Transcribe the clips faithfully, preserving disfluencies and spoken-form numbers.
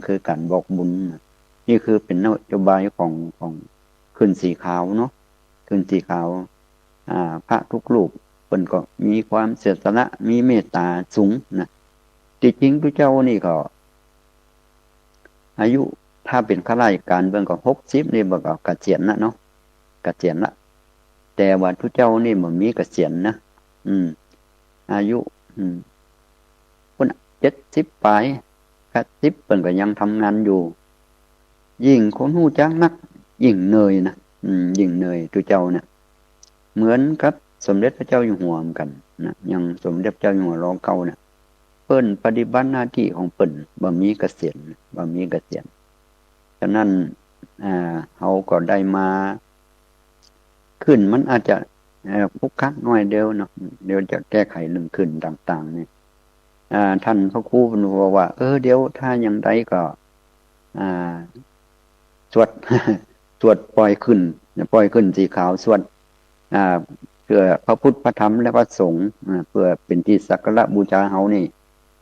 คือก๋านบอกบุญนะ นี่คือเป๋นนโยบายของ ของขึ้นสีขาวเนาะ ขึ้นสีขาว อ่า พระกู้รูปเปิ้นก็มีความเสียสละ มีเมตต๋าสูงนะ ตี้จริงตุ๊เจ้านี่ก็ อายุถ้าเป๋นข้าราชก๋านเปิ้นก็หกสิบนี่เปิ้นก็เกษียณละเนาะ เกษียณละ แต่ว่าตุ๊เจ้านี่บ่มีเกษียณนะ อืม อายุ อืม ปุ้นเจ็ดสิบป๋าย แปดสิบเปิ้นก็ยังทำงานอยู่ ยิ่งคนฮู้จักนัก ยิ่งเหนื่อยนะ อืม ยิ่งเหนื่อยตุ๊เจ้าเนี่ย เหมือนกับสมเด็จพระเจ้าอยู่หัวเหมือนกั๋นนะ อย่างสมเด็จพระเจ้าอยู่หัวรอเก้าเนี่ย เปิ้นปฏิบัติหน้าตี้ของเปิ้น บ่มีเกษียณ บ่มีเกษียณ ฉะนั้น อ่า เฮาก็ได้มา คลื่นมันอาจจะ เอ่อ ขลุกขลักหน้อยเดียวเนาะ เดี๋ยวจะแก้ไขเรื่องคลื่นต่างๆ นี่ อ่า ต้านพระครูเปิ้นว่า ว่า เออ เดี๋ยวถ้าอย่างใดก็ อ่า สวด สวดปล่อยคลื่น ปล่อยคลื่นสีขาว สวด อ่า เพื่อพระพุทธ พระธรรม และพระสงฆ์ อ่า เพื่อเป๋นตี้สักการะบูชาเฮานี่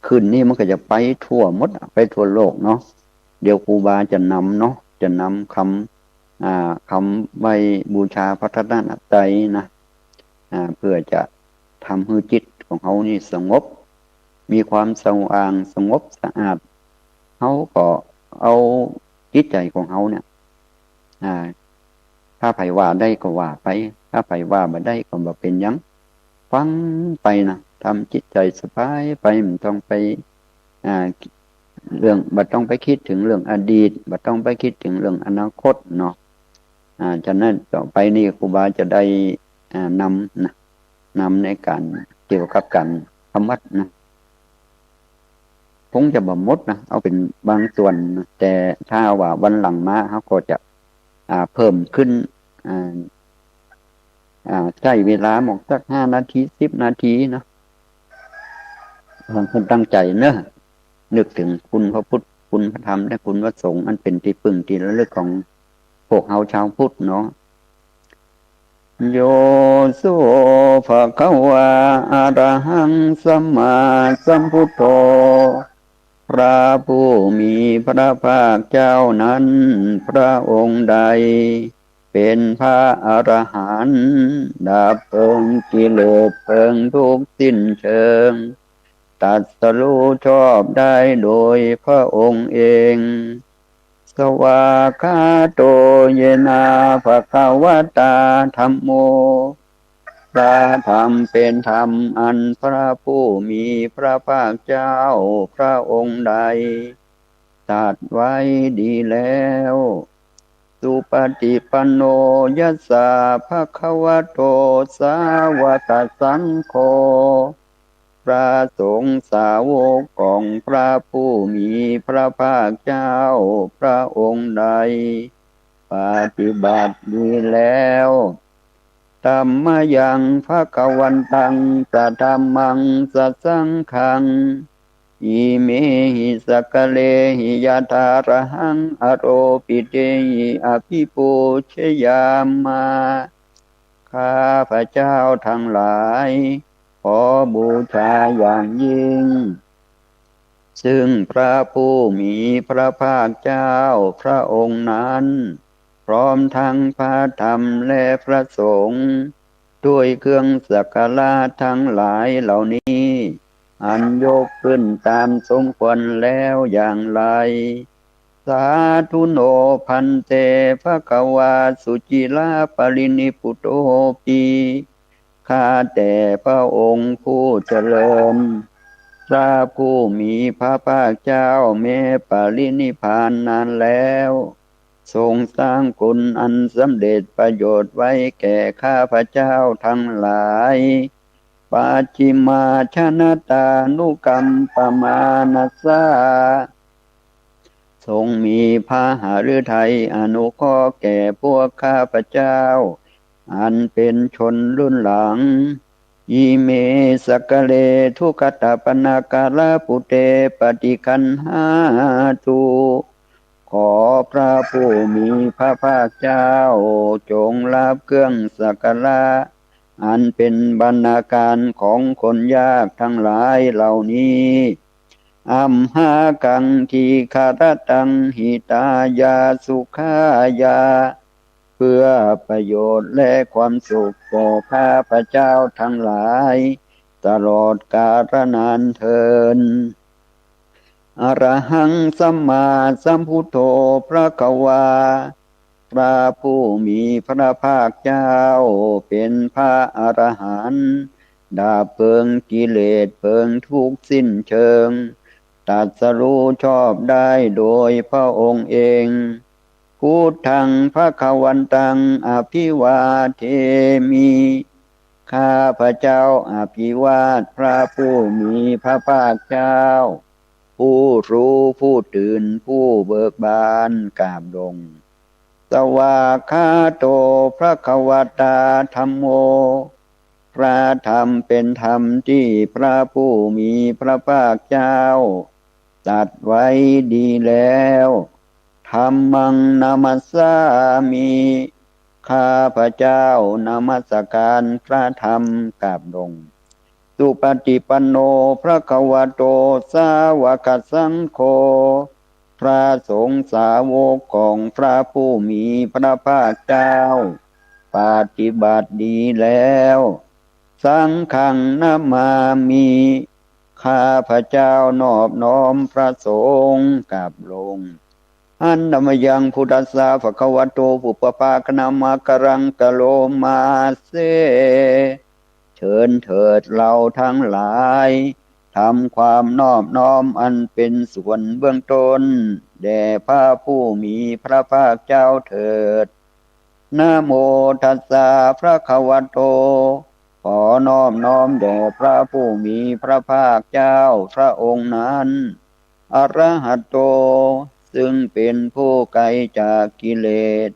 คลื่นนี้มันก็จะไปทั่วหมดอะ ไปทั่วโลกเนาะ เดี๋ยวครูบาจะนำเนาะ จะนำกำ อ่า กำไหว้บูชาพระรัตนตรัยนะ อ่า เพื่อจะทำหื้อจิตของเฮานี่สงบ มีความสว่าง สงบสะอาด เฮาก็เอาจิตใจ๋ของเฮาเนี่ย อ่า ถ้าใผว่าได้ก็ว่าไป ถ้าใผว่าบ่ได้ก็บ่เป๋นหยัง ฟังไปนะ ทำจิตใจ๋สบายไป บ่ต้องไป อ่า เรื่อง บ่ต้องไปกึ๊ดเถิงเรื่องอดีต บ่ต้องไปกึ๊ดเถิงเรื่องอนาคตเนาะ อ่า ฉะนั้นต่อไปนี่ครูบาจะได้ อ่า นำนะ นำในก๋านเกี่ยวกับก๋านทำวัตรนะ คงจะบ่หมดนะ เอาเป๋นบางส่วนนะ แต่ถ้าว่าวันหลังมา เฮาก็จะ อ่า เพิ่มขึ้น อ่า อ่า ใจ๊เวลาหมอกสักห้านาที สิบนาทีเนาะ เพิ่นตั้งใจ๋เนาะ นึกเถิงคุณพระพุทธ คุณพระธรรม และคุณพระสงฆ์ อันเป๋นตี้ปึ้งตี้ระลึกของพวกเฮาจาวพุทธเนาะ โย โส ภะคะวา อะระหัง สัมมาสัมพุทโธ พระผู้มีพระภาคเจ้านั้น พระองค์ใด เป๋นพระอรหันต์ ดับเพลิงกิเลสเพลิงทุกข์สิ้นเชิง ตรัสรู้ชอบได้โดยพระองค์เอง สวากขาโต เยนะ ภะคะวะตา ธัมโม พระธรรมเป๋นธรรมอันพระผู้มีพระภาคเจ้าพระองค์ใด ตรัสไว้ดีแล้ว สุปฏิปันโน ยัสสะ ภะคะวะโต สาวกสังโฆ พระสงฆ์สาวกของพระผู้มีพระภาคเจ้าพระองค์ใด ปฏิบัติดีแล้ว ธัมมะยัง ภะคะวันตัง สะธัมมัง สะสังฆัง อิเมหิ สักกะเรหิ ยะถา อะระหัง อาโรปิเตหิ อะภิปูชยามะ ข้าพเจ้าทั้งหลาย ขอบูชาอย่างยิ่ง ซึ่งพระผู้มีพระภาคเจ้าพระองค์นั้น พร้อมทั้งพระธรรมและพระสงฆ์ ด้วยเครื่องสักการะทั้งหลายเหล่านี้ อันยกขึ้นตามสมควรแล้วอย่างไร สาธุโน ภันเต ภะคะวา สุจิระปะรินิพพุโตปิ ข้าแต่พระองค์ผู้เจริญ พระผู้มีพระภาคเจ้าแม้ปรินิพพานนานแล้ว ทรงสร้างคุณอันสำเร็จประโยชน์ไว้แก่ข้าพเจ้าทั้งหลาย ปัจฉิมาชนตานุกัมปมานัสสะ ทรงมีพระหฤทัยอนุเคราะห์แก่พวกข้าพเจ้า อันเป็นชนรุ่นหลัง อิเม สักกะเร ทุกขตปนากาลปุเต ปฏิคันหาตุ ขอพระผู้มีพระภาคเจ้าจงรับเครื่องสักการะ อันเป็นบรรณาการของคนยากทั้งหลายเหล่านี้ อัมหากัง ทีฆะระตัง หิตายา สุขายา เพื่อประโยชน์และความสุขแก่ข้าพเจ้าทั้งหลาย ตลอดกาลนานเทอญ อะระหัง สัมมาสัมพุทโธ ภะคะวา พระผู้มีพระภาคเจ้า เป็นพระอรหันต์ ดับเพลิงกิเลสเพลิงทุกข์สิ้นเชิง ตรัสรู้ชอบได้โดยพระองค์เอง พุทธัง ภะคะวันตัง อะภิวาเทมิ ข้าพเจ้าอภิวาทพระผู้มีพระภาคเจ้า ผู้รู้ผู้ตื่นผู้เบิกบาน กราบลง สวากขาโต ภะคะวะตา ธัมโม พระธรรมเป็นธรรมที่พระผู้มีพระภาคเจ้าตรัสไว้ดีแล้ว ธัมมัง นะมัสสามิ ข้าพเจ้านมัสการพระธรรม กราบลง สุปฏิปันโน ภะคะวะโต สาวกสังโฆ พระสงฆ์สาวกของพระผู้มีพระภาคเจ้า ปฏิบัติดีแล้ว สังฆัง นะมามิ ข้าพเจ้านอบน้อมพระสงฆ์ กราบลง หันตะมะยัง พุทธัสสะ ภะคะวะโต ปุพพะภาคะนะมะกะรัง กะโรมาเส เชิญเถิดเราทั้งหลาย ทำความนอบน้อมอันเป็นส่วนเบื้องต้น แด่พระผู้มีพระภาคเจ้าเถิด นะโมตัสสะ ภะคะวะโต ขอนอบน้อมแด่พระผู้มีพระภาคเจ้าพระองค์นั้น อะระหะโต ซึ่งเป็นผู้ไกลจากกิเลส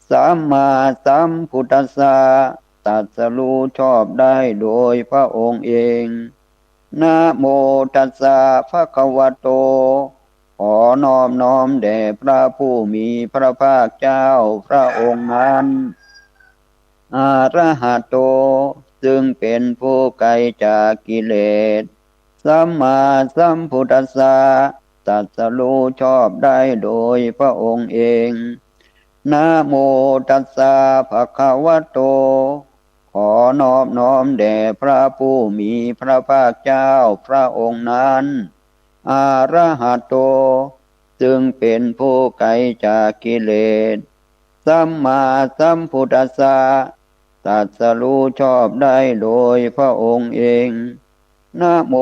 สัมมาสัมพุทธัสสะ ตรัสรู้ชอบได้โดยพระองค์เอง นะโมตัสสะ ภะคะวะโต ขอนอบน้อมแด่พระผู้มีพระภาคเจ้าพระองค์นั้น อะระหะโต ซึ่งเป็นผู้ไกลจากกิเลส สัมมาสัมพุทธัสสะ ตรัสรู้ชอบได้โดยพระองค์เอง นะโมตัสสะ ภะคะวะโต ขอนอบน้อมแด่พระผู้มีพระภาคเจ้าพระองค์นั้น อะระหะโต ซึ่งเป็นผู้ไกลจากกิเลส สัมมาสัมพุทธัสสะ ตรัสรู้ชอบได้โดยพระองค์เอง นะโม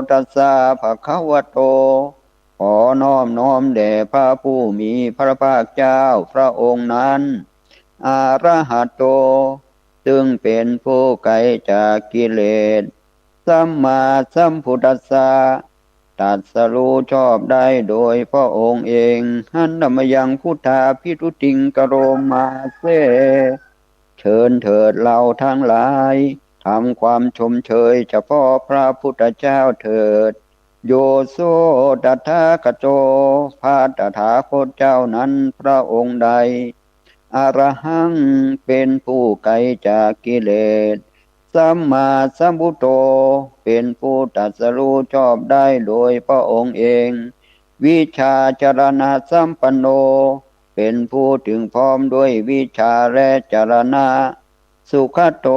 ตัสสะ ภะคะวะโต ขอนอบน้อมแด่พระผู้มีพระภาคเจ้าพระองค์นั้น อะระหะโต ซึ่งเป็นผู้ไกลจากกิเลส สัมมาสัมพุทธัสสะ ตรัสรู้ชอบได้โดยพระองค์เอง หันตะมะยัง พุทธาภิทุติง กะโรมาเส เชิญเถิดเราทั้งหลาย ทำความชมเชยเฉพาะพระพุทธเจ้าเถิด โยโส ตถาคโต พระตถาคตเจ้านั้นพระองค์ใด อะระหัง เป็นผู้ไกลจากกิเลส สัมมาสัมพุทโธ เป็นผู้ตรัสรู้ชอบได้โดยพระองค์เอง วิชชาจรณะสัมปันโน เป็นผู้ถึงพร้อมด้วยวิชชาและจรณะ สุขโต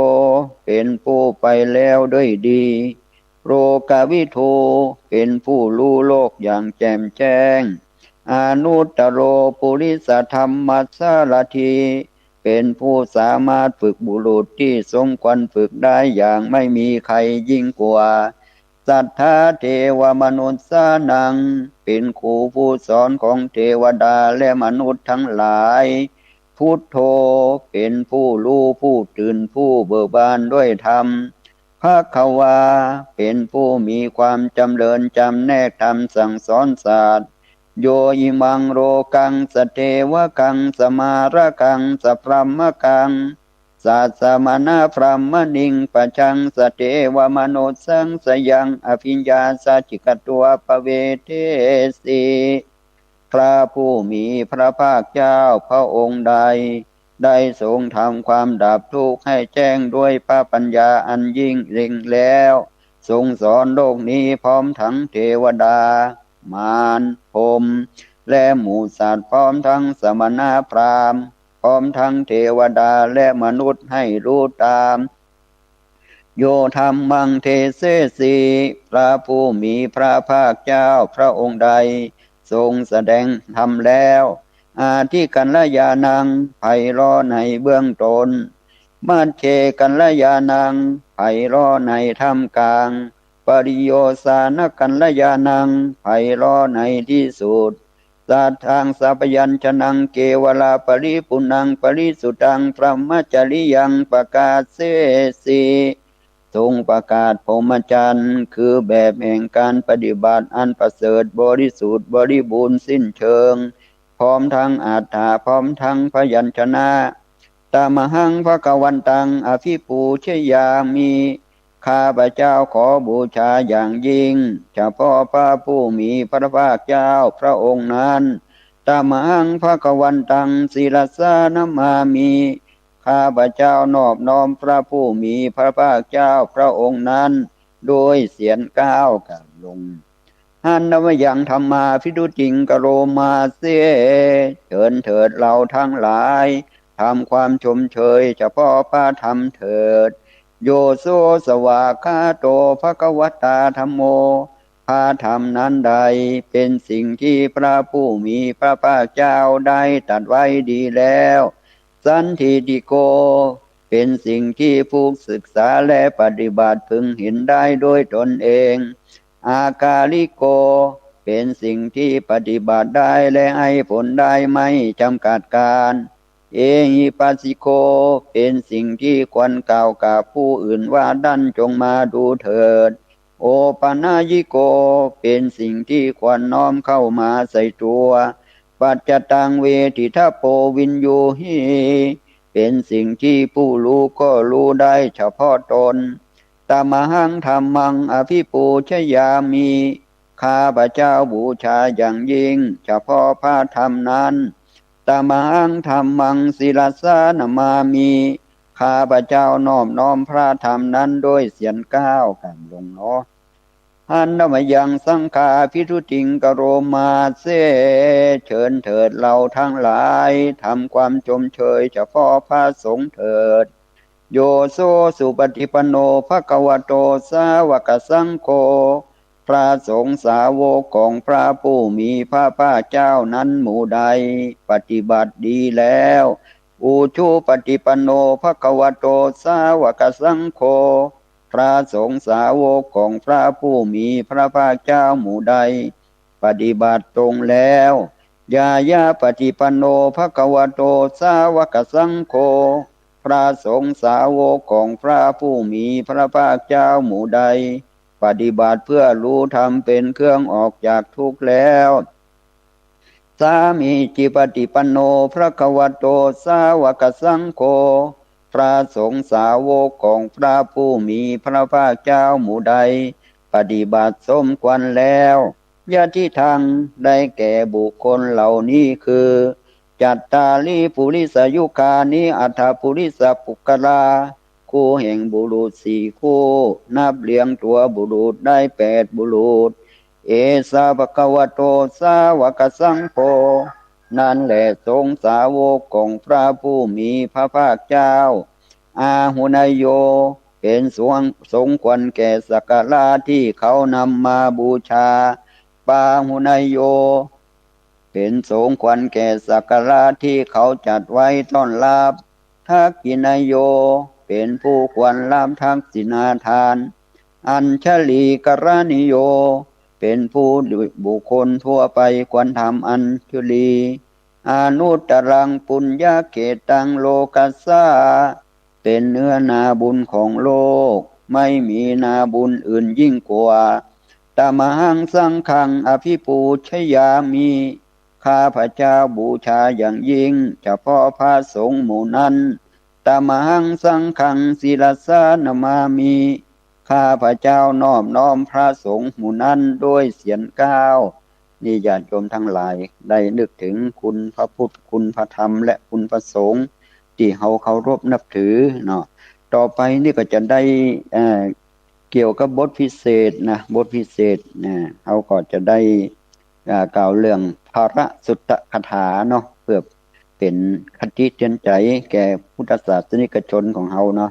เป็นผู้ไปแล้วด้วยดี โลกวิทู เป็นผู้รู้โลกอย่างแจ่มแจ้ง อนุตตโร ปุริสธรรมสารถี เป็นผู้สามารถฝึกบุรุษที่สมควรฝึกได้อย่างไม่มีใครยิ่งกว่า สัทธาเทวมนุสสานัง เป็นครูผู้สอนของเทวดาและมนุษย์ทั้งหลาย พุทโธ เป็นผู้รู้ผู้ตื่นผู้เบิกบานด้วยธรรม ภะคะวา เป็นผู้มีความจำเริญจำแนกธรรมสั่งสอนสัตว์ โยอิมังโลกัง สเทวกัง สมารกัง สพรหมกัง สัสสมณพรหมณิง ปะจัง สเทวมนุสสัง สยัง อภิญญา สัจจิกตัว ปเวเทสี พระผู้มีพระภาคเจ้าพระองค์ใด ได้ทรงทำความดับทุกข์ให้แจ้งด้วยพระปัญญาอันยิ่งยิ่งแล้ว ทรงสอนโลกนี้พร้อมทั้งเทวดา มาร พรหม และหมู่สัตว์ พร้อมทั้งสมณพราหมณ์ พร้อมทั้งเทวดาและมนุษย์ให้รู้ตาม Yo dhammaṃ desesi พระผู้มีพระภาคเจ้าพระองค์ใด ทรงแสดงธรรมแล้ว Ādikalyāṇaṃ ไพเราะในเบื้องต้น Majjhekalyāṇaṃ ไพเราะในท่ามกลาง Pariyosānakalyāṇaṃ ไพเราะในที่สุด Saddaṃ sabyañjanaṃ kevalaparipuṇṇaṃ parisuddhaṃ brahmacariyaṃ pakāsesi ทรงประกาศพรหมจรรย์ คือแบบแห่งการปฏิบัติอันประเสริฐบริสุทธิ์บริบูรณ์สิ้นเชิง พร้อมทั้งอัฏฐะ พร้อมทั้งพยัญชนะ Tamahaṃ bhagavantaṃ abhipūjayāmi ข้าพเจ้าขอบูชาอย่างยิ่ง เฉพาะพระผู้มีพระภาคเจ้าพระองค์นั้น Tamahaṃ bhagavantaṃ sirasā namāmi ข้าพเจ้านอบน้อมพระผู้มีพระภาคเจ้าพระองค์นั้น ด้วยเสียงก้าวกราบลง Handa mayaṃ dhammābhituṭṭhiṃ karomāse เชิญเถิดเราทั้งหลาย ทำความชมเชยเฉพาะพระธรรมเถิด Yo so svākkhāto bhagavatā dhammo พระธรรมนั้นใด เป็นสิ่งที่พระผู้มีพระภาคเจ้าได้ตรัสไว้ดีแล้ว Sandiṭṭhiko เป็นสิ่งที่ผู้ศึกษาและปฏิบัติพึงเห็นได้ด้วยตนเอง Akāliko เป็นสิ่งที่ปฏิบัติได้และให้ผลได้ไม่จำกัดกาล Ehipassiko เป็นสิ่งที่ควรกล่าวกับผู้อื่นว่า ท่านจงมาดูเถิด Opanayiko เป็นสิ่งที่ควรน้อมเข้ามาใส่ตัว Paccattaṃ veditabbo viññūhi เป็นสิ่งที่ผู้รู้ก็รู้ได้เฉพาะตน Tamahaṃ dhammaṃ abhipūjayāmi ข้าพเจ้าบูชาอย่างยิ่ง เฉพาะพระธรรมนั้น Tamahaṃ dhammaṃ sirasā namāmi ข้าพเจ้านอบน้อมพระธรรมนั้นด้วยเสียงก้าวกราบลงเนาะ Handa mayaṃ saṅghābhituṭṭhiṃ karomāse เชิญเถิดเราทั้งหลาย ทำความชมเชยเฉพาะพระสงฆ์เถิด Yo so supaṭipanno bhagavato sāvakasaṅgho พระสงฆ์สาวกของพระผู้มีพระภาคเจ้านั้นหมู่ใด ปฏิบัติดีแล้ว Ujupaṭipanno bhagavato sāvakasaṅgho พระสงฆ์สาวกของพระผู้มีพระภาคเจ้าหมู่ใด ปฏิบัติตรงแล้ว Ñāyapaṭipanno bhagavato sāvakasaṅgho พระสงฆ์สาวกของพระผู้มีพระภาคเจ้าหมู่ใด ปฏิบัติเพื่อรู้ธรรมเป็นเครื่องออกจากทุกข์แล้ว Sāmīcipaṭipanno bhagavato sāvakasaṅgho พระสงฆ์สาวกของพระผู้มีพระภาคเจ้าหมู่ใด ปฏิบัติสมควรแล้ว Yadidaṃ ได้แก่บุคคลเหล่านี้คือ Cattāri purisayugāni aṭṭha purisapuggalā คู่แห่งบุรุษสี่คู่ นับเรียงตัวบุรุษได้แปดบุรุษ Esa bhagavato sāvakasaṅgho นั้นแหละสงฆ์สาวกของพระผู้มีพระภาคเจ้า Āhuneyyo เป็นสง สมควรแก่สักการะที่เขานำมาบูชา Pāhuneyyo เป็นสมควรแก่สักการะที่เขาจัดไว้ต้อนรับ Dakkhiṇeyyo เป็นผู้ควรรับทักขิณาทาน Añjalikaraṇīyo เป็นผู้บุคคลทั่วไปควรทำอัญชลี Anuttaraṃ puññakkhettaṃ lokassa เป็นเนื้อนาบุญของโลก ไม่มีนาบุญอื่นยิ่งกว่า Tamahaṃ saṅghaṃ abhipūjayāmi ข้าพเจ้าบูชาอย่างยิ่ง เฉพาะพระสงฆ์หมู่นั้น Tamahaṃ saṅghaṃ sirasā namāmi ข้าพเจ้านอบน้อมพระสงฆ์หมู่นั้นด้วยเสียงก้าว นี่ญาติโยมทั้งหลายได้นึกถึงคุณพระพุทธ คุณพระธรรม และคุณพระสงฆ์ ที่เฮาเคารพนับถือเนาะ ต่อไปนี่ก็จะได้ เอ่อ เกี่ยวกับบทพิเศษนะ บทพิเศษนะ เฮาก็จะได้ อ่า กล่าวเรื่องพระสุตตคาถาเนาะ เปื้อเป๋นคติเตือนใจ๋แก่พุทธศาสนิกชนของเฮาเนาะ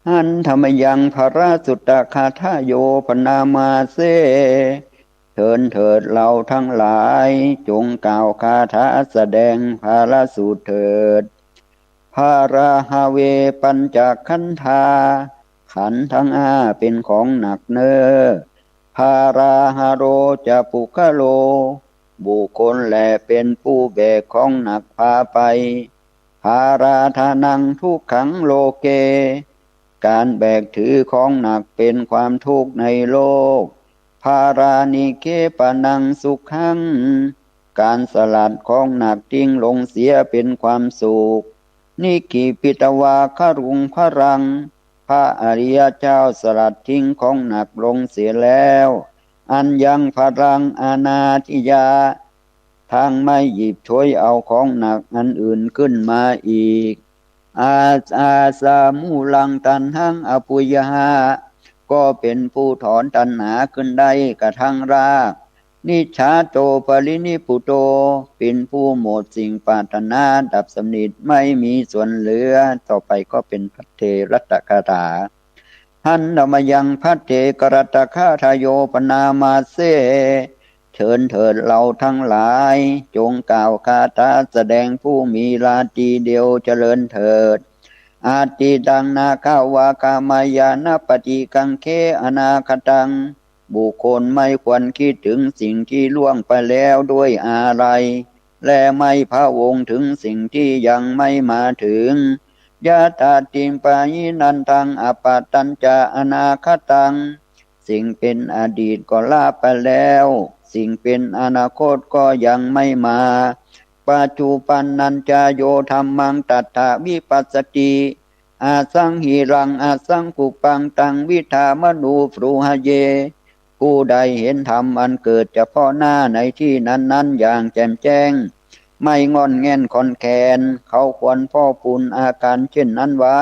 หันทะมะยังพระสุตตคาถาโย พรรณนามาเส เถินเถิดเราทั้งหลาย จงกล่าวคาถาแสดงพระสูตรเถิด พาราหะเว ปัญจขันธา ขันธ์ทั้งห้าเป๋นของหนักเน่อ พาราหะโรจะปุคคะโล บุคคลแลเป๋นผู้แบกของหนักพาไป พาราธานังทุกขังโลเก ก๋านแบกถือของหนักเป๋นความทุกข์ในโลก พารานิกเขปะนังสุขัง ก๋านสลัดของหนักทิ้งลงเสียเป๋นความสุข นิกขิปิตวาคารุงคารัง พระอริยเจ้าสลัดทิ้งของหนักลงเสียแล้ว อัญญังพารังอนาทิยา ทั้งไม่หยิบฉวยเอาของหนักอันอื่นขึ้นมาอีก อา อาสามูลังตัณหังอปุยหะ ก็เป๋นผู้ถอนตัณหาขึ้นได้กระทั่งราก นิจฉาโตปรินิพพุโต เป๋นผู้หมดสิ่งปรารถนาดับสนิทไม่มีส่วนเหลือ ต่อไปก็เป๋นภัทเทรัตตคาถา หันทะมะยังภัทเทกรัตตคาถาโย พรรณนามาเส เถินเถิดเราทั้งหลาย จงกล่าวคาถาแสดงผู้มีราตรีเดียวเจริญเถิด อตีตังนาคาว่าคามายา นาปฏิกังเขอนาคตัง บุคคลไม่ควรคิดถึงสิ่งที่ล่วงไปแล้วด้วยอาลัย และไม่พะวงถึงสิ่งที่ยังไม่มาถึง ยะถาติมปะหินันทัง อปะตัญจะอนาคตัง สิ่งเป๋นอดีตก็ละไปแล้ว สิ่งเป๋นอนาคตก็ยังไม่มา ปัจจุปันนัญจะโยธัมมัง ตัตถะวิปัสสติ อสังหิรังอสังคุปัง ตังวิทามโน บรูหะเย ผู้ใดเห็นธรรมอันเกิดเฉพาะหน้าในที่นั้นๆ อย่างแจ่มแจ้ง ไม่ง่อนแง่นคลอนแคลน เขาควรพอกพูนอาการเช่นนั้นไว้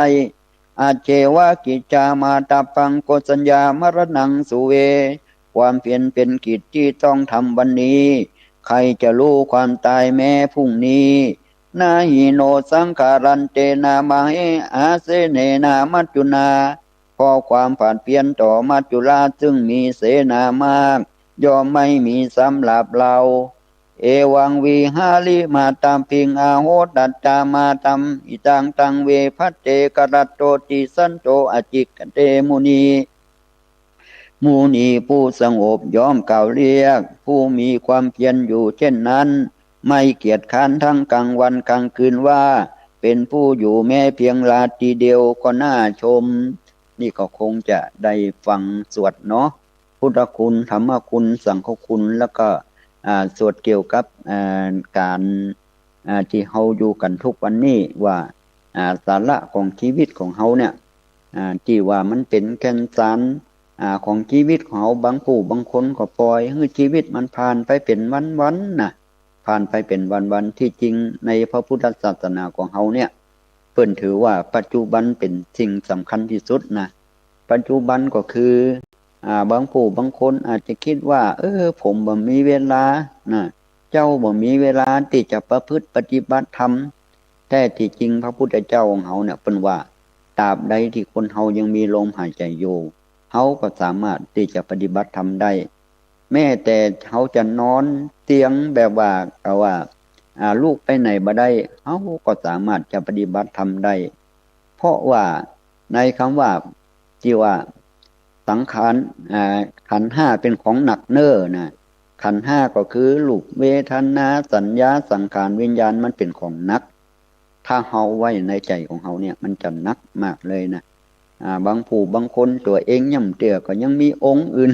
อัจเฉวะกิจจามาตะปัง โกสัญญามรณังสุเว ความเพียรเป๋นกิจที่ต้องทำวันนี้ ใครจะรู้ความตายแม้พรุ่งนี้ นะหิโนสังขารันเตนะ มะเหอาเสเนนะ มัจจุนา เพราะความผัดเพี้ยนต่อมัจจุราชซึ่งมีเสนามาก ย่อมไม่มีสำหรับเรา เอวังวิหาริมาตาปิง อาโหตัจจามาตัม อิตังตังเวภัทเทกรัตโตติ สันโตอจิกขเตมุนี มุนีผู้สงบย่อมกล่าวเรียก ผู้มีความเพียรอยู่เช่นนั้น ไม่เกียจคร้านทั้งกลางวันกลางคืนว่า เป๋นผู้อยู่แม้เพียงราตรีเดียวก็น่าชม นี่ก็คงจะได้ฟังสวดเนาะ พุทธคุณ ธรรมคุณ สังฆคุณ แล้วก็ อ่า สวดเกี่ยวกับ อ่า ก๋าน อ่า ตี้เฮาอยู่กั๋นทุกวันนี้ว่า อ่า สาระของจีวิตของเฮาเนี่ย อ่า ตี้ว่ามันเป๋นแก่นสาร อ่า ของจีวิตของเฮา บางผู้บางคนก็ปล่อยหื้อจีวิตมันผ่านไปเป๋นวันๆ น่ะ ผ่านไปเป๋นวันๆ ตี้จริงในพระพุทธศาสนาของเฮาเนี่ย เปิ้นถือว่าปัจจุบันเป๋นสิ่งสำคัญตี้สุดนะ ปัจจุบันก็คือ อ่า บางผู้บางคนอาจจะกึ๊ดว่า เออ ผมบ่มีเวลานะ เจ้าบ่มีเวลาตี้จะประพฤติปฏิบัติธรรม แท้ตี้จริงพระพุทธเจ้าของเฮาเนี่ยเปิ้นว่า ตราบใดตี้คนเฮายังมีลมหายใจ๋อยู่ เฮาก็สามารถตี้จะปฏิบัติธรรมได้ แม้แต่เฮาจะนอนเตียงแบบว่า เอาว่า อ่า ลุกไปไหนบ่ได้ เฮาก็สามารถจะปฏิบัติธรรมได้ เพราะว่าในกำว่า ตี้ว่าสังขาร อ่า ขันธ์ห้าเป๋นของหนักเน่อนะ ขันธ์ห้าก็คือรูป เวทนา สัญญา สังขาร วิญญาณ มันเป๋นของหนัก ถ้าเฮาไว้ในใจ๋ของเฮาเนี่ย มันจะหนักมากเลยนะ อ่า บางผู้บางคนตั๋วเองยังเตื้อก็ยังมีองค์อื่น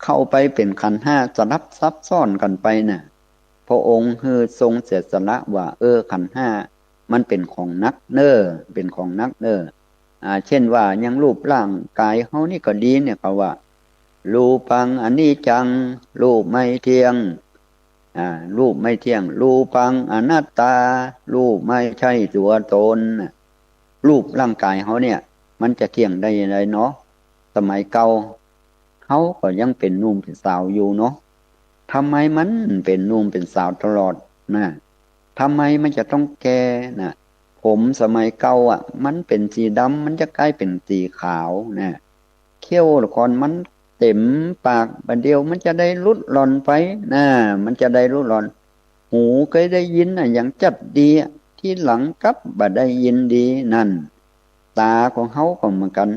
เข้าไปเป๋นขันธ์ห้าสลับซับซ้อนกั๋นไปน่ะ พระองค์หื้อทรงเสียสละว่า เออ ขันธ์ห้ามันเป๋นของหนักเน่อ เป๋นของหนักเน่อ อ่า เช่นว่ายังรูปร่างก๋ายเฮานี่ก็ดีเนี่ย เขาว่า รูปังอนิจจัง รูปไม่เที่ยง อ่า รูปไม่เที่ยง รูปังอนัตตา รูปไม่ใช่ตั๋วตน รูปร่างก๋ายเฮาเนี่ย มันจะเตี้ยงได้อย่างไรเนาะ สมัยเก่าเฮาก็ยังเป๋นหนุ่มเป๋นสาวอยู่เนาะ ทำไมมันเป๋นหนุ่มเป๋นสาวตลอดนะ ทำไมมันจะต้องแก่นะ ผมสมัยเก่าอะ มันเป๋นสีดำ มันจะกลายเป๋นสีขาวนะ เขี้ยวละก่อนมันเต็มปาก บ่าเดี่ยวมันจะได้หลุดหล่อนไปนะ มันจะได้หลุดหล่อน หูเกยได้ยินอะหยังจัดดีอะ ทีหลังกลับบ่ได้ยินดีนั่น ต๋าของเฮาก็เหมือนกั๋น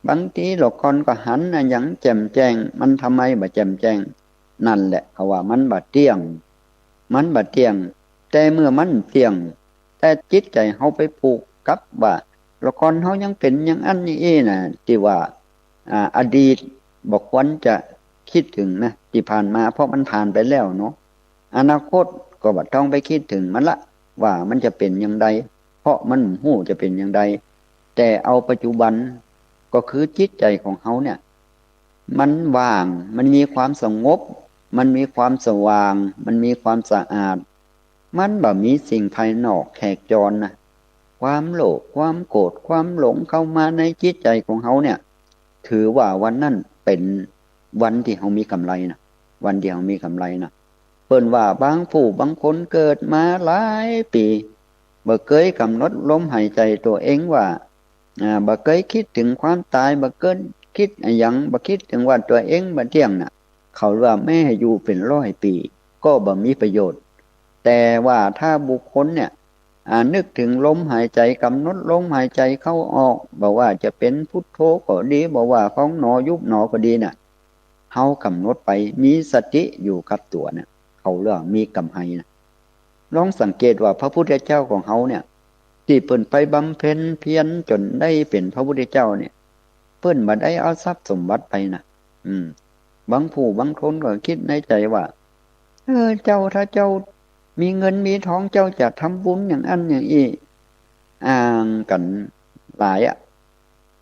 บางทีละก่อนก็หันอะหยังแจ่มแจ้ง มันทำไมบ่แจ่มแจ้ง นั่นแหละเขาว่ามันบ่เตี้ยง มันบ่เตี้ยง แต่เมื่อมันเตี้ยง แต่จิตใจ๋เฮาไปผูกกับว่า ละก่อนเฮายังเป๋นอย่างอั้นอย่างอี้นะ ตี้ว่า อ่า อดีตบ่ควรจะคิดเถิงนะ ตี้ผ่านมา เพราะมันผ่านไปแล้วเนาะ อนาคตก็บ่ต้องไปคิดเถิงมันละ ว่ามันจะเป๋นอย่างใด เพราะมันบ่ฮู้จะเป๋นอย่างใด แต่เอาปัจจุบัน ก็คือจิตใจ๋ของเฮาเนี่ย มันว่าง มันมีความสงบ มันมีความสว่าง มันมีความสะอาด มันบ่มีสิ่งภายนอกแขกจรนะ ความโลภ ความโกรธ ความหลงเข้ามาในจิตใจ๋ของเฮาเนี่ย ถือว่าวันนั้นเป๋นวันตี้เฮามีก๋ำไรนะ วันตี้เฮามีก๋ำไรนะ เปิ้นว่าบางผู้บางคนเกิดมาหลายปี๋ บ่เกยก๋ำหนดลมหายใจ๋ตั๋วเองว่า อ่า บ่เกยคิดเถิงความต๋าย บ่เกยคิดอะหยัง บ่คิดเถิงว่าตั๋วเองบ่เตี้ยงน่ะ เขาว่าแม้อยู่เป๋นร้อยปี๋ ก็บ่มีประโยชน์ แต่ว่าถ้าบุคคลเนี่ย อ่า นึกเถิงลมหายใจ๋ ก๋ำหนดลมหายใจ๋เข้าออก บ่ว่าจะเป๋นพุทโธก็ดี บ่ว่าพองหนอยุบหนอก็ดีน่ะ เฮาก๋ำหนดไป มีสติอยู่กับตั๋วเนี่ย เขาเรียกว่ามีก๋ำไรนะ ลองสังเกตว่าพระพุทธเจ้าของเฮาเนี่ย ตี้เปิ้นไปบำเพ็ญเพียรจ๋นได้เป๋นพระพุทธเจ้าเนี่ย เปิ้นบ่ได้เอาทรัพย์สมบัติไปนะ อืม บางผู้บางคนก็คิดในใจ๋ว่า เออ เจ้า ถ้าเจ้ามีเงินมีทอง เจ้าจะทำบุญอย่างอั้นอย่างอี้ อ้างกั๋นหลายอะ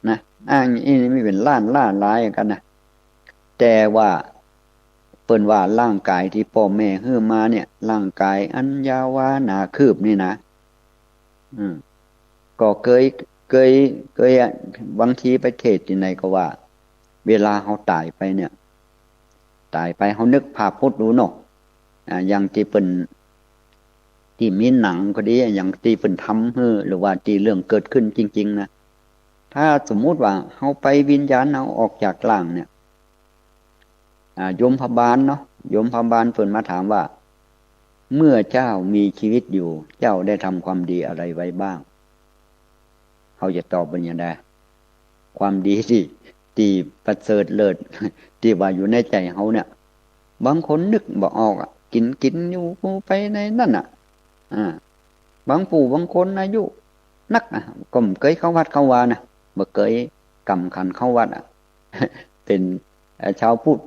นะ อ้างอย่างอี้มีเป๋นล้านล้านหลายกั๋นนะ แต่ว่าเปิ้นว่าร่างก๋ายตี้ป้อแม่หื้อมาเนี่ย ร่างก๋ายอันยาววาหนาคืบนี่นะ อืม ก็เกย เกย เกยอะ บางทีไปเทศน์ตี้ไหนก็ว่า เวลาเฮาต๋ายไปเนี่ย ต๋ายไปเฮานึกภาพพุทธดูเนาะ อ่า อย่างตี้เปิ้น ตี้มีหนังก็ดี อย่างตี้เปิ้นทำหื้อ หรือว่าตี้เรื่องเกิดขึ้นจริงๆ นะ ถ้าสมมุติว่าเฮาไป วิญญาณเฮาออกจากร่างเนี่ย อ่า ยมพบาลเนาะ ยมพบาลเปิ้นมาถามว่า เมื่อเจ้ามีชีวิตอยู่ เจ้าได้ทำความดีอะไรไว้บ้าง เฮาจะตอบเปิ้นอย่างใด ความดีตี้ ตี้ประเสริฐเลิศ ตี้ว่าอยู่ในใจ๋เฮาเนี่ย บางคนนึกบ่ออกอะ กิ๋นกิ๋นอยู่ไปในนั้นน่ะ อ่า บางผู้บางคนอายุนักอะ ก็บ่เกยเข้าวัดเข้าวานะ บ่เกยก๋ำขันเข้าวัดอะ เป๋น เอ่อ ชาวพุทธ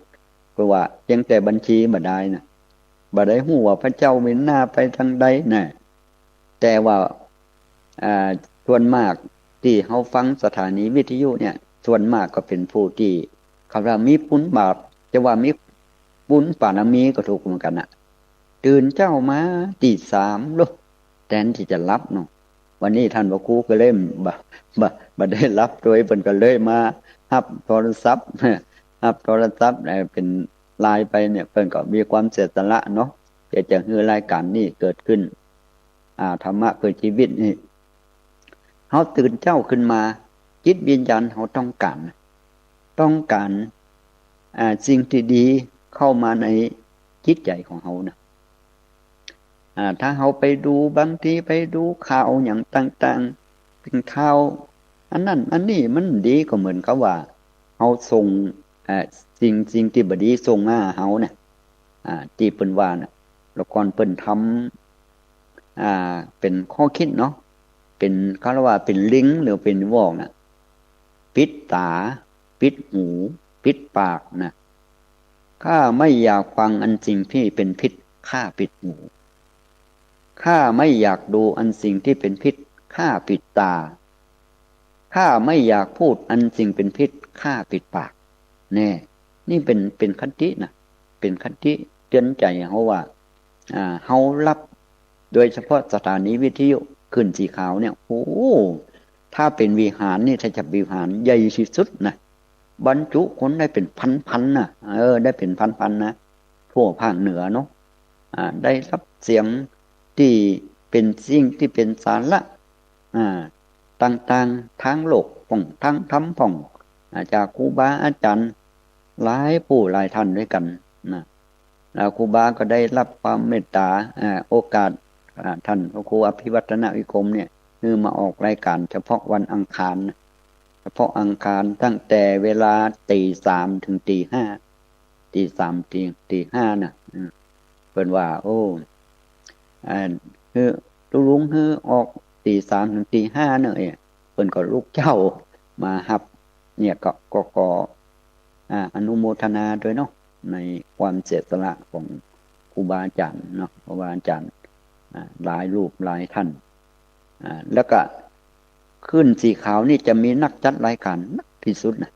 ก็ว่าเพียงแต่บัญชีบ่ได้นะ บ่ได้ฮู้ว่าพระเจ้าเบญหน้าไปตางใดนะ แต่ว่า อ่า ส่วนมากตี้เฮาฟังสถานีวิทยุเนี่ย ส่วนมากก็เป๋นผู้ตี้เขาว่ามีปุญบาป จะว่ามีปุญบารมีก็ถูกเหมือนกั๋นน่ะ ตื่นเจ๊ามาตีสามโลด แตนตี้จะหลับเนาะ วันนี้ต้านพระครูก็เลยบ่ บ่ บ่ได้หลับตวย เปิ้นก็เลยมาฮับโทรศัพท์ ฮับโทรศัพท์ เอ่อ เป๋นไลน์ไปเนี่ย เปิ้นก็มีความเสียสละเนาะ ตี้จะหื้อรายก๋านนี้เกิดขึ้น อ่า ธรรมะเพื่อชีวิตนี่ เฮาตื่นเจ๊าขึ้นมา จิตวิญญาณเฮาต้องก๋าน ต้องก๋าน อ่า สิ่งตี้ดีเข้ามาในจิตใจ๋ของเฮานะ อ่า ถ้าเฮาไปดู บางทีไปดูข่าวหยังต่างๆ เป๋นข่าวอันนั้นอันนี้ มันดีก็เหมือนกับว่าเฮาส่ง เอ่อ สิ่ง สิ่งตี้บ่ดีส่งมาหาเฮานะ อ่า ตี้เปิ้นว่านะ แล้วก่อนเปิ้นทำ อ่า เป๋นข้อคิดเนาะ เป๋น เขาเรียกว่าเป๋นลิงก์หรือเป๋นวอกนะ ปิดต๋า ปิดหู ปิดปากนะ ข้าไม่อยากฟังอันสิ่งที่เป็นพิษ ข้าปิดหู ข้าไม่อยากดูอันสิ่งที่เป็นพิษ ข้าปิดต๋า ข้าไม่อยากพูดอันสิ่งเป็นพิษ ข้าปิดปาก แน่ นี่เป๋น เป๋นคตินะ เป๋นคติเตือนใจ๋เฮาว่า อ่า เฮาฮับ โดยเฉพาะสถานีวิทยุคลื่นสีขาวเนี่ย โอ้โห ถ้าเป๋นวิหารนี่ ถ้าจะวิหารใหญ่ตี้สุดนะ บรรจุคนได้เป๋นพันๆ นะ เออ ได้เป๋นพันๆ นะ ทั่วภาคเหนือเนาะ อ่า ได้ฮับเสียงตี้เป๋นสิ่งตี้เป๋นสาระ อ่า ต่างๆ ตางโลกพ่อง ตางธรรมพ่อง อ่า จากครูบาอาจ๋ารย์หลายผู้หลายต้านด้วยกั๋นนะ แล้วครูบาก็ได้ฮับความเมตต๋า อ่า โอกาส อ่า ต้านพระครูอภิวัฒนวิกรมเนี่ย หื้อมาออกรายก๋านเฉพาะวันอังคารนะ เฉพาะอังคารตั้งแต่เวลาตี๋สามเถิงตี๋ห้า ตี๋สาม ตี๋ ตี๋ห้านะ อืม เปิ้นว่า โอ้ อ่า หื้อ ตุ๊ลุงหื้อออกตี๋สามเถิงตี๋ห้าเนาะ เอ๊ะ เปิ้นก็ลุกเจ๊ามาฮับ เนี่ยก็ ก็ ก็ อ่า อนุโมทนาด้วยเนาะ ในความเสียสละของครูบาอาจ๋ารย์เนาะ ครูบาอาจ๋ารย์ อ่า หลายรูปหลายต้าน อ่า แล้วก็คลื่นสีขาวนี่จะมีนักจัดรายก๋านนักตี้สุดนะ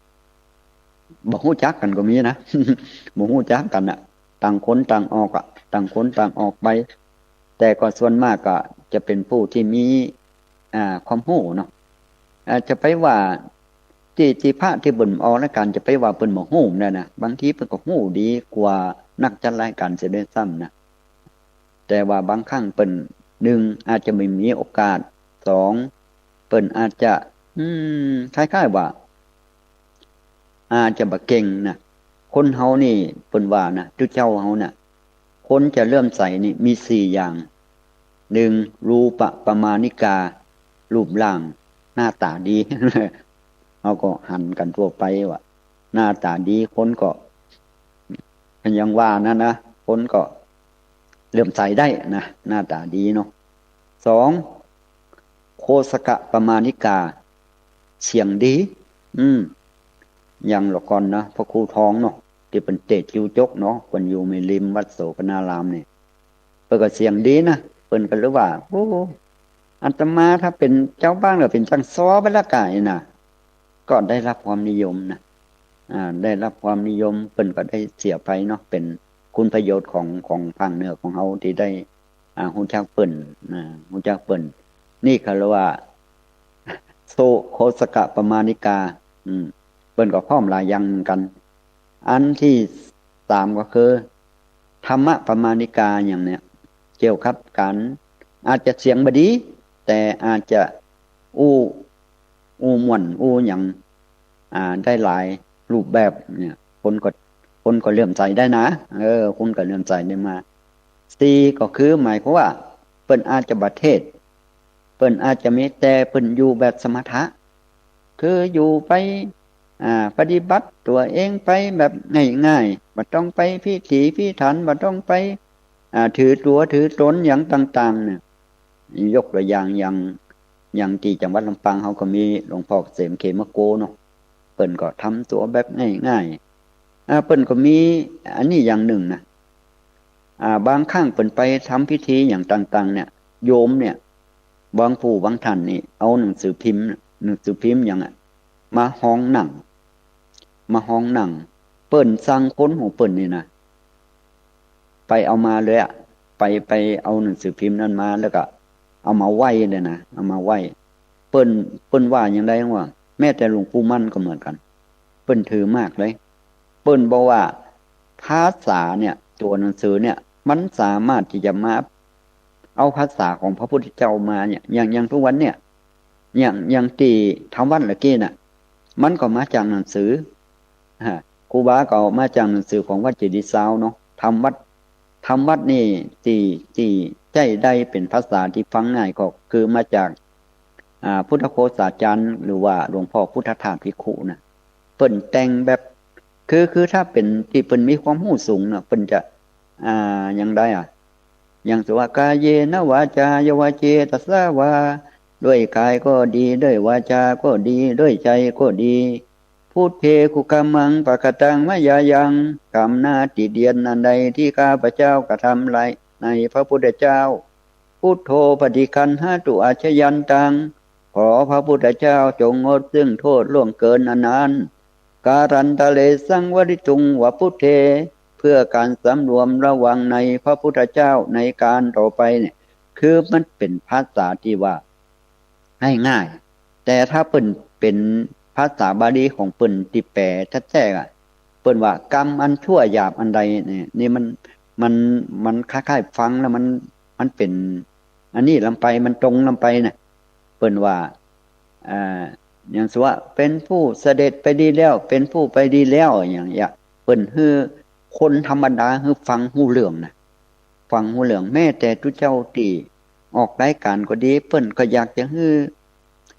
บ่ฮู้จักกั๋นก็มีนะ บ่ฮู้จักกั๋นอะ ต่างคนต่างออกอะ ต่างคนต่างออกไป แต่ก็ส่วนมากก็จะเป๋นผู้ตี้มี อ่า ความฮู้เนาะ อ่า จะไปว่าตี้ ตี้พระตี้เปิ้นออกรายก๋าน จะไปว่าเปิ้นบ่ฮู้บ่ได้นะ บางทีเปิ้นก็ฮู้ดีกว่านักจัดรายก๋านเสียด้วยซ้ำนะ แต่ว่าบางครั้งเปิ้น หนึ่ง อาจจะบ่มีโอกาส สอง เปิ้นอาจจะ อืม คล้ายๆ ว่า อาจจะบ่เก่งนะ คนเฮานี่เปิ้นว่านะ ตุ๊เจ้าเฮาน่ะ คนจะเลื่อมใสนี่มีสี่อย่าง หนึ่ง รูปะปะมาณิกา รูปร่างหน้าต๋าดี เฮาก็หันกั๋นทั่วไปว่า หน้าต๋าดี คนก็ ก็ยังว่านั่นนะ คนก็เลื่อมใสได้นะ หน้าต๋าดีเนาะ สอง โคสกะปะมาณิกา เสียงดี อืม อย่างละก่อนนะ พระครูทองเนาะ ตี้เปิ้นเตะจิวจกเนาะ เปิ้นอยู่แม่ริมวัดโสภณารามนี่ เปิ้นก็เสียงดีนะ เปิ้นก็เลยว่า โอ้ อาตมาถ้าเป๋นจาวบ้านก็เป๋นจั้งซ้อไปละก่ายนะ ก็ได้ฮับความนิยมนะ อ่า ได้ฮับความนิยม เปิ้นก็ได้เสียไปเนาะ เป๋นคุณประโยชน์ของ ของภาคเหนือของเฮาตี้ได้ อ่า ฮู้จักเปิ้น อ่า ฮู้จักเปิ้น นี่เขาเรียกว่า โส โคสกะปะมาณิกา อืม เปิ้นก็พร้อมหลายอย่างเหมือนกั๋น อันตี้สามก็คือ ธรรมะปะมาณิกาอย่างเนี้ย เกี่ยวกับก๋าน อาจจะเสียงบ่ดี แต่อาจจะอู้ อู้ม่วน อู้หยัง อ่า ได้หลายรูปแบบเนี่ย คนก็ คนก็เลื่อมใสได้นะ เออ คนก็เลื่อมใสได้มา สี่ ก็คือหมายความว่า เปิ้นอาจจะบ่เทศน์ เปิ้นอาจจะมี แต่เปิ้นอยู่แบบสมถะ คืออยู่ไป อ่า ปฏิบัติตั๋วเองไปแบบง่ายๆ บ่ต้องไปพิถีพิถัน บ่ต้องไป อ่า ถือตั๋วถือต๋นหยังต่างๆ เนี่ย ยกตั๋วอย่าง อย่าง อย่างตี้จังหวัดลำปางเฮาก็มีหลวงพ่อเกษมเขมโกเนาะ เปิ้นก็ทำตั๋วแบบง่ายๆ อ่า เปิ้นก็มีอันนี้อย่างนึ่งนะ อ่า บางครั้งเปิ้นไปทำพิธีอย่างต่างๆ เนี่ย โยมเนี่ย บางผู้บางต้านนี่ เอาหนังสือพิมพ์ หนังสือพิมพ์หยังอะ มาฮองหนัง มาฮองหนัง เปิ้นสั่งคนของเปิ้นนี่นะ ไปเอามาเลยอะ ไป ไปเอาหนังสือพิมพ์นั้นมา แล้วก็เอามาไหว้เลยนะ เอามาไหว้ เปิ้น เปิ้นว่าอย่างใดว่า แม้แต่หลวงปู่มั่นก็เหมือนกั๋น เปิ้นถือมากเลย เปิ้นบอกว่าภาษาเนี่ย ตั๋วหนังสือเนี่ย มันสามารถตี้จะมาเอาภาษาของพระพุทธเจ้ามาเนี่ย อย่าง อย่างทุกวันเนี่ย อย่าง อย่างตี้ทำวัดละกี้น่ะ มันก็มาจากหนังสือ ฮะ ครูบาก็เอามาจากหนังสือของวัดเจดีย์ซาวน์เนาะ ทำวัด ทำวัดนี่ตี้ ตี้ใจ๊ได้เป๋นภาษาตี้ฟังง่ายก็คือมาจาก อ่า พุทธโฆษาจารย์ หรือว่าหลวงพ่อพุทธทาสภิกขุน่ะ เปิ้นแต่งแบบ คือ คือถ้าเป๋นตี้เปิ้นมีความฮู้สูงน่ะ เปิ้นจะ อ่า อย่างใดอะ อย่างสมมุติว่า กาเยนะวาจายาวาเจตสาวา ด้วยกายก็ดี ด้วยวาจาก็ดี ด้วยใจ๋ก็ดี พุทเท คุคามัง ปะคะตัง มะยายัง กรรมหน้าตี้เดียนอันใดตี้ข้าพเจ้ากระทำไว้ในพระพุทธเจ้า พุทโธ ปะฏิคันหะตุ อาชยันตัง ขอพระพุทธเจ้าจงงดซึ่งโทษล่วงเกินอันนั้น การันตะเร สังวริตุง วะ พุทเท เพื่อการสำรวมระวังในพระพุทธเจ้าในการต่อไปเนี่ย คือมันเป๋นภาษาตี้ว่าง่าย แต่ถ้าเปิ้นเป๋นภาษาบาลีของเปิ้นตี้แป๋แต๊ๆ อะ เปิ้นว่า กรรมอันชั่วหยาบอันใด เนี่ย นี่มัน มัน มันคล้ายๆ ฟังแล้วมัน มันเป๋นอันนี้ลำไป มันตรงลำไปน่ะ เปิ้นว่า อ่า อย่างเช่นว่า เป๋นผู้เสด็จไปดีแล้ว เป๋นผู้ไปดีแล้ว อย่างเนี้ย เปิ้นหื้อคนธรรมดาหื้อฟังฮู้เรื่องน่ะ ฟังฮู้เรื่อง แม้แต่ตุ๊เจ้าตี้ออกรายก๋านก็ดี เปิ้นก็อยากจะหื้อ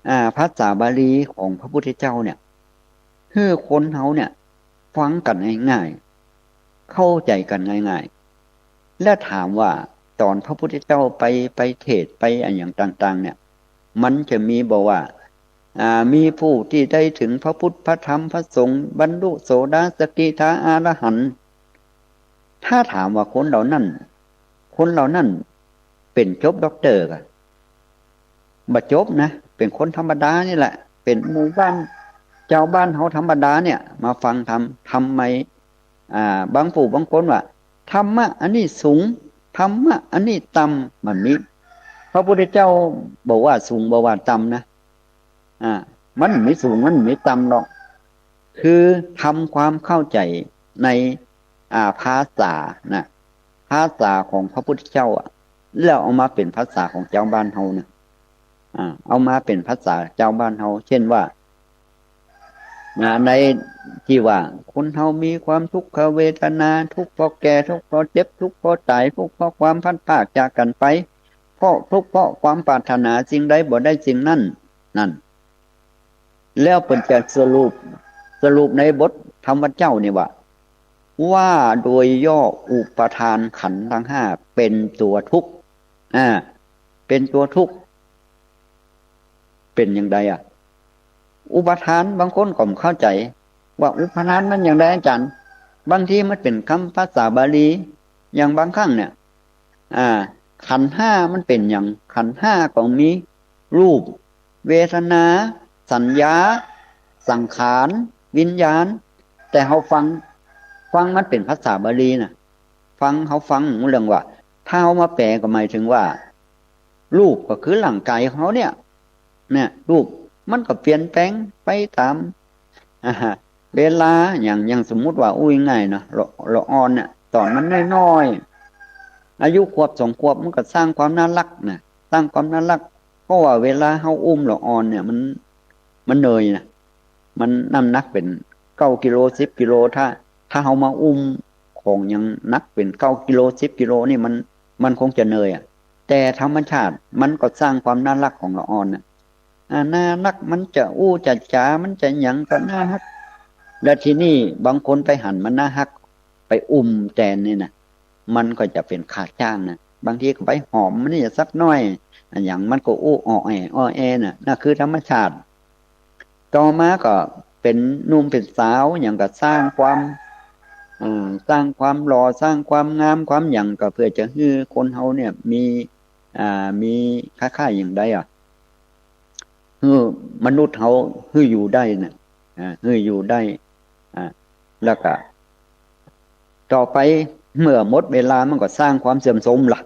อ่า ภาษาบาลีของพระพุทธเจ้าเนี่ย หื้อคนเฮาเนี่ย ฟังกั๋นง่ายๆ เข้าใจ๋กั๋นง่ายๆ และถามว่าต๋อนพระพุทธเจ้าไป ไปเทศน์ ไปอะหยังต่างๆ เนี่ย มันจะมีบ่ว่า อ่า มีผู้ตี้ได้เถิงพระพุทธ พระธรรม พระสงฆ์ บรรลุโสดาสกิทาอรหันต์ ถ้าถามว่าคนเหล่านั้น คนเหล่านั้นเป๋นจบด็อกเตอร์ก่า บ่จบนะ เป๋นคนธรรมดานี่แหละ เป๋นหมู่บ้าน จาวบ้านเฮาธรรมดาเนี่ย มาฟังธรรม ทำไม อ่า บางผู้บางคนว่า ธรรมะอันนี้สูง ธรรมะอันนี้ต่ำ มันมี พระพุทธเจ้าบ่ว่าสูง บ่ว่าต่ำนะ อ่า มันมีสูง มันมีต่ำหรอก คือทำความเข้าใจ๋ใน อ่า ภาษาน่ะ ภาษาของพระพุทธเจ้าอะ แล้วเอามาเป๋นภาษาของจาวบ้านเฮาน่ะ อ่า เอามาเป๋นภาษาจาวบ้านเฮา เช่นว่า อ่า ในตี้ว่า คนเฮามีความทุกขเวทนา ทุกข์เพราะแก่ ทุกข์เพราะเจ็บ ทุกข์เพราะต๋าย ทุกข์เพราะความพลัดพรากจากกั๋นไป เพราะทุกข์เพราะความปรารถนาสิ่งใดบ่ได้สิ่งนั้น นั่น แล้วเปิ้นจะสรุป สรุปในบทธรรมเจ้านี่ว่า ว่าโดยย่ออุปาทานขันธ์ทั้งห้าเป๋นตั๋วทุกข์ อ่า เป๋นตั๋วทุกข์ เป๋นอย่างใดอะ อุปาทาน บางคนก็บ่เข้าใจ๋ว่าอุปาทานมันอย่างใดอาจ๋ารย์ บางทีมันเป๋นกำภาษาบาลี อย่างบางครั้งเนี่ย อ่า ขันธ์ห้ามันเป๋นหยัง ขันธ์ห้าก็มี รูป เวทนา สัญญา สังขาร วิญญาณ แต่เฮาฟัง ฟังมันเป๋นภาษาบาลีน่ะ ฟัง เฮาฟังฮู้เรื่องว่า ถ้าเฮามาแปลก็หมายเถิงว่า รูปก็คือร่างก๋ายของเฮาเนี่ย เนี่ย รูปมันก็เปลี่ยนแปลงไปต๋าม อ่าฮะ เวลา อย่าง อย่างสมมุติว่า อู้ง่ายๆ เนาะ ละ ละอ่อนเนี่ย ต๋อนมันน้อยๆ อายุขวบสองขวบ มันก็สร้างความน่าฮักน่ะ สร้างความน่าฮัก เพราะว่าเวลาเฮาอุ้มละอ่อนเนี่ย มัน มันเหนื่อยน่ะ มันน้ำหนักเป๋นเก้ากิโล สิบกิโล ถ้า ถ้าเฮามาอุ้มของหยังหนักเป๋นเก้ากิโล สิบกิโลนี่ มัน มันคงจะเหนื่อยอะ แต่ธรรมชาติมันก็สร้างความน่าฮักของละอ่อนน่ะ อ่า น่าฮัก มันจะอู้จะจ๋า มันจะหยังก็น่าฮัก แล้วทีนี้บางคนไปหันมันน่าฮัก ไปอุ้มแตนนี่น่ะ มันก็จะเป๋นค่าจ้างน่ะ บางทีก็ไปหอมมันนี่สักหน้อย อะหยังมันก็อู้อ้อแอ อ้อแอน่ะ นั่นคือธรรมชาติ ต่อมาก็เป๋นหนุ่มเป๋นสาว หยังก็สร้างความ อ่า สร้างความหล่อ สร้างความงาม ความหยัง ก็เพื่อจะหื้อคนเฮาเนี่ยมี อ่า มีค่าๆ อย่างใดอะ หื้อมนุษย์เฮาหื้ออยู่ได้น่ะ อ่า หื้ออยู่ได้ อ่า แล้วก็ ต่อไปเมื่อหมดเวลามันก็สร้างความเสื่อมโทรมล่ะ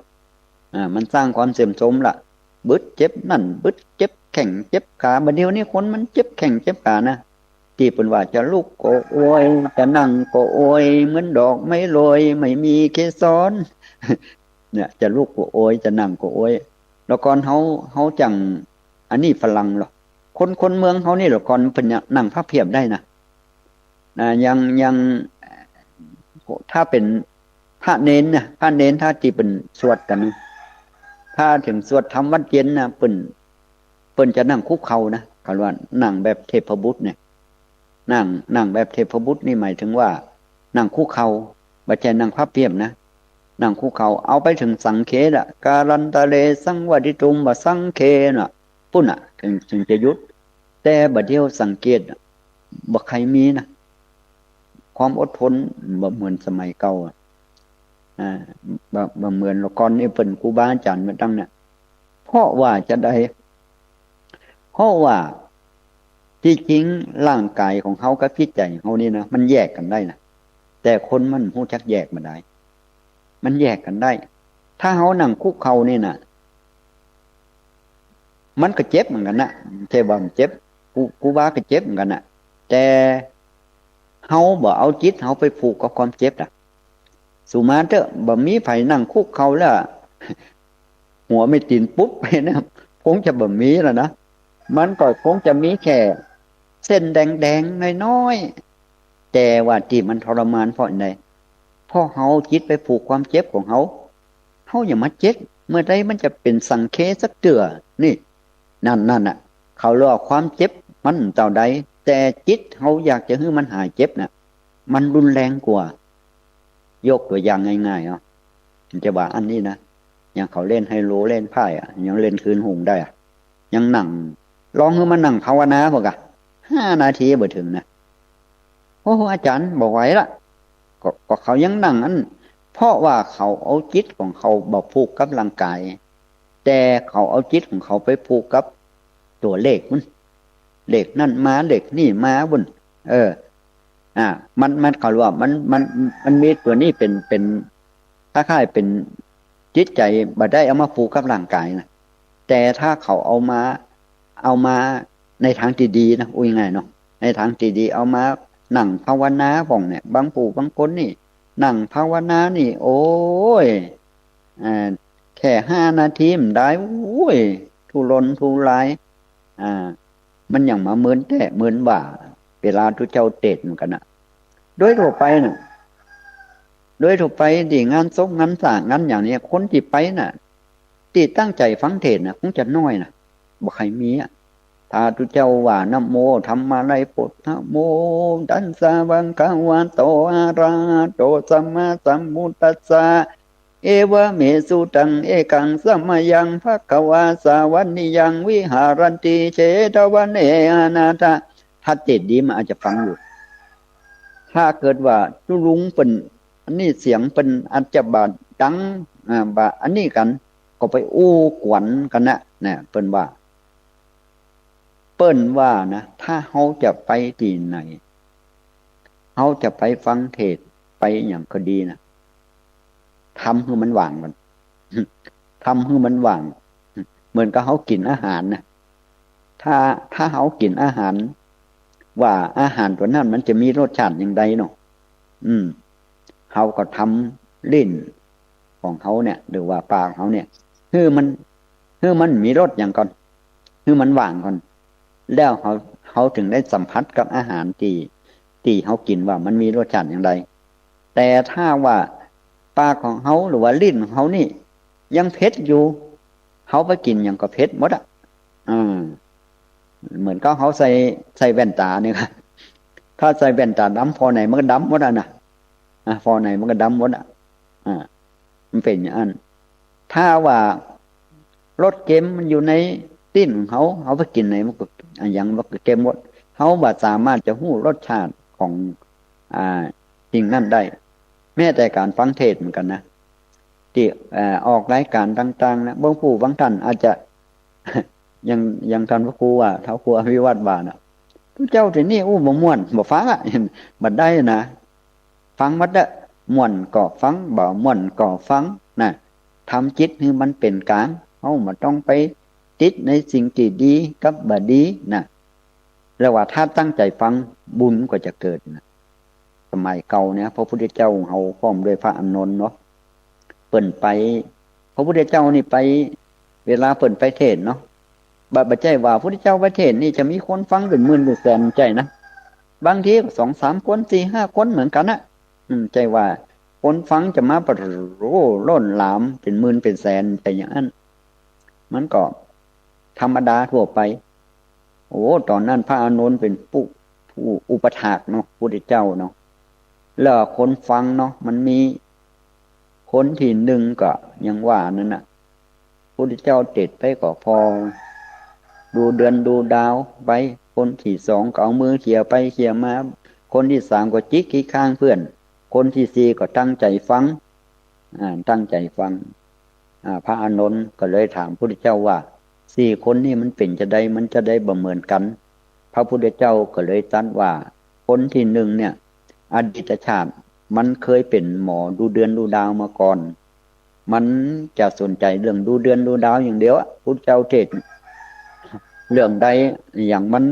อ่า มันสร้างความเสื่อมโทรมล่ะ บาดเจ็บนั่น บาดเจ็บแข้งเจ็บขา บ่าเดี่ยวนี้คนมันเจ็บแข้งเจ็บขานะ ตี้เปิ้นว่าจะลุกก็โอย จะนั่งก็โอย เหมือนดอกไม้โรย ไม่มีเกสร เนี่ย จะลุกก็โอย จะนั่งก็โอย ละก่อนเฮา เฮาจั่ง อันนี้ฝรั่งหรอก คน คนเมืองเฮานี่ละก่อนเปิ้นนั่งพับเพียบได้นะ นะ อย่าง อย่าง ถ้าเป๋นพระเณรนะ พระเณรถ้าตี้เปิ้นสวดกั๋นนะ ถ้าเถิงสวดธรรมวัตรเย็นนะ เปิ้น เปิ้นจะนั่งคุกเข่านะ เขาว่านั่งแบบเทพบุตรเนี่ย นั่ง นั่งแบบเทพบุตรนี่หมายเถิงว่านั่งคุกเข่า บ่ใจ้นั่งพับเพียบนะ นั่งคุกเข่า เอาไปเถิงสังเขละ กาลันตะเร สังวาทิตุม วาสังเขนะ ปู้นน่ะ เถิง เถิงจะหยุด แต่บ่าเดี่ยวสังเกต บ่ใค่มีนะ ความอดทนบ่เหมือนสมัยเก่าอะ อ่า บ่ บ่เหมือนละก่อนนี่เปิ้นครูบาอาจ๋ารย์มาตั้งเนี่ย เพราะว่าจะใด เพราะว่าตี้จริงร่างก๋ายของเฮากับจิตใจ๋ของเฮานี่นะ มันแยกกั๋นได้นะ แต่คนมันฮู้จักแยกบ่ได้ มันแยกกั๋นได้ ถ้าเฮานั่งคุกเข่านี่นะ มันก็เจ็บเหมือนกั๋นนะ บ่ใจ้ว่าบ่เจ็บ กู กูว่าก็เจ็บเหมือนกั๋นนะ แต่เฮาบ่เอาจิตเฮาไปผูกกับความเจ็บนะ สูมาเต๊อะ บ่มีใผนั่งคุกเข่าแล้ว หัวไม่ตี๋นปุ๊บไปนะ คงจะบ่มีแล้วนะ มันก็คงจะมีแค่เส้นแดงๆ น้อยๆ แต่ว่าตี้มันทรมานเพราะอันใด เพราะเฮาจิตไปผูกความเจ็บของเฮา เฮาอย่ามาเจ็บ เมื่อใดมันจะเป๋นสังเคสักเตื้อ นี่ นั่น นั่นน่ะ เขาเรียกว่าความเจ็บมันเต้าใด แต่จิตเฮาอยากจะหื้อมันหายเจ็บน่ะ มันรุนแรงกว่า ยกตั๋วอย่างง่ายๆ เอา จะว่าอันนี้นะ อย่างเขาเล่นไฮโลเล่นไพ่อะ ยังเล่นคืนหุงได้อะ ยังนั่ง ลองหื้อมันนั่งภาวนาพวกอะ ห้านาทีบ่เถิงนะ โอ้ อาจ๋ารย์ บ่ไหวละ ก็ ก็เขายังนั่งอั้น เพราะว่าเขาเอาจิตของเขาบ่ผูกกับร่างก๋าย แต่เขาเอาจิตของเขาไปผูกกับตั๋วเลขพุ้น เลขนั่นมา เลขนี่มาพุ้น เออ อ่า มัน มัน เขาเรียกว่ามัน มัน มันมีตั๋วนี้เป๋น เป๋นคล้ายๆ เป๋นจิตใจ๋ บ่ได้เอามาผูกกับร่างก๋ายนะ แต่ถ้าเขาเอามา เอามาในตางตี้ดีนะ อู้ง่ายๆ เนาะ ในตางตี้ดี เอามานั่งภาวนาพ่องเนี่ย บางผู้บางคนนี่ นั่งภาวนานี่ โอ้ย อ่า แค่ห้านาทีบ่ได้ โอ้ย ทุรนทุราย อ่า มันยังมาเมินแต๊เมินว่า เวลาตุ๊เจ้าเตศน์เหมือนกั๋นนะ โดยทั่วไปน่ะ โดยทั่วไปตี้งานศพงานสร้างงานอย่างนี้ คนตี้ไปน่ะ ตี้ตั้งใจ๋ฟังเทศน์น่ะ คงจะน้อยน่ะ บ่ใค่มีอะ ถ้าตุ๊เจ้าว่า นะโมธัมมาลัยปุทธะโม ตัสสะภะคะวะโต อะระหะโต สัมมาสัมพุทธัสสะ เอวะเมสุตัง เอกังสะมะยัง ภะคะวาสาวันนิยัง วิหารันติเชตวะเน อนาถะ ถ้าเตศน์ดีมันอาจจะฟังอยู่ ถ้าเกิดว่าตุ๊ลุงเปิ้น อันนี้เสียงเปิ้นอาจจะบ่ดัง อ่า บ่อันนี้กั๋น ก็ไปอู้กวนกั๋นนะ นะ เปิ้นว่า เปิ้นว่านะ ถ้าเฮาจะไปตี้ไหน เฮาจะไปฟังเทศน์ ไปหยังก็ดีนะ ทำหื้อมันว่างก่อน ทำหื้อมันว่าง เหมือนกับเฮากิ๋นอาหารนะ ถ้า ถ้าเฮากิ๋นอาหาร ว่าอาหารตั๋วนั้นมันจะมีรสชาติอย่างใดเนาะ อืม เฮาก็ทำลิ้นของเฮาเนี่ย หรือว่าปากของเฮาเนี่ย หื้อมัน หื้อมันมีรสหยังก่อน หื้อมันว่างก่อน แล้วเฮา เฮาเถิงได้สัมผัสกับอาหารตี้ ตี้เฮากิ๋นว่ามันมีรสชาติอย่างใด แต่ถ้าว่าปากของเฮาหรือว่าลิ้นของเฮานี่ยังเผ็ดอยู่ เฮาไปกิ๋นหยังก็เผ็ดหมดอะ อ่า เหมือนกับเฮาใส่ ใส่แว่นต๋านี่ครับ ถ้าใส่แว่นต๋าดำ ผ่อไหนมันก็ดำหมดอะนะ อ่า ผ่อไหนมันก็ดำหมดอะ อ่า มันเป๋นอย่างอั้น ถ้าว่ารสเค็มมันอยู่ในลิ้นของเฮา เฮาไปกิ๋นไหนมันก็ อะหยังมันก็เค็มหมด เฮาบ่สามารถจะฮู้รสชาติของ อ่า สิ่งนั้นได้ แม้แต่ก๋านฟังเทศน์เหมือนกั๋นนะ ตี้ เอ่อ ออกรายก๋านต่างๆ นะ บางผู้บางต้านอาจจะ อย่าง อย่างต้านพระครูว่า เฒ่าครูอภิวัตรว่านะ ตุ๊เจ้าตี้นี่อู้บ่ม่วน บ่ฟังอะ บ่ได้นะ ฟังหมดเต๊อะ ม่วนก็ฟัง บ่ม่วนก็ฟังนะ ทำจิตหื้อมันเป๋นก๋าง เฮาบ่ต้องไปติดในสิ่งตี้ดีกับบ่ดีนะ แล้วว่าถ้าตั้งใจ๋ฟัง บุญก็จะเกิดนะ สมัยเก่าเนี่ย พระพุทธเจ้าเฮาพร้อมด้วยพระอานนท์เนาะ เปิ้นไป พระพุทธเจ้านี่ไป เวลาเปิ้นไปเทศน์เนาะ บ่ บ่ใจ้ว่าพุทธเจ้าไปเทศน์นี่จะมีคนฟังเป๋นหมื่นเป๋นแสน บ่ใจ้นะ บางทีก็สองสามคน สี่ห้าคนเหมือนกั๋นนะ อืม ใจ้ว่าคนฟังจะมา โอ้โห ล้นหลามเป๋นหมื่นเป๋นแสน บ่ใจ้อย่างอั้น มันก็ธรรมดาทั่วไป โอ้ ต๋อนนั้นพระอานนท์เป๋นผู้ ผู้อุปัฏฐากเนาะ พุทธเจ้าเนาะ แล้วคนฟังเนาะ มันมีคนตี้นึ่งก็อย่างว่านั่นน่ะ พุทธเจ้าเตศน์ไปก็ผ่อดูเดือนดูดาวไป คนตี้สองก็เอามือเขี่ยไปเขี่ยมา คนตี้สามก็จิกขี้คางเปื้อน คนตี้สี่ก็ตั้งใจ๋ฟัง อ่า ตั้งใจ๋ฟัง อ่า พระอานนท์ก็เลยถามพุทธเจ้าว่า สี่คนนี่มันเป๋นจาใด มันจาใดบ่เหมือนกั๋น พระพุทธเจ้าก็เลยตรัสว่า คนตี้นึ่งเนี่ย อดีตชาติมันเคยเป๋นหมอดูเดือนดูดาวมาก่อน มันจะสนใจ๋เรื่องดูเดือนดูดาวอย่างเดียวอะ พุทธเจ้าเทศน์ เรื่องใดอย่างมัน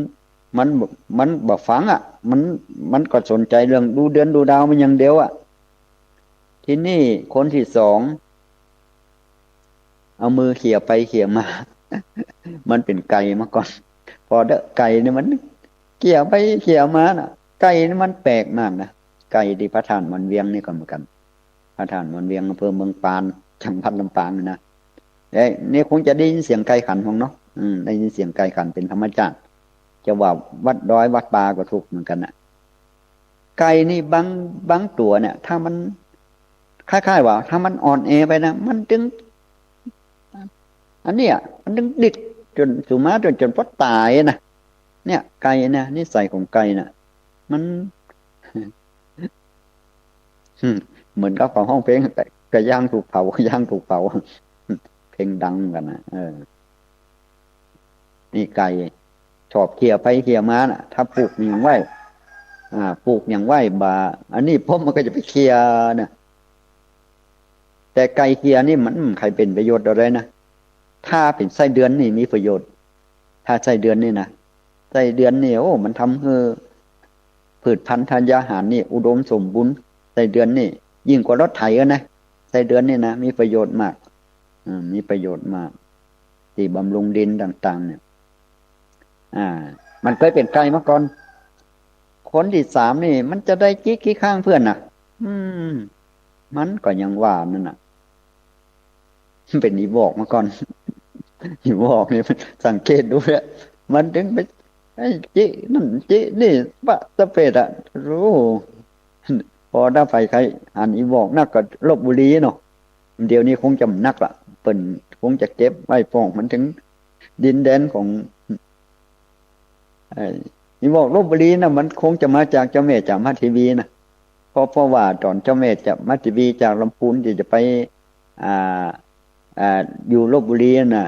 มัน มันบ่ฟังอะ มัน มันก็สนใจ๋เรื่องดูเดือนดูดาวมันอย่างเดียวอะ ทีนี้คนตี้สอง เอามือเขี่ยไปเขี่ยมา มันเป๋นไก่มาก่อน ปอเต๊อะ ไก่นี่มันเขี่ยไปเขี่ยมาน่ะ ไก่นี่มันแปลกมากนะ ไก่ตี้พระธาตุหมอนเวียงนี่ก็เหมือนกั๋น พระธาตุหมอนเวียง อำเภอเมืองปาน จังหวัดลำปางนี่นะ เอ๊ะ นี่คงจะได้ยินเสียงไก่ขันพ่องเนาะ อืม ได้ยินเสียงไก่ขันเป๋นธรรมชาติ จะว่าวัดดอยวัดป่าก็ถูกเหมือนกั๋นน่ะ ไก่นี่บาง บางตั๋วเนี่ย ถ้ามัน คล้ายๆ ว่า ถ้ามันอ่อนแอไปนะ มันตึง อันเนี้ย มันตึงดิดจ๋น สุมาจ๋น จ๋นปอต๋ายนะ เนี่ย ไก่เนี่ย นิสัยของไก่น่ะ มัน อืม เหมือนกับเขาฮ้องเพลง ไก่ ไก่ย่างถูกเผา ไก่ย่างถูกเผา เพลงดังเหมือนกั๋นนะ เออ นี่ไก่ชอบเขี่ยไปเขี่ยมาน่ะ ถ้าปลูกหยังไว้ อ่า ปลูกหยังไว้บ่า อันนี้ป้อมมันก็จะไปเขี่ยน่ะ แต่ไก่เขี่ยนี่มันบ่ใค่เป๋นประโยชน์อะไรนะ ถ้าเป๋นไส้เดือนนี่มีประโยชน์ ถ้าไส้เดือนนี่นะ ไส้เดือนนี่ โอ้ มันทำหื้อ พืชพันธัญญาหารนี่อุดมสมบูรณ์ ไส้เดือนนี่ยิ่งกว่ารถไถอะนะ ไส้เดือนนี่นะ มีประโยชน์มาก อืม มีประโยชน์มาก ตี้บำรุงดินต่างๆ เนี่ย อ่า มันเกยเป๋นไก่มาก่อน คนตี้สามนี่มันจะได้จิขี้ข้างเปื้อนน่ะ อืม มันก็ยังว่านั่นน่ะ มันเป๋นอีวอกมาก่อน อีวอกนี่สังเกตดูเนี่ย มันตึงไป ไอ้จินั่นจินี่ ปะตะเปดอะ โอ้ ปอถ้าใผใค่หันอีวอกนักก็ลพบุรีเนาะ เดี๋ยวนี้คงจะบ่นักละ เปิ้นคงจะเก็บไว้ป้องมันเถิงดินแดนของ ไอ้อีวอกลพบุรีน่ะ มันคงจะมาจากเจ้าแม่จามาเทวีน่ะ เพราะ เพราะว่าต๋อนเจ้าแม่จามาเทวีจากลำพูนตี้จะไป อ่า อ่า อยู่ลพบุรีน่ะ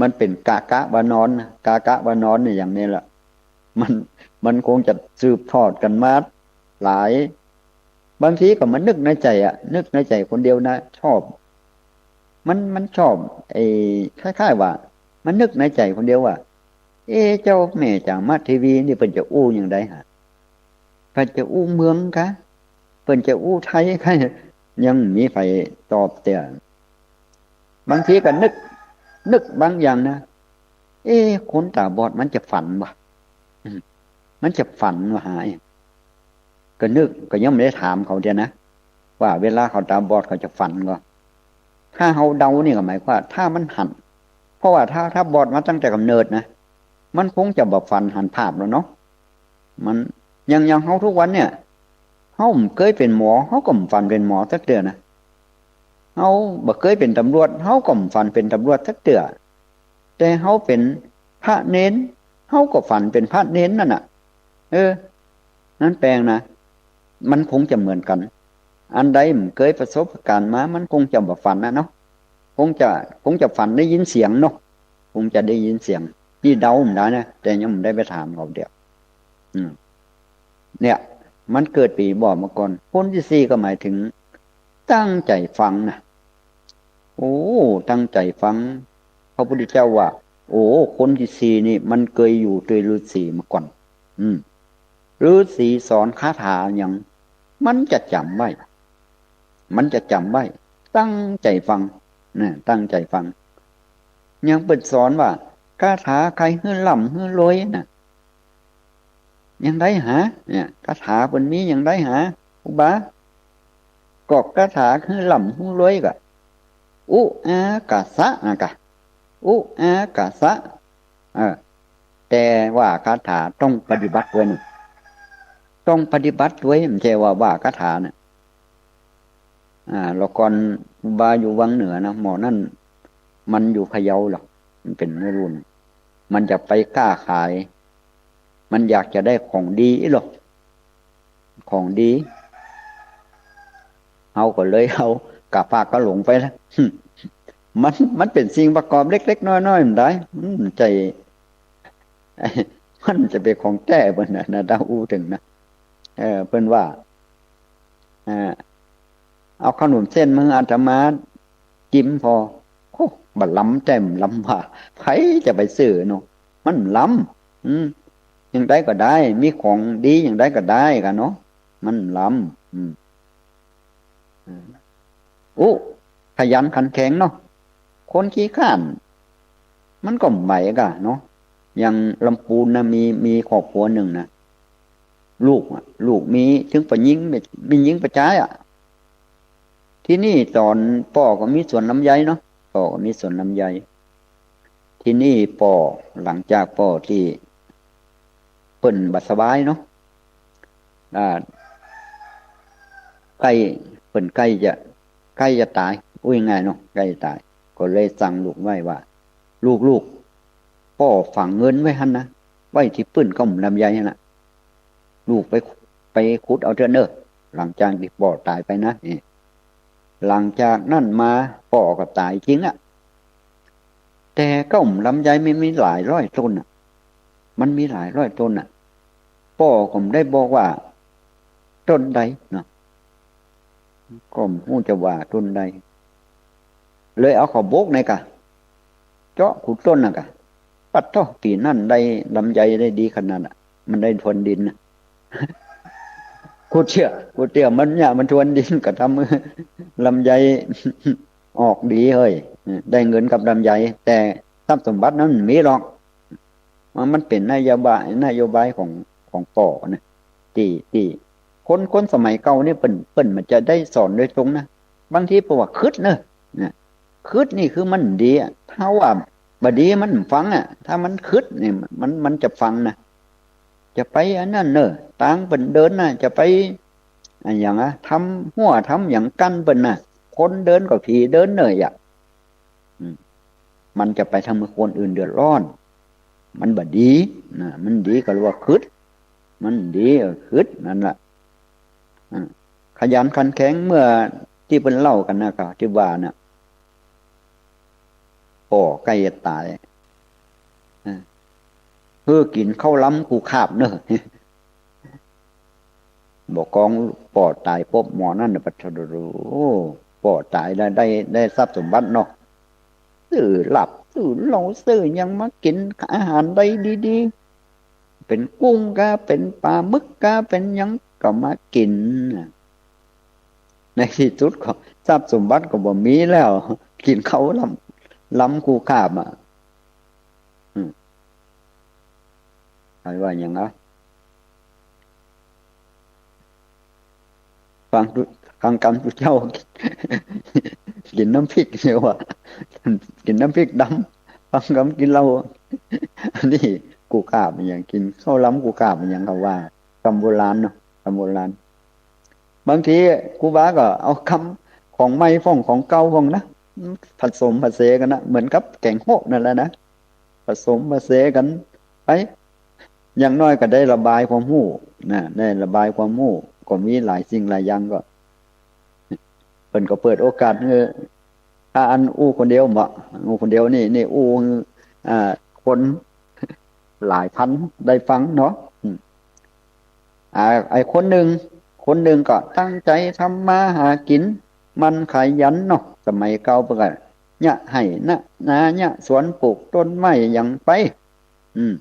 มันเป๋นกากะวานอนน่ะ กากะวานอนเนี่ยอย่างนี้แหละ มัน มันคงจะสืบทอดกั๋นมาหลาย บางทีก็มานึกในใจ๋อะ นึกในใจ๋คนเดียวนะ ชอบ มัน มันชอบ ไอ้ คล้ายๆ ว่า มันนึกในใจ๋คนเดียวว่า เอ๊ะ เจ้าแม่จามาเทวีนี่เปิ้นจะอู้อย่างใดหา เปิ้นจะอู้เมืองกา เปิ้นจะอู้ไทยกา ยังบ่มีใผตอบเตื้อ บางทีก็นึก นึกบางอย่างนะ เอ๊ะ คนต๋าบอดมันจะฝันบ่ อืม มันจะฝันบ่หา ก็นึก ก็ยังบ่ได้ถามเขาเตื้อนะ ว่าเวลาเขาต๋าบอดเขาจะฝันก่อ ถ้าเฮาเดานี่ก็หมายความว่า ถ้ามันหัน เพราะว่าถ้า ถ้าบอดมาตั้งแต่ก๋ำเนิดนะ มันคงจะบ่ฝันหันภาพแล้วเนาะ มัน อย่าง อย่างเฮาทุกวันเนี่ย เฮาบ่เกยเป๋นหมอ เฮาก็บ่ฝันเป๋นหมอสักเตื้อนะ เฮาบ่เกยเป๋นต๋ำรวจ เฮาก็บ่ฝันเป๋นต๋ำรวจสักเตื้อ แต่เฮาเป๋นพระเณร เฮาก็ฝันเป๋นพระเณรนั่นน่ะ เออ นั้นแปลกนะ มันคงจะเหมือนกั๋น อันใดบ่เกยประสบการณ์มา มันคงจะบ่ฝันนะเนาะ คงจะ คงจะฝันได้ยินเสียงเนาะ คงจะได้ยินเสียง นี่เดาบ่ได้นะ แต่ยังบ่ได้ไปถามเขาเตื้อ อืม เนี่ย มันเกิดเป๋นอีวอกมาก่อน คนตี้สี่ก็หมายเถิง ตั้งใจ๋ฟังนะ โอ้ ตั้งใจ๋ฟัง พระพุทธเจ้าว่า โอ้ คนตี้สี่นี่มันเกยอยู่ตวยฤๅษีมาก่อน อืม ฤๅษีสอนคาถาหยัง มันจะจ๋ำไว้ มันจะจ๋ำไว้ ตั้งใจ๋ฟังนะ ตั้งใจ๋ฟัง อย่างเปิ้นสอนว่า คาถาใค่หื้อร่ำหื้อรวยน่ะ อย่างใดหา เนี่ย คาถาเปิ้นมีอย่างใดหา ครูบา ก็คาถาหื้อร่ำหื้อรวยก็ อุอากาสะนะกะ อุอากาสะ เออ แต่ว่าคาถาต้องปฏิบัติตวยนะ ต้องปฏิบัติตวย บ่ใจ้ว่า ว่าคาถาน่ะ อ่า แล้วก่อนครูบาอยู่วังเหนือนะ หม่องนั้น มันอยู่พะเยาหรอก มันเป๋นวัยรุ่น มันจะไปค้าขาย มันอยากจะได้ของดีหรอก ของดี เฮาก็เลยเอากาฝากกาหลงไปนะ มัน มันเป๋นสิ่งประกอบเล็กๆ น้อยๆ บ่ได้ มันบ่ใจ้ มันจะเป๋นของแต๊เปิ้นน่ะนะ ถ้าอู้เถิงนะ เออ เปิ้นว่า อ่า เอาขนมเส้นมาหื้ออาตมาจิมผ่อ โอ้ บ่ล้ำแต๊บ่ล้ำว่า ใผจะไปซื้อเนาะ มันบ่ล้ำ อืม อย่างใดก็ได้ มีของดีอย่างใดก็ได้ก่ะเนาะ มันบ่ล้ำ อืม อุ ขยันขันแข็งเนาะ คนขี้คร้าน มันก็บ่ไหวก่ะเนาะ อย่างลำปูนนะ มี มีครอบครัวนึ่งนะ ลูกอะ ลูกมีเถิงป้อญิง แม่ญิงป้อจายอะ ทีนี้ต๋อนป้อก็มีสวนลำไยเนาะ ป้อก็มีสวนลำไย ทีนี้ป้อ หลังจากป้อตี้เปิ้นบ่สบายเนาะ อ่า ใก้ เปิ้นใก้จะ ใก้จะต๋าย อู้ง่ายๆ เนาะ ใก้จะต๋าย ก็เลยสั่งลูกไว้ว่า ลูกๆ ป้อฝังเงินไว้หั้นนะ ไว้ตี้ปื้นก้อมลำไยหั้นน่ะ ลูกไป ไปขุดเอาเต๊อะเน่อ หลังจากตี้ป้อต๋ายไปนะ นี่ หลังจากนั้นมาป้อก็ต๋ายจริงอะ แต่ก้อมลำไยมันมีหลายร้อยต้นน่ะ มันมีหลายร้อยต้นน่ะ ป้อก็บ่ได้บอกว่าต้นใดเนาะ ก็บ่ฮู้จะว่าต้นใด เลยเอาเข้าบกในก่ะ เจาะกู้ต้นน่ะก่ะ ปัดโธ่ ปี๋นั้นได้ลำไยได้ดีขนาดอะ มันได้พรวนดินน่ะ กู้เตื้อ กู้เตื้อมันเนี่ย มันพรวนดินก็ทำหื้อลำไยออกดีเฮ้ย ได้เงินกับลำไย แต่ทรัพย์สมบัตินั้นบ่มีหรอก มัน มันเป๋นนโยบาย นโยบายของ ของป้อนะ ตี้ ตี้คน คนสมัยเก่านี่เปิ้น เปิ้นบ่จะได้สอนโดยตรงนะ บางทีเปิ้นว่าขึดเน่อ นะ ขึดนี่คือมันดีอะ ถ้าว่าบ่ดีมันบ่ฟังอะ ถ้ามันขึดนี่มัน มันจะฟังนะ จะไปอันนั้นเน่อ ตางเปิ้นเดินน่ะ จะไป อะหยังอะ ทำฮั้วทำหยังกั้นเปิ้นน่ะ คนเดินก็ผีเดินเน่ออะ อืม มันจะไปทำหื้อคนอื่นเดือดร้อน มันบ่ดีนะ มันดีก็เรียกว่าขึด มันดี เออ ขึดนั่นแหละ อ่า ขยันขันแข็ง เมื่อตี้เปิ้นเล่ากั๋นนะ ก็ตี้ว่าน่ะ ป้อใก้จะต๋าย อ่า หื้อกิ๋นข้าวลำกู้คาบเน่อ บ่กองป้อต๋ายปุ๊บ หมอนั่นน่ะ ปะโธ่ ป้อต๋ายแล้วได้ ได้ทรัพย์สมบัติเนาะ ซื้อเหล้า ซื้อเหล้า ซื้อหยังมากิ๋น อาหารได้ดีๆ เป๋นกุ้งกา เป๋นป๋าหมึกกา เป๋นหยังก็มากิ๋นน่ะ ในตี้สุดก็ทรัพย์สมบัติก็บ่มีแล้ว กิ๋นข้าวลำ ลำกู้คาบอะ อืม ใผว่าหยังอะ บาง บางกำตุ๊เจ้า กิ๋นน้ำพริกเดียวอะ กิ๋นน้ำพริกดำ บางกำกิ๋นเหล้า อันนี้กู้คาบอะหยัง กิ๋นข้าวลำกู้คาบอะหยัง เขาว่า กำโบราณเนาะ กำโบราณ บางทีครูบาก็เอากำของใหม่พ่องของเก่าพ่องนะ ผสมผสานกั๋นนะ เหมือนกับแก๋งโฮะนั่นแหละนะ ผสมผสานกั๋นไป อย่างน้อยก็ได้ระบายความฮู้นะ ได้ระบายความฮู้ ก็มีหลายสิ่งหลายอย่างก็ เปิ้นก็เปิดโอกาสหื้อ ถ้าอันอู้คนเดียวบ่ อู้คนเดียวนี่ นี่อู้ อ่า คนหลายพันได้ฟังเนาะ อืม อ่า ไอ้คนนึ่ง คนนึ่งก็ตั้งใจ๋ทำมาหากิ๋น หมั่นขยันเนาะ สมัยเก่าเปิ้นก็เยียะไฮ่เยียะนา เยียะสวน ปลูกต้นไม้หยังไป อืม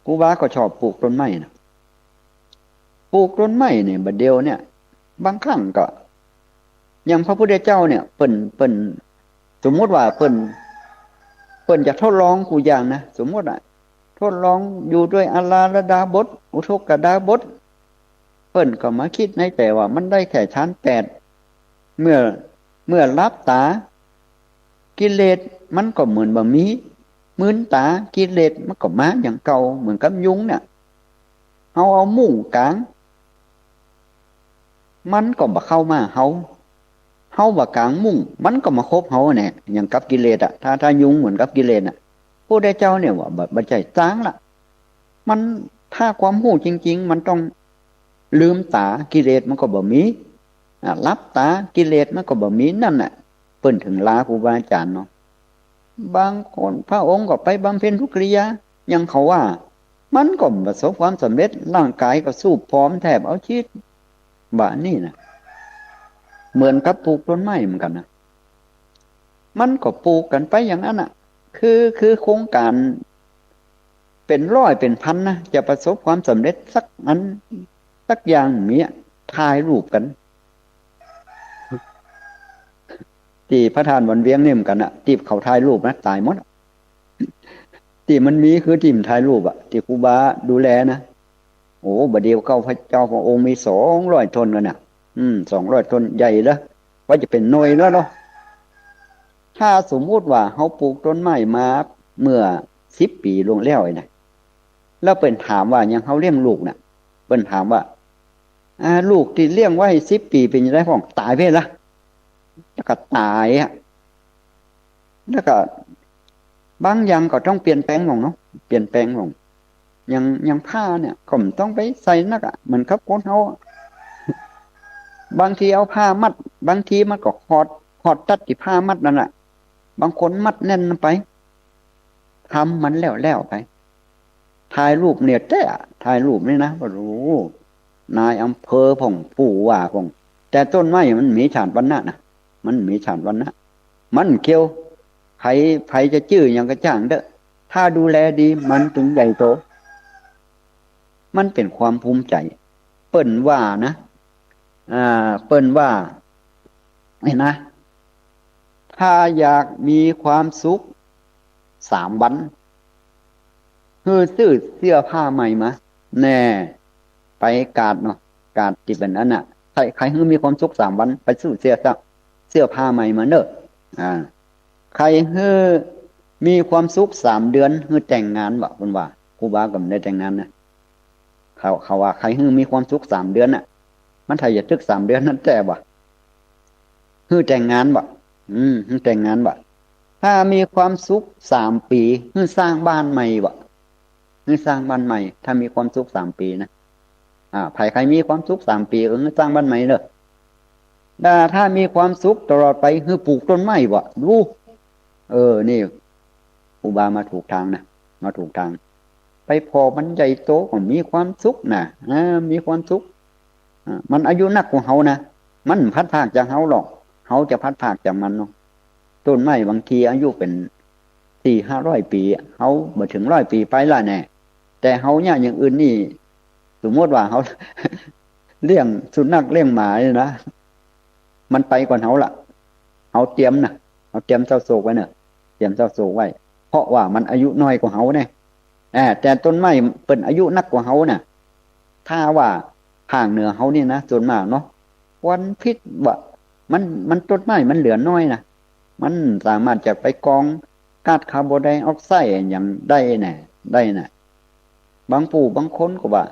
ครูบาก็ชอบปลูกต้นไม้นะ ปลูกต้นไม้เนี่ย บ่าเดี่ยวเนี่ย บางครั้งก็ อย่างพระพุทธเจ้าเนี่ย เปิ้น เปิ้น สมมุติว่าเปิ้น เปิ้นจะทดลองกู้อย่างนะ สมมุติอะ ทดลองอยู่ด้วยอาราธดาบท อุทกดาบท เปิ้นก็มากึ๊ดในใจ๋ว่ามันได้แค่ฌานแปด เมื่อ เมื่อหลับต๋า กิเลสมันก็เหมือนบ่มี มืนต๋า กิเลสมันก็มาอย่างเก่า เหมือนกับยุงเนี่ย เฮาเอามุ้งก๋าง มันก็บ่เข้ามาเฮา เฮาบ่ก๋างมุ้ง มันก็มาคบเฮาแหน่ อย่างกับกิเลสอะ ถ้า ถ้ายุงเหมือนกับกิเลสอะ พุทธเจ้าเนี่ยว่า บ่ บ่ใจ้จ๊างละ มัน ถ้าความฮู้จริงๆ มันต้องลืมต๋า กิเลสมันก็บ่มี อ่ะ หลับต๋า กิเลสมันก็บ่มี นั่นน่ะ เปิ้นเถิงลาครูบาอาจ๋ารย์เนาะ บางคนพระองค์ก็ไปบำเพ็ญทุกกิริยา อย่างเขาว่า มันก็บ่ประสบความสำเร็จ ร่างก๋ายก็ซูบผอมแทบเอาชีวิต บ่านี่นะ เหมือนกับปลูกต้นไม้เหมือนกั๋นนะ มันก็ปลูกกั๋นไปอย่างนั้นน่ะ ข คือ คือโครงก๋านเป๋นร้อยเป๋นพันนะ จะประสบความสำเร็จสักอันสักอย่างบ่มีอะ ถ่ายรูปกั๋น ตี้พระธาตุวังเวียงนี่เหมือนกั๋นนะ ตี้เขาถ่ายรูปนะ ต๋ายหมดอะ ตี้มันมีคือตี้มันถ่ายรูปอะ ตี้ครูบาดูแลนะ โอ้ บ่าเดี่ยวเข้าพระเจ้าพระองค์มีสองร้อยต้นแล้วน่ะ อืม สองร้อยต้น ใหญ่แล้ว ว่าจะเป๋นหน่วยแล้วเนาะ ถ้าสมมุติว่าเฮาปลูกต้นไม้มาเมื่อสิบปี๋ล่วงแล้วไอ้นะ แล้วเปิ้นถามว่าหยัง เฮาเลี้ยงลูกน่ะ เปิ้นถามว่า อ่า ลูกตี้เลี้ยงไว้สิบปี๋เป๋นจะไดพ่อง ต๋ายไปละ แล้วก็ต๋ายอะ แล้วก็บางอย่างก็ต้องเปลี่ยนแปลงลงเนาะ เปลี่ยนแปลงลง อย่าง อย่างผ้าเนี่ย ก็บ่ต้องไปใส่นักอะ เหมือนกับคนเฮาอะ บางทีเอาผ้ามัด บางทีมันก็ขอด ขอดตั๊ดตี้ผ้ามัดนั่นแหละ บางคนมัดแน่นไป ทำมันแล้วๆ ไป ถ่ายรูปเนี่ยแต๊อะ ถ่ายรูปนี่นะ โอ้โห นายอำเภอพ่อง ผู้ว่าพ่อง แต่ต้นไม้มันมีชาติวรรณะนะ มันมีชาติวรรณะ มันเกี่ยว ใผ ใผจะจื้อหยังก็จ้างเต๊อะ ถ้าดูแลดีมันจึงใหญ่โต มันเป๋นความภูมิใจ๋ เปิ้นว่านะ อ่า เปิ้นว่า นี่นะ ถ้าอยากมีความสุขสามวัน หื้อซื้อเสื้อผ้าใหม่มา แน่ ไปกาดเนาะ กาดตี้เป๋นอันน่ะ ใผ ใผหื้อมีความสุขสามวัน ไปซื้อเสื้อ เสื้อผ้าใหม่มาเน่อ อ่า ใผหื้อมีความสุขสามเดือน หื้อแต่งงานวะ เปิ้นว่า ครูบาก็บ่ได้แต่งงานนะ เขา เขาว่าใผหื้อมีความสุขสามเดือนน่ะ มันถ้าจะตึกสามเดือนนั้นแต๊วะ หื้อแต่งงานวะ อืม หื้อแต่งงานวะ ถ้ามีความสุขสามปี๋ หื้อสร้างบ้านใหม่วะ หื้อสร้างบ้านใหม่ ถ้ามีความสุขสามปี๋นะ อ่า ใผใค่มีความสุขสามปี๋ ก็หื้อสร้างบ้านใหม่เน่อ แต่ถ้ามีความสุขตลอดไป หื้อปลูกต้นไม้วะ ดู เออ นี่ ครูบามาถูกตางนะ มาถูกตาง ไปผ่อมันใหญ่โตก็มีความสุขนะ อ่า มีความสุข อ่า มันอายุนักกว่าเฮานะ มันบ่พลัดพรากจากเฮาหรอก เฮาจะพลัดพรากจากมันเนาะ ต้นไม้บางทีอายุเป๋นสี่ห้าร้อยปี๋ เฮาบ่เถิงร้อยปี๋ไปละแน่ แต่เฮาเนี่ยอย่างอื่นนี่ สมมุติว่าเฮา เลี้ยงสุนัขเลี้ยงหมานี่นะ มันไปก่อนเฮาละ เฮาเตรียมนะ เฮาเตรียมเศร้าโศกไว้เน่อ เตรียมเศร้าโศกไว้ เพราะว่ามันอายุน้อยกว่าเฮาแน่ อ่า แต่ต้นไม้เปิ้นอายุนักกว่าเฮาน่ะ ถ้าว่าภาคเหนือเฮานี่นะ ส่วนมากเนาะ ควันพิษวะ มัน มันต้นไม้มันเหลือน้อยนะ มันสามารถจะไปกองก๊าซคาร์บอนไดออกไซด์หยังได้แน่ ได้น่ะ บางผู้บางคนก็ว่า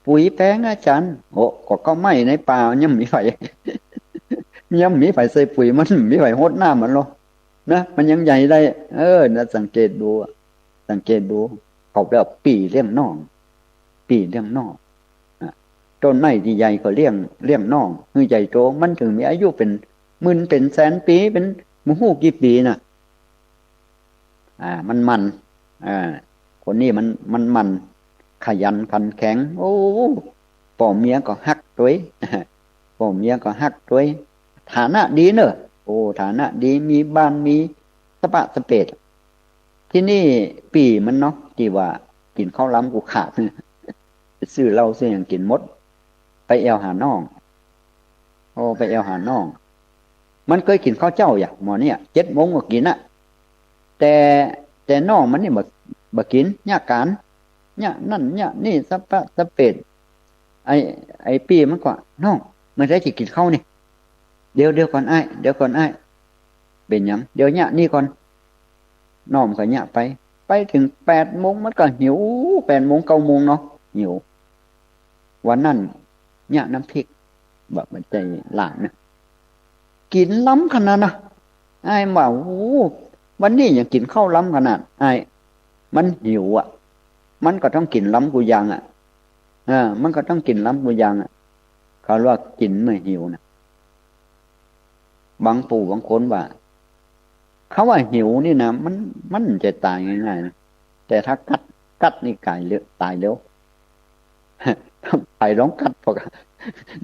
ปุ๋ยแปงอาจ๋ารย์ โอ้ ก็ ก็ไหม้ในป่า ยังบ่มีไผ ยังบ่มีไผใส่ปุ๋ยมัน บ่มีไผฮดน้ำมันหรอกนะ มันยังใหญ่ได้ เออ นะ สังเกตดูอะ สังเกตดู เขาเรียกว่าปี้เลี้ยงน้อง ปี้เลี้ยงน้อง อ่ะ ต้นไม้ตี้ใหญ่ก็เลี้ยง เลี้ยงน้อง หื้อใหญ่โต มันเถิงมีอายุเป๋นหมื่นเป๋นแสนปี๋ เป๋นบ่ฮู้กี่ปี๋น่ะ อ่า มันหมั่น อ่า คนนี้มัน มันหมั่น ขยันขันแข็ง โอ้ ป้อเมียก็ฮักตวย ป้อเมียก็ฮักตวย ฐานะดีเน่อ โอ้ ฐานะดี มีบ้าน มีสะปะสะเปด ทีนี้ปี้มันเนาะ ตี้ว่ากิ๋นข้าวล้ำกูขาด ไปซื้อเหล้าซื้อหยังกิ๋นหมด ไปแอ่วหาน้อง โอ้ ไปแอ่วหาน้อง มันเกยกิ๋นข้าวเจ๊าอะ หม่อเนี่ย เจ็ดโมงก็กิ๋นอะ แต่ แต่น้องมันนี่บ่ บ่กิ๋น เยียะก๋าน เยียะนั่น เยียะนี่ สะปะสะเปด ไอ้ ไอ้ปี้มันก็ น้อง เมื่อใดจะกิ๋นข้าวนี่ เดี๋ยว เดี๋ยวก่อนอ้าย เดี๋ยวก่อนอ้าย เป๋นหยัง เดี๋ยวเยียะนี่ก่อน น้องมันก็เยียะไป ไปเถิงแปดโมงมันก็หิว แปดโมงเก้าโมงเนาะ หิว วันนั้นเยียะน้ำพริก บ่ บ่ใจ้ลาบนะ กิ๋นล้ำขนาดนะ อ้ายว่า โอ้ วันนี้ยังกิ๋นข้าวล้ำขนาด อ้าย มันหิวอะ มันก็ต้องกิ๋นล้ำกูอย่างอะ อ่า มันก็ต้องกิ๋นล้ำกูอย่างอะ เขาว่ากิ๋นเมื่อหิวน่ะ บางผู้บางคนว่า เขาว่าหิวนี่นะ มัน มันจะต๋ายง่ายๆ นะ แต่ถ้ากัด กัดนี่ต๋ายเร็ว ต๋ายเร็ว ไผลองกัดพวก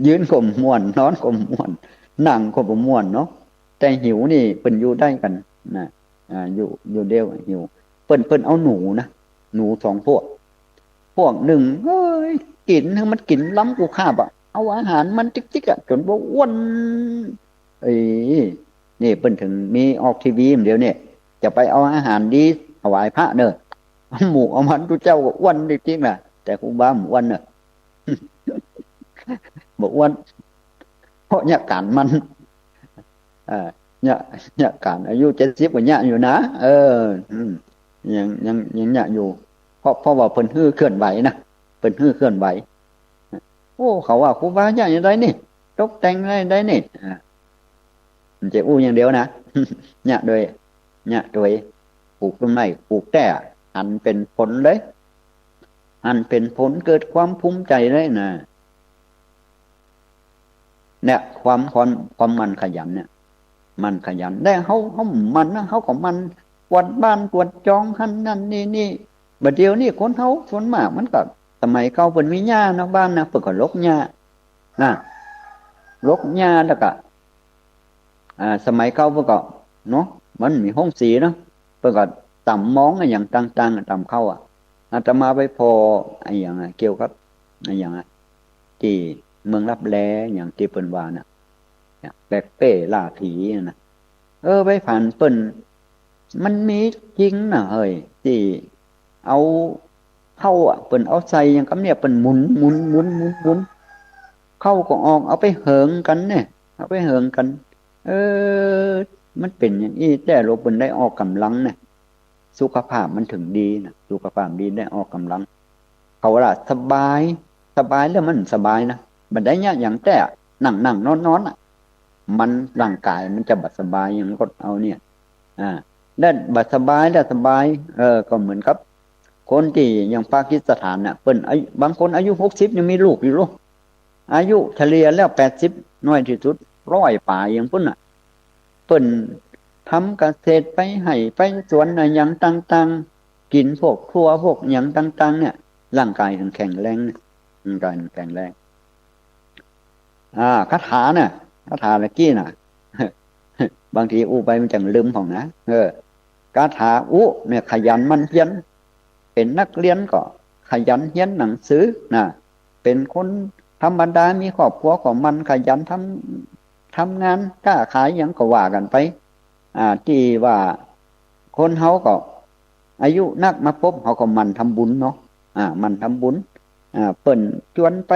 ยืนก็บ่ม่วน นอนก็บ่ม่วน นั่งก็บ่ม่วนเนาะ แต่หิวนี่เปิ้นอยู่ได้กั๋นนะ อ่า อยู่ อยู่เดียวหิว เปิ้น เปิ้นเอาหนูนะ หนูสองพวก พวกนึ่ง เฮ้ย กิ๋นหื้อมันกิ๋นล้ำกูคาบอะ เอาอาหารมันจิ๊กๆ อะ จ๋นบ่าอ้วน เอ้ย นี่เปิ้นเถิงมีออกทีวีเดี๋ยวนี้ จะไปเอาอาหารดีถวายพระเน่อ เอาหมูเอามันตุ๊เจ้าก็อ้วนจิ๊กๆ นะ แต่ครูบาบ่อ้วนเน่อ บ่อ้วน เพราะเยียะก๋านมัน เอ่อ เยียะ เยียะก๋าน อายุเจ็ดสิบก็เยียะอยู่นะ เออ อืม ยัง ยัง ยังเยียะอยู่ เพราะ เพราะว่าเปิ้นหื้อเคลื่อนไหวนะ เปิ้นหื้อเคลื่อนไหว โอ้ เขาว่าครูบาเยียะอย่างใดนี่ ตกแต่งอย่างใดนี่ อ่า มันจะอู้อย่างเดียวนะ เยียะโดย เยียะโดย ปลูกต้นไม้ ปลูกแต๊ หันเป๋นผลเลย หันเป๋นผลเกิดความภูมิใจ๋เลยนะ เนี่ย ความ ความ ความหมั่นขยันเนี่ย หมั่นขยัน แต่เฮา เฮาหมั่นนะ เฮาก็หมั่นกวาดบ้านกวาดจองหั้นนั่นนี่นี่ บ่าเดี่ยวนี้คนเฮาส่วนมากมันก็ สมัยเก่าเปิ้นมีหญ้าเนาะ บ้านนะ เปิ้นก็รกหญ้า นะ รกหญ้าแล้วก็ อ่า สมัยเก่าเปิ้นก็ เนาะ มันมีโฮงสีเนาะ เปิ้นก็ต๋ำมองอะหยังต่างๆ อะ ต๋ำข้าวอะ อาตมาไปผ่ออะหยังอะ เกี่ยวกับอะหยังอะ ตี้เมืองลับแล อย่างตี้เปิ้นว่าน่ะ เนี่ย แปลกเป้ล่าผีน่ะ เออ ไปผ่านเปิ้น มันมีจริงน่ะเฮ้ย ตี้เอาข้าวอะ เปิ้นเอาใส่อย่างกำเนี่ย เปิ้นหมุน หมุน หมุน หมุน หมุน ข้าวก็ออก เอาไปเหิงกั๋นเนี่ย เอาไปเหิงกั๋น เออ มันเป๋นอย่างอี้แต๊ โลกเปิ้นได้ออกก๋ำลังเนี่ย สุขภาพมันเถิงดีน่ะ สุขภาพดีได้ออกก๋ำลัง เขาว่าสบาย สบายแล้วมันสบายนะ บ่ได้เยียะหยังแต๊ นั่งๆ นอนๆ อะ มันร่างก๋ายมันจะบ่สบายหยังก็เอาเนี่ย อ่า แล้วบ่สบายแล้วสบาย เออ ก็เหมือนกับคนตี้อย่างปากีสถานน่ะ เปิ้นอายุ บางคนอายุหกสิบยังมีลูกอยู่ลูก อายุเฉลี่ยแล้วแปดสิบ น้อยตี้สุด ร้อยป๋ายอย่างปุ้นน่ะ เปิ้นทำเกษตรไปไฮ่ไปสวนอะหยังต่างๆ กิ๋นพวกถั่วพวกหยังต่างๆ เนี่ย ร่างก๋ายเถิงแข็งแรงเนี่ย ร่างก๋ายเถิงแข็งแรง อ่า คาถาน่ะ คาถาละกี้น่ะ บางทีอู้ไปมันจังลืมพ่องนะ เออ คาถาอู้เนี่ย ขยันหมั่นเฮียน เป๋นนักเฮียนก็ขยันเฮียนหนังสือน่ะ เป๋นคนธรรมดามีครอบครัวของมัน ขยันทำ ทำงานค้าขายหยังก็ว่ากั๋นไป อ่า ตี้ว่าคนเฮาก็อายุนักมาปบ เฮาก็หมั่นทำบุญเนาะ อ่า หมั่นทำบุญ อ่า เปิ้นจวนไป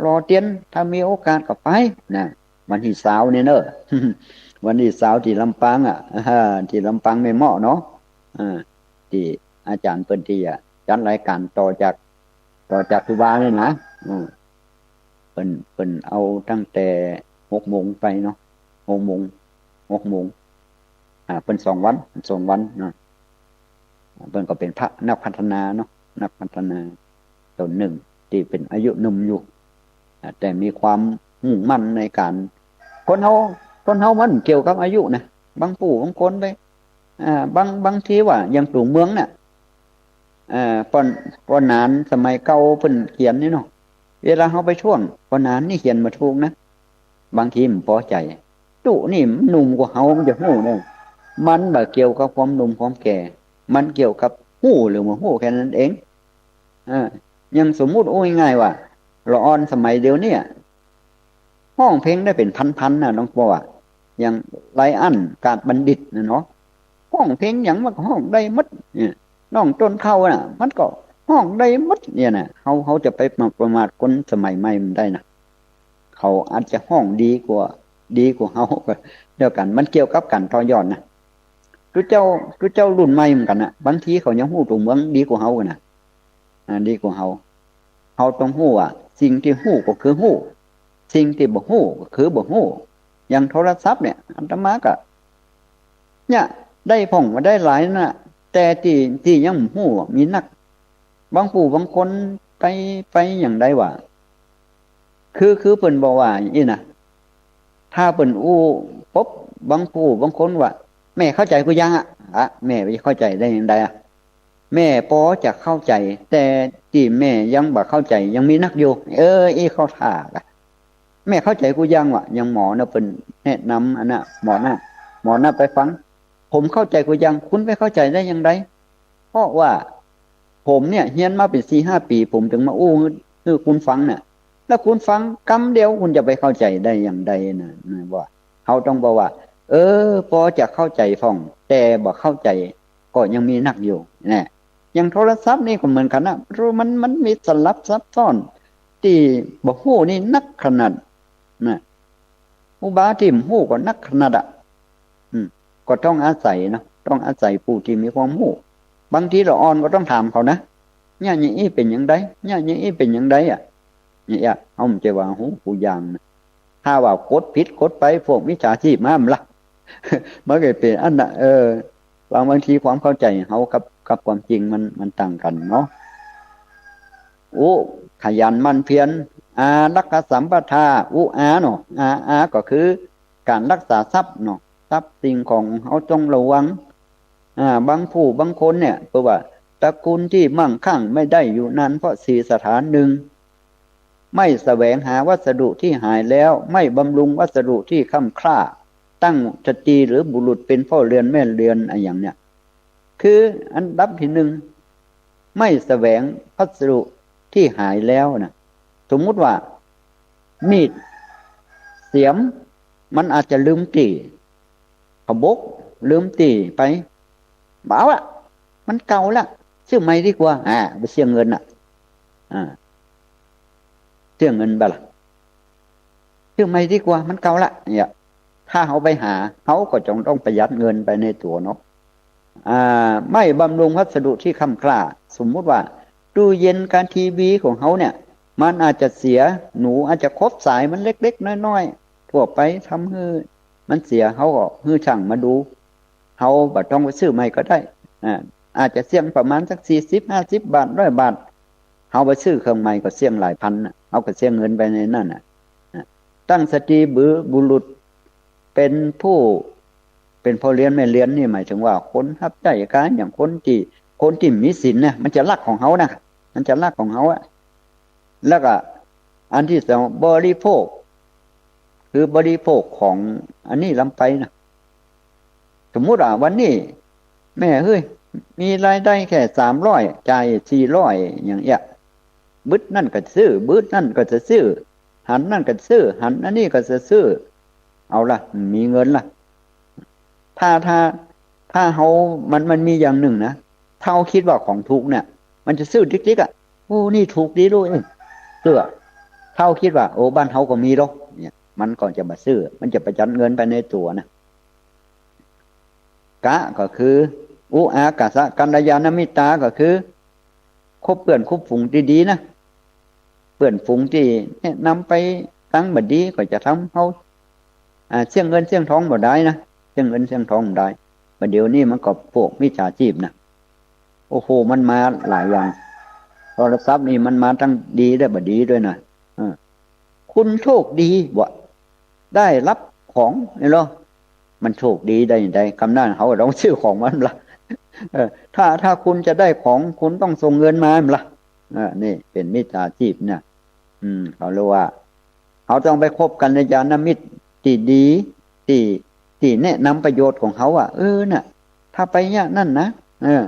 หล่อเตียน ถ้ามีโอกาสก็ไปน่ะ วันตี้ซาวนี่เนาะ วันตี้ซาวตี้ลำปางอะ อ่า ตี้ลำปางแม่เมาะเนาะ อ่า ตี้อาจ๋ารย์เปิ้นตี้จะจัดรายก๋านต่อจาก ต่อจากครูบานี่นะ อืม เปิ้น เปิ้นเอาตั้งแต่หกโมงไปเนาะ หกโมง หกโมง อ่า เปิ้นสองวัน สองวันเนาะ เปิ้นก็เป๋นพระนักพัฒนาเนาะ นักพัฒนาต๋นนึ่งตี้เป๋นอายุหนุ่มอยู่ อ่า แต่มีความมุ่งมั่นในก๋าน คนเฮา คนเฮามันเกี่ยวกับอายุนะ บางผู้บางคนไป อ่า บาง บางทีว่าอย่างตั๋วเมืองน่ะ อ่า ป้อ ป้อหนานสมัยเก่าเปิ้นเขียนนี่เนาะ เวลาเฮาไปถ้วง ป้อหนานนี่เขียนบ่ถูกนะ บางทีมันปอใจ๋ ตุ๊นี่มันหนุ่มกว่าเฮา มันจะฮู้ได้ มันบ่เกี่ยวกับความหนุ่มความแก่ มันเกี่ยวกับฮู้หรือบ่ฮู้แค่นั้นเอง อ่า อย่างสมมุติอู้ง่ายๆ ว่า ละอ่อนสมัยเดี๋ยวเนี้ย ฮ้องเพลงได้เป๋นพันๆ น่ะ น้องปออะ อย่างไรอัน กาดบัณฑิตน่ะเนาะ ฮ้องเพลงหยังมันก็ฮ้องได้หมด เนี่ย น้องต้นข้าวน่ะ มันก็ฮ้องได้หมด เนี่ยน่ะ เฮา เฮาจะไปประมาทคนสมัยใหม่บ่ได้นะ เขาอาจจะฮ้องดีกว่า ดีกว่าเฮาก็แล้วกั๋น มันเกี่ยวกับก๋านต่อยอดนะ ตุ๊เจ้า ตุ๊เจ้ารุ่นใหม่เหมือนกั๋นนะ บางทีเขายังฮู้ตั๋วเมืองดีกว่าเฮากั๋นนะ อ่า ดีกว่าเฮา เฮาต้องฮู้ว่าสิ่งตี้ฮู้ก็คือฮู้ สิ่งตี้บ่ฮู้ก็คือบ่ฮู้ อย่างโทรศัพท์เนี่ย อาตมาก็ เนี่ย ได้พ่องมาได้หลายน่ะ แต่ตี้ ตี้ยังบ่ฮู้อะมีนัก บางผู้บางคนไป ไปอย่างใดว่า คือ คือเปิ้นบอกว่าอี้นะ ถ้าเปิ้นอู้ปบ บางผู้บางคนว่า แม่เข้าใจ๋กูยังอะ อะ แม่จะเข้าใจ๋ได้อย่างใดอะ แม่ปอจะเข้าใจ๋ แต่ตี้แม่ยังบ่เข้าใจ๋ ยังมีนักอยู่ เออ อี้เข้าท่าละ แม่เข้าใจ๋กูยังวะ อย่างหมอน่ะเปิ้นแนะนำอันน่ะ หมอน่ะ หมอน่ะไปฟัง ผมเข้าใจ๋กว่ายัง คุณไปเข้าใจ๋ได้อย่างใด เพราะว่าผมเนี่ยเฮียนมาเป๋นสี่ห้าปี๋ ผมเถิงมาอู้หื้อ หื้อคุณฟังเนี่ย แล้วคุณฟังกำเดียวคุณจะไปเข้าใจ๋ได้อย่างใดนะ นะ ว่าเฮาต้องบอกว่า เออ ปอจะเข้าใจ๋พ่อง แต่บ่เข้าใจ๋ก็ยังมีนักอยู่นะ อย่างโทรศัพท์นี่ก็เหมือนกั๋นนะ มัน มันมีสลับซับซ้อน ตี้บ่ฮู้นี่นักขนาดนะ อุบาที่บ่ฮู้ก็นักขนาดอะ อืม ก็ต้องอาศัยเนาะ ต้องอาศัยผู้ตี้มีความฮู้ บางทีละอ่อนก็ต้องถามเขานะ เนี่ย อย่างอี้เป๋นอย่างใด เนี่ย อย่างอี้เป๋นอย่างใดอะ เนี่ย เฮาบ่ใจ้ว่าฮู้กูอย่างนะ ถ้าว่ากดผิดกดไป พวกมิจฉาชีพมาบ่ละ มันก็เป๋นอันน่ะ เออ บาง บางทีความเข้าใจ๋เฮากับ กับความจริงมัน มันต่างกั๋นเนาะ อุ ขยันหมั่นเพียร อารักขสัมปทา อุ อาเนาะ อา อาก็คือก๋านรักษาทรัพย์เนาะ ทรัพย์สิ่งของเฮาต้องระวัง อ่า บางผู้บางคนเนี่ย เปิ้นว่าตระกูลตี้มั่งคั่งไม่ได้อยู่นานเพราะสี่สถาน หนึ่ง ไม่แสวงหาวัสดุที่หายแล้ว ไม่บำรุงวัสดุที่ค่ำคร่า ตั้งสตรีหรือบุรุษเป็นพ่อเรือนแม่เรือน อะหยังเนี่ย คืออันดับตี้หนึ่ง ไม่แสวงวัสดุที่หายแล้วนะ สมมุติว่ามีดเสียม มันอาจจะลืมตี้ เขาบกลืมตี้ไป บ่เอาละ มันเก่าละ ซื้อใหม่ดีกว่า อ่า ไปเสียเงินน่ะ อ่า เสียเงินบ่ละ ซื้อใหม่ดีกว่า มันเก่าละ เนี่ย ถ้าเฮาไปหา เฮาก็จงต้องประหยัดเงินไปในตั๋วเนาะ อ่า ไม่บำรุงวัสดุที่ค่ำคร่า สมมุติว่าตู้เย็นกับทีวีของเฮาเนี่ย มันอาจจะเสีย หนูอาจจะขบสายมันเล็กๆ น้อยๆ ทั่วไป ทำหื้อมันเสีย เฮาก็หื้อช่างมาดู เฮาบ่ต้องไปซื้อใหม่ก็ได้ อ่า อาจจะเสี้ยงประมาณสักสี่สิบ ห้าสิบบาท ร้อยบาท เฮาไปซื้อเครื่องใหม่ก็เสี้ยงหลายพันน่ะ เฮาก็เสี้ยงเงินไปในนั้นน่ะ อ่ะ ตั้งสตรีหรือบุรุษเป็นผู้ เป็นพ่อเรือนแม่เรือนนี่หมายถึงว่าคนฮับใจ๊ก๋าน อย่างคนตี้ คนตี้มีศีลนะ มันจะลักของเฮานะ มันจะลักของเฮาอะ แล้วก็อันตี้สอง บริโภค คือบริโภคของอันนี้ลำไปนะ สมมุติว่าวันนี้ แม่เฮ้ย มีรายได้แค่สามร้อย จ่ายสี่ร้อย อย่างเอี้ย บึดนั่นก็ซื้อ บึดนั่นก็จะซื้อ หันนั่นก็ซื้อ หันอันนี้ก็จะซื้อ เอาละ มีเงินละ ถ้า ถ้า ถ้าเฮา มัน มันมีอย่างนึ่งนะ ถ้าเฮากึ๊ดว่าของถูกเนี่ย มันจะซื้อติ๊กๆ อะ โอ้ นี่ถูกดีลูกเอ้ย ซื้อ ถ้าเฮากึ๊ดว่า โอ้ บ้านเฮาก็มีหรอก เนี่ย มันก็จะบ่ซื้อ มันจะประหยัดเงินไปในตั๋วนะ กะ ก็คือ อุ อากาสะ กัลยาณมิตรา ก็คือ คบเปื้อนคบฝูงตี้ดีนะ เปื้อนฝูงตี้แนะนำไปตางบ่ดีก็จะทำเฮา อ่า เสี้ยงเงินเสี้ยงทองบ่ได้นะ เสี้ยงเงินเสี้ยงทองบ่ได้ บ่าเดี่ยวนี้มันก็พวกมิจฉาชีพนะ โอ้โห มันมาหลายอย่าง โทรศัพท์นี่มันมาตังดีและบ่ดีตวยนะ เออ คุณโชคดีบ่ ได้ฮับของนี่เหรอ มันโชคดีได้ ได้กำนั้น เฮาก็ต้องซื้อของมันละ เออ ถ้า ถ้าคุณจะได้ของ คุณต้องส่งเงินมาละ เออ นี่เป๋นมิจฉาชีพเนี่ย อืม เขาเรียกว่า เฮาต้องไปคบกัลยาณมิตรตี้ดี ตี้ ตี้แนะนำประโยชน์ของเฮาอะ เออ น่ะ ถ้าไปเยียะนั่นนะ เออ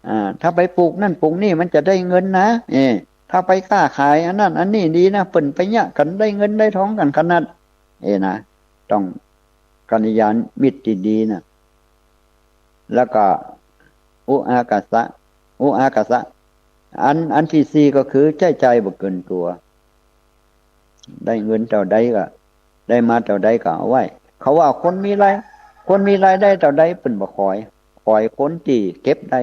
อ่า ถ้าไปปลูกนั่นปลูกนี่มันจะได้เงินนะ เออ ถ้าไปค้าขายอันนั้นอันนี้ดีนะ เปิ้นไปเยียะกั๋นได้เงินได้ทองกั๋นขนาด เออ นะ ต้องกัลยาณมิตรตี้ดีนะ แล้วก็ อุ อากาสะ อุ อากาสะ อัน อันตี้สี่ก็คือใจ๊จ่ายบ่เกินตั๋ว ได้เงินเต้าใดก็ ได้มาเต้าใดก็เอาไว้ เขาว่าคนมีราย คนมีรายได้เต้าใดเปิ้นบ่ขอย ขอยคนตี้เก็บได้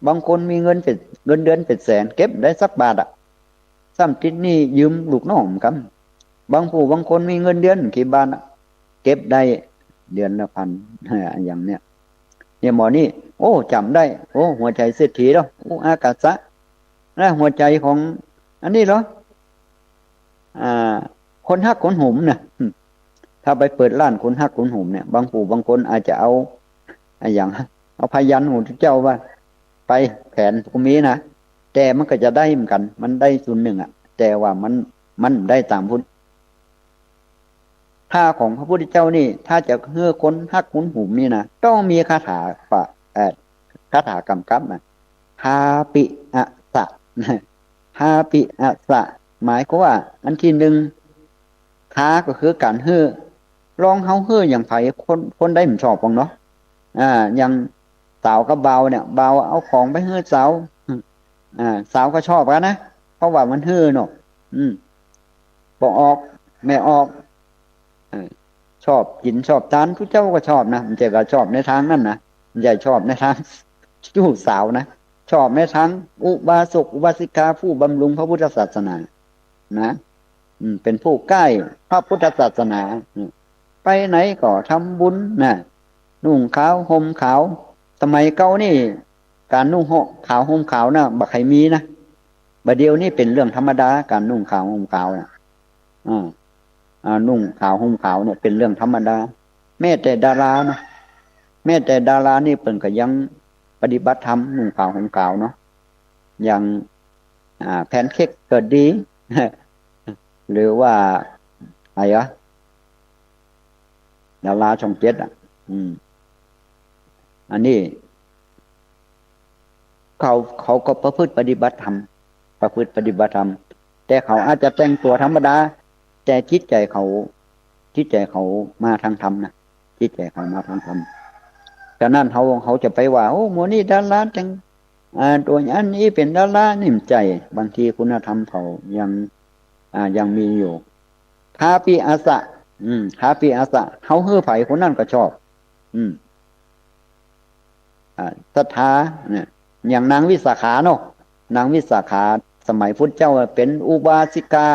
บางคนมีเงินเป๋น เงินเดือนเป๋นแสน เก็บได้สักบาทอะ ซ้ำติดหนี้ยืมลูกน้องกำ บางผู้บางคนมีเงินเดือนบ่กี่บาทอะ เก็บได้เดือนละพัน อย่างเนี้ย เนี่ยหมอนี่ โอ้ จ๋ำได้ โอ้ หัวใจ๋เศรษฐีเหรอ โอ้ อากาสะ นะ หัวใจ๋ของอันนี้เหรอ อ่า คนฮักคนหุมน่ะ อืม ถ้าไปเปิดร้านคนฮักคนหุมเนี่ย บางผู้บางคนอาจจะเอา อะหยัง เอาพยัญชนะของเจ้าว่า ไปแขวนก็มีนะ แต่มันก็จะได้เหมือนกั๋น มันได้ส่วนนึ่งอะ แต่ว่ามัน มันได้ต๋ามพุ้น ถ้าของพระพุทธเจ้านี่ ถ้าจะหื้อคนฮักคนหุมนี่นะ ต้องมีคาถาปะ เอ่อ คาถากำกับนะ ทาปิอะสะ ทาปิอะสะ หมายความว่า อันตี้นึ่ง ทาก็คือก๋านหื้อ ลองเฮาหื้ออย่างใผ คน คนใดบ่ชอบปองเนาะ อ่า อย่างสาวกับบ่าวเนี่ย บ่าวเอาของไปหื้อสาว อ่า สาวก็ชอบกั๋นนะ เพราะว่ามันหื้อเนาะ อืม ป้อออก แม่ออก เออ ชอบกิ๋นชอบตาน ผู้เจ้าก็ชอบนะ บ่ใจ้ว่าชอบในตางนั้นนะ บ่ใจ้ชอบในตางจู้สาวนะ ชอบในตางอุบาสกอุบาสิกา ผู้บำรุงพระพุทธศาสนานะ อืม เป๋นผู้ใก้พระพุทธศาสนา อืม ไปไหนก็ทำบุญนะ นุ่งขาวห่มขาว สมัยเก่านี่ ก๋านนุ่งขาวห่มขาวนะ บ่ใค่มีนะ บ่าเดี่ยวนี้เป๋นเรื่องธรรมดา ก๋านนุ่งขาวห่มขาวนะ อ่า อ่า นุ่งขาวห่มขาวเนี่ยเป๋นเรื่องธรรมดา แม้แต่ดารานะ แม้แต่ดารานี่เปิ้นก็ยังปฏิบัติธรรมนุ่งขาวห่มขาวเนาะ อย่าง อ่า แพนเค้กก็ดี หรือว่าใผวะ ดาราช่องเจ็ดอะ อืม อันนี้ เขา เขาก็ประพฤติปฏิบัติธรรม ประพฤติปฏิบัติธรรม แต่เขาอาจจะแต่งตั๋วธรรมดา แต่จิตใจ๋เขา จิตใจ๋เขามาตางธรรมนะ จิตใจ๋เขามาตางธรรม ฉะนั้นเฮา เฮาจะไปว่า โอ้ หมู่นี้ดาราแต่ง อ่า ตั๋วอันนี้เป๋นดารา นี่บ่ใจ้ บางทีคุณธรรมเขายัง อ่า ยังมีอยู่ ทาปิอะสะ อืม ทาปิอะสะ เฮาหื้อใผคนนั้นก็ชอบ อืม อ่า ศรัทธาเนี่ย อย่างนางวิสาขาเนาะ นางวิสาขาสมัยพุทธเจ้าเป๋นอุบาสิกา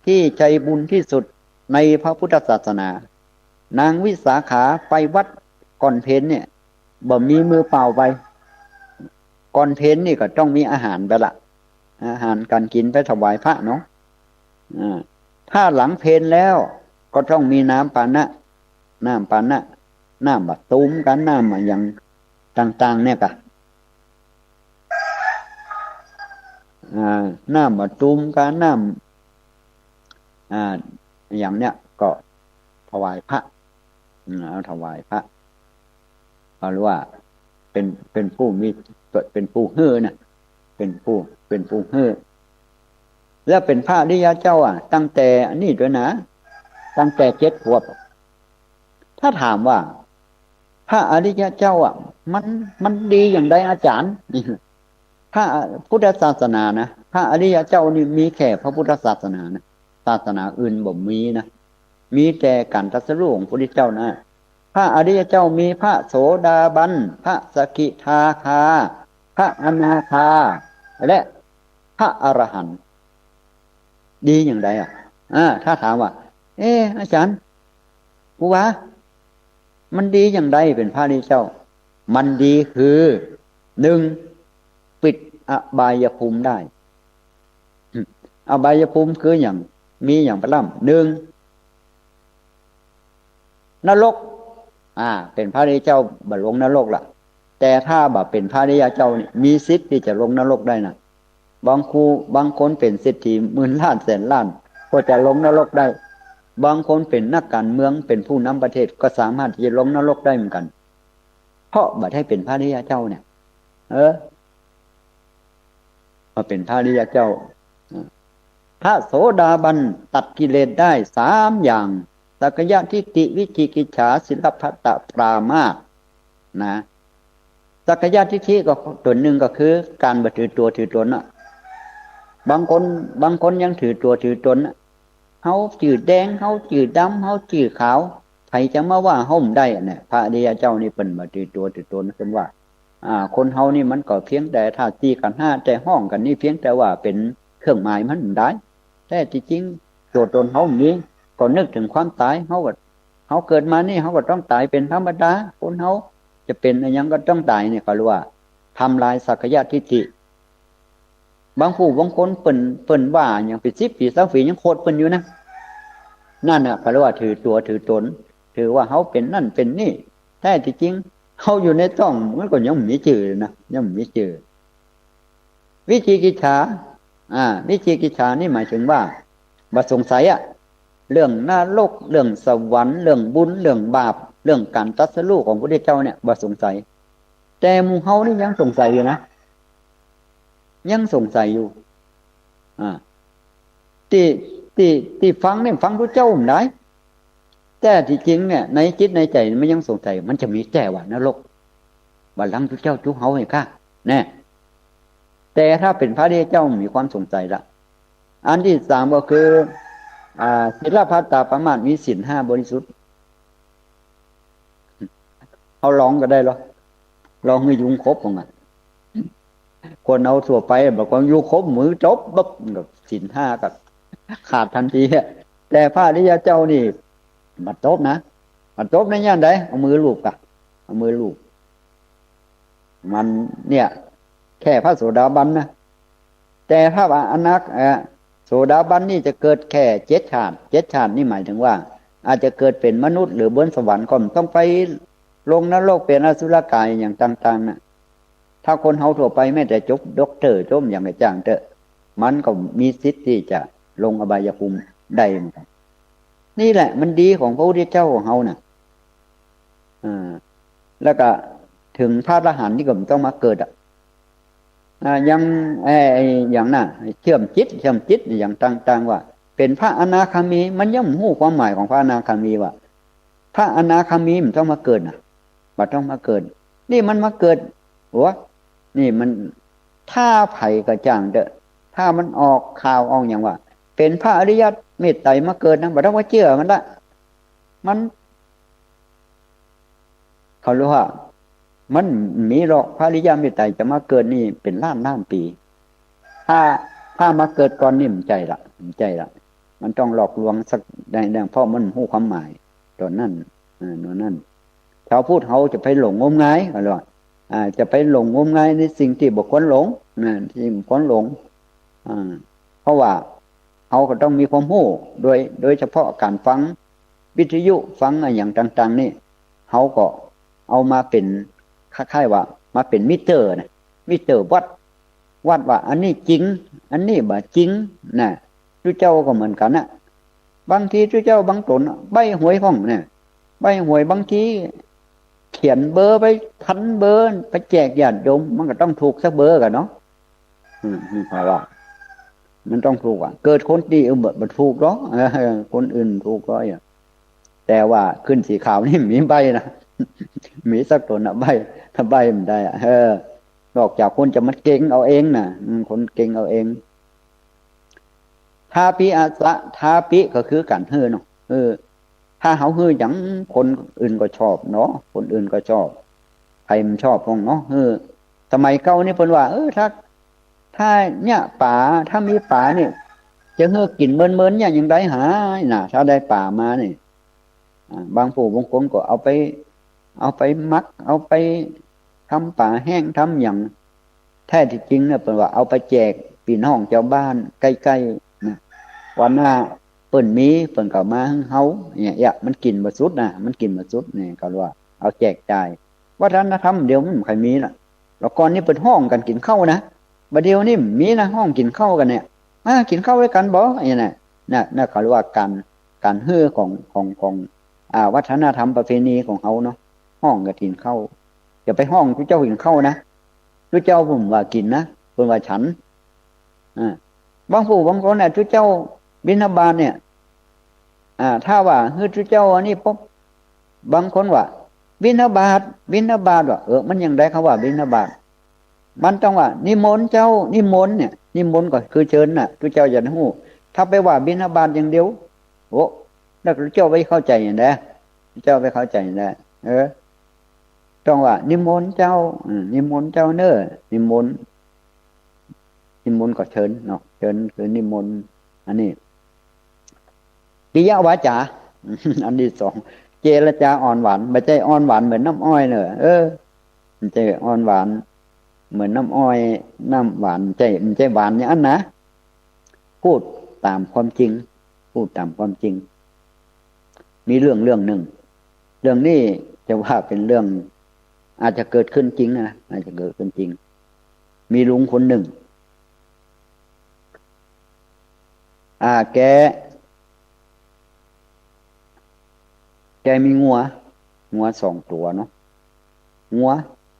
ตี้ใจ๋บุญตี้สุดในพระพุทธศาสนา นางวิสาขาไปวัดก่อนเพลเนี่ย บ่มีมือเปล่าไป ก่อนเพลนี่ก็ต้องมีอาหารไปละ อาหารก๋านกิ๋นไปถวายพระเนาะ อ่า ถ้าหลังเพลแล้วก็ต้องมีน้ำปานะ น้ำปานะ น้ำบาตูมกั๋น น้ำอะหยังต่างๆ เนี่ยกะ อ่า น้ำบาตูมกั๋น น้ำ อ่า อย่างเนี้ยก็ถวายพระ อืม เอาถวายพระ เขาเรียกว่าเป๋น เป๋นผู้มี เป๋นผู้หื้อนะ เป๋นผู้ เป๋นผู้หื้อ แล้วเป๋นพระอริยะเจ้าอะ ตั้งแต่อันนี้ตวยนะ ตั้งแต่เจ็ดขวบ ถ้าถามว่า พระอริยะเจ้าอะ มัน มันดีอย่างใดอาจ๋ารย์ พระพุทธศาสนานะ พระอริยะเจ้านี่มีแค่พระพุทธศาสนานะ ศาสนาอื่นบ่มีนะ มีแต่ก๋านตรัสรู้ของพระพุทธเจ้านะ พระอริยะเจ้ามีพระโสดาบัน พระสกิทาคา พระอนาคา และพระอรหันต์ ดีอย่างใดอะ อ่า ถ้าถามว่า เอ๊ะ อาจ๋ารย์ ครูบา มันดีอย่างใดเป๋นพระอริยะเจ้า มันดีคือ นึ่ง ปิดอบายภูมิได้ อบายภูมิคืออย่าง มีอย่างปะล่ำ นึ่ง นรก อ่า เป๋นพระอริยะเจ้าบ่ลงนรกละ แต่ถ้าบ่เป๋นพระอริยะเจ้านี่ มีสิทธิ์ตี้จะลงนรกได้นะ บางครู บางคนเป๋นเศรษฐีหมื่นล้านแสนล้าน ก็จะลงนรกได้ บางคนเป๋นนักก๋านเมือง เป๋นผู้นำประเทศ ก็สามารถตี้จะลงนรกได้เหมือนกั๋น เพราะบ่ได้เป๋นพระอริยะเจ้าเนี่ย เออ มาเป๋นพระอริยะเจ้า พระโสดาบันตัดกิเลสได้สามอย่าง สักกายทิฏฐิ วิจิกิจฉา ศีลพัตตปรามาส นะ สักกายทิฏฐิก็ตั๋วนึ่งก็คือก๋านบ่ถือตั๋วถือตนน่ะ บางคน บางคนยังถือตั๋วถือตนน่ะ เฮาจื้อแดง เฮาจื้อดำ เฮาจื้อขาว ใผจะมาว่าเฮาบ่ได้เนี่ย พระอริยะเจ้านี่เปิ้นบ่ถือตั๋วถือตน เปิ้นว่า อ่า คนเฮานี่มันก็เพียงแต่ธาตุสี่ขันธ์ห้า แต่ฮ้องกั๋นนี่เพียงแต่ว่าเป๋นเครื่องหมายมันบ่ได้ แท้ตี้จริงตั๋วตนเฮาบ่มี ก็นึกเถิงความตาย เฮาก็ เฮาเกิดมานี่เฮาก็ต้องต๋ายเป๋นธรรมดา คนเฮาจะเป๋นอะหยังก็ต้องต๋ายเนี่ย เขาเรียกว่าทำลายสักกายทิฏฐิ บางผู้บางคนเปิ้น เปิ้นว่าอย่างเป๋นสิบปี๋ซาวปี๋ยังโขดเปิ้นอยู่นะ นั่นน่ะเขาเรียกว่าถือตั๋วถือตน ถือว่าเฮาเป๋นนั่นเป๋นนี่ แท้ตี้จริงเฮาอยู่ในต๊องมันก็ยังบ่มีจื้อนะ ยังบ่มีจื้อ วิจิกิจฉา อ่า วิจิกิจฉานี่หมายเถิงว่าบ่สงสัยอะ เรื่องนรก เรื่องสวรรค์ เรื่องบุญ เรื่องบาป เรื่องก๋านตรัสรู้ของพระพุทธเจ้าเนี่ยบ่สงสัย แต่หมู่เฮานี่ยังสงสัยอยู่นะ ยังสงสัยอยู่ อ่า ตี้ ตี้ ตี้ฟังเนี่ยฟังพระเจ้าบ่ได้ แต่ตี้จริงเนี่ยในจิตในใจ๋มันยังสงสัย มันจะมีแต๊ว่านรก บ่าลางพระเจ้าจุ๊เฮาไอ้ข้า แน่ แต่ถ้าเป๋นพระอริยเจ้ามีความสงสัยละ อันตี้สามก็คือ อ่า ศีลพัตตปรามาส มีศีลห้าบริสุทธิ์ เฮาลองก็ได้เหรอ ลองหื้อยุงขบมันอะ คนเฮาทั่วไปบอกว่ายุงขบมือตบปั๊บ ศีลห้าก็ขาดตันทีอะ แต่พระอริยเจ้านี่บ่ตบนะ บ่ตบในย่านใด เอามือลูบก่ะ เอามือลูบ มันเนี่ย แค่พระโสดาบันนะ แต่ถ้าว่าอนาค- เอ่อ โสดาบันนี่จะเกิดแค่เจ็ดชาติ เจ็ดชาตินี่หมายถึงว่า อาจจะเกิดเป๋นมนุษย์หรือบนสวรรค์ก็บ่ต้องไปลงนรกเป๋นอสุรกายอย่างต่างๆ น่ะ ถ้าคนเฮาทั่วไปแม้แต่จบด็อกเตอร์ จบอย่างใดจ้างเต๊อะ มันก็มีสิทธิ์ตี้จะลงอบายภูมิได้เหมือนกั๋น นี่แหละมันดีของพระพุทธเจ้าของเฮาน่ะ อ่า แล้วก็เถิงพระอรหันต์นี่ก็บ่ต้องมาเกิดอะ อ่า อย่าง ไอ้ ไอ้ อย่างน่ะ เชื่อมจิต เชื่อมจิตอย่างต่างๆ ว่า เป๋นพระอนาคามี มันยังบ่ฮู้ความหมายของพระอนาคามีว่า พระอนาคามีบ่ต้องมาเกิดน่ะ บ่ต้องมาเกิด นี่มันมาเกิด โอ้ นี่มัน ถ้าใผก็จ้างเต๊อะ ถ้ามันออกข่าวออกหยังว่า เป๋นพระอริยะเมตไตรมาเกิดนะ บ่ต้องมาเจื้อมันละ มัน เขาเรียกว่า มันบ่มีหรอก พระอริยะเมตไตรจะมาเกิดนี่เป๋นล้านล้านปี๋ ถ้า ถ้ามาเกิดก่อนนี่บ่ใจ้ละ บ่ใจ้ละ มันต้องหลอกลวงสักได้ เพราะมันบ่ฮู้ความหมายต๋อนนั้น อ่า ต๋อนนั้น ชาวพุทธเฮาจะไปหลงงมงาย เขาเรียกว่า อ่า จะไปหลงงมงายในสิ่งตี้บ่ควรหลง นะ ตี้บ่ควรหลง อ่า เพราะว่าเฮาก็ต้องมีความฮู้ โดย โดยเฉพาะก๋านฟังวิทยุ ฟังอะหยังต่างๆ นี่ เฮาก็เอามาเป๋น คล้ายๆ ว่ามาเป๋นมิเตอร์นะ มิเตอร์วัด วัดว่าอันนี้จริง อันนี้บ่จริงนะ จุเจ้าก็เหมือนกั๋นนะ บางทีจุเจ้าบางต๋นใบ้หวยพ่องเนี่ย ใบ้หวยบางทีเขียนเบอร์ไปพันเบอร์ไปแจกญาติโยม มันก็ต้องถูกสักเบอร์กั๋นเนาะ อืม นี่แปลว่า มันต้องถูกอะ เกิดคนตี้ เออ บ่ บ่ถูกหรอก เออ คนอื่นถูกหรอกอะ แต่ว่าขึ้นสีขาวนี่บ่มีใบ้นะ บ่มีสักต๋นนะใบ้ ถ้าใบ้บ่ได้อะ เออ นอกจากคนจะมาเก็งเอาเองนะ อืม คนเก็งเอาเอง ทาปิอะสะ ทาปิก็คือก๋านหื้อเนาะ เออ ถ้าเฮาหื้อหยังคนอื่นก็ชอบเนาะ คนอื่นก็ชอบ ใผบ่ชอบพ่องเนาะ เออ สมัยเก่านี่เปิ้นว่า เออ ถ้า ถ้าเนี่ยป๋า ถ้ามีป๋านี่ จะหื้อกิ๋นเมินๆ เนี่ยยังได้หาน่ะ ถ้าได้ป๋ามานี่ อ่า บางผู้บางคนก็เอาไป เอาไปหมัก เอาไปทำป๋าแห้ง ทำหยัง แท้ตี้จริงเนี่ยเปิ้นว่าเอาไปแจกปี้น้องจาวบ้านใก้ๆ นะ วันหน้าเปิ้นมี เปิ้นก็เอามาหื้อเฮา เนี่ย เอียะ มันกิ๋นบ่สุดนะ มันกิ๋นบ่สุด เนี่ย เขาว่าเอาแจกจ่าย วัฒนธรรมเดี๋ยวมันบ่ค่อยมีละ แล้วก่อนนี่เปิ้นฮ้องกั๋นกิ๋นข้าวนะ บ่าเดี่ยวนี่บ่มีนะ ฮ้องกิ๋นข้าวกั๋นเนี่ย มากิ๋นข้าวตวยกั๋นบ่ อย่างนี้นะ น่ะ น่ะ เขาเรียกว่าก๋าน ก๋านหื้อของ ของ ของ อ่า วัฒนธรรมประเพณีของเฮาเนาะ ฮ้องกั๋นกิ๋นข้าว อย่าไปฮ้องจุเจ้ากิ๋นข้าวนะ จุเจ้าเปิ้นบ่ว่ากิ๋นนะ เปิ้นว่าฉัน อ่า บางผู้บางคนน่ะ จุเจ้าบิณฑบาตเนี่ย อ่า ถ้าว่าหื้อจุเจ้าอันนี้ปุ๊บ บางคนว่า บิณฑบาต บิณฑบาต ว่า เออ มันอย่างใดกาว่าบิณฑบาต มันต้องว่า นิมนต์เจ้า นิมนต์เนี่ย นิมนต์ก็คือเชิญน่ะ จุเจ้าจะฮู้ ถ้าไปว่าบิณฑบาตอย่างเดียว โอ้ แล้วจุเจ้าไปเข้าใจ๋อย่างใด จุเจ้าไปเข้าใจ๋อย่างใด เออ ต้องว่า นิมนต์เจ้า อืม นิมนต์เจ้าเน่อ นิมนต์ นิมนต์ก็เชิญเนาะ เชิญคือนิมนต์ อันนี้ ปิยวาจา อันตี้สอง เจรจาอ่อนหวาน บ่ใจ้อ่อนหวานเหมือนน้ำอ้อยเน่อ เออ บ่ใจ้อ่อนหวานเหมือนน้ำอ้อย น้ำหวาน บ่ใจ้ บ่ใจ้หวานอย่างนั้นนะ พูดต๋ามความจริง พูดต๋ามความจริง มีเรื่องเรื่องนึ่ง เรื่องนี้จะว่าเป๋นเรื่อง อาจจะเกิดขึ้นจริงนะ อาจจะเกิดขึ้นจริง มีลุงคนนึ่ง อ่า แก แกมีงัว งัวสองตั๋วเนาะ งัว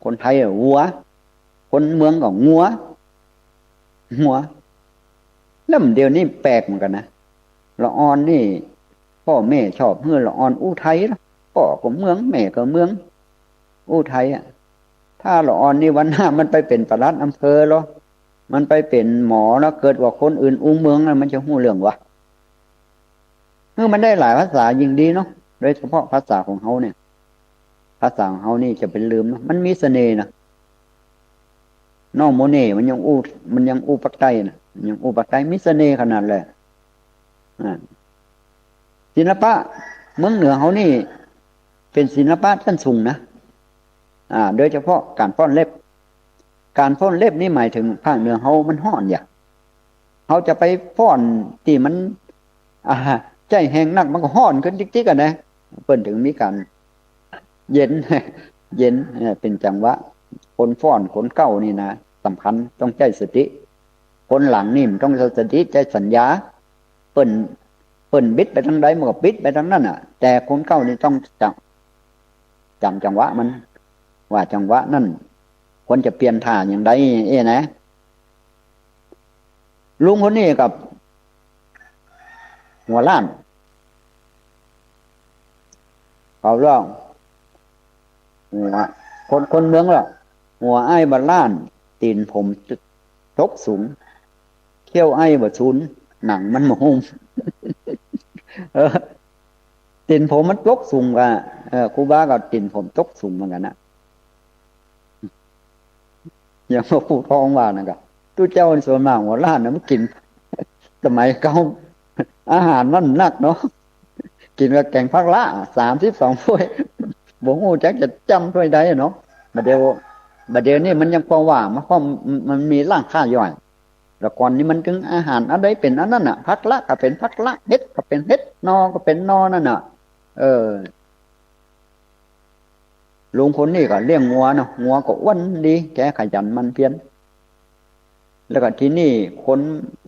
คนไทยอะวัว คนเมืองก็งัว งัว แล้วเดี๋ยวนี้แปลกเหมือนกั๋นนะ ละอ่อนนี่ ป้อแม่ชอบหื้อละอ่อนอู้ไทยเนาะ ป้อก็เมือง แม่ก็เมือง อู้ไทยอะ ถ้าละอ่อนนี่วันหน้ามันไปเป๋นปลัดอำเภอลอ มันไปเป๋นหมอลอ เกิดว่าคนอื่นอู้เมืองแล้วมันจะฮู้เรื่องวะ เออ มันได้หลายภาษายิ่งดีเนาะ โดยเฉพาะภาษาของเฮาเนี่ย ภาษาของเฮานี่จะไปลืมเนาะ มันมีเสน่ห์นะ น้องโมเน่มันยังอู้ มันยังอู้ปากใต้นะ มันยังอู้ปากใต้ มีเสน่ห์ขนาดเลย อ่า ศิลปะเมืองเหนือเฮานี่เป๋นศิลปะชั้นสูงนะ อ่า โดยเฉพาะก๋านฟ้อนเล็บ ก๋านฟ้อนเล็บนี่หมายเถิงภาคเหนือเฮามันฮ้อนอย่า เฮาจะไปฟ้อนตี้มัน อ่า ใจ๊แฮงนักมันก็ฮ้อนขึ้นจิ๊กๆ อะนะ เปิ้นเถิงมีก๋านเย็น เย็น เออ เป๋นจังหวะ คนฟ้อนคนเก๊านี่นะ สำคัญ ต้องใจ๊สติ คนหลังนี่มันต้องใจ๊สติ ใจ๊สัญญา เปิ้น เปิ้นบิดไปตางใดมันก็บิดไปตางนั้นน่ะ แต่คนเก๊านี่ต้องจ๋ำ จ๋ำจังหวะมัน ว่าจังหวะนั้นควรจะเปลี่ยนท่าอย่างใด เอ๊ะนะ ลุงคนนี้กับหัวล้าน เขาเรียกหัว คน คนเมืองเรียกหัวอ้ายบ่ล้าน ตี๋นผมตกสูง เขี้ยวอ้ายบ่ซูน หนังมันบ่หุ้ม เออ ตี๋นผมมันตกสูงกว่า เออ ครูบาก็ตี๋นผมตกสูงเหมือนกั๋นนะ อย่างหลวงปู่ทองว่านั่นก็ ตุ๊เจ้าส่วนมากหัวล้านนะมันกิ๋น สมัยเก่า อาหารมันนักเนาะ กิ๋นกับแก๋งผักละ สามสิบสองถ้วย บ่ฮู้จักจะจ้ำถ้วยใดเนาะ บ่าเดี่ยว บ่าเดี่ยวนี้มันยังพอว่า มันพอ มันมีร้านค้าย่อย แต่ก่อนนี้มันเถิงอาหารอันใดเป๋นอันนั้นน่ะ ผักละก็เป๋นผักละ เห็ดก็เป๋นเห็ด หน่อก็เป๋นหน่อนั่นน่ะ เออ ลุงคนนี้ก็เลี้ยงงัวเนาะ งัวก็อ้วนดี แกขยันหมั่นเพียร แล้วก็ทีนี้คน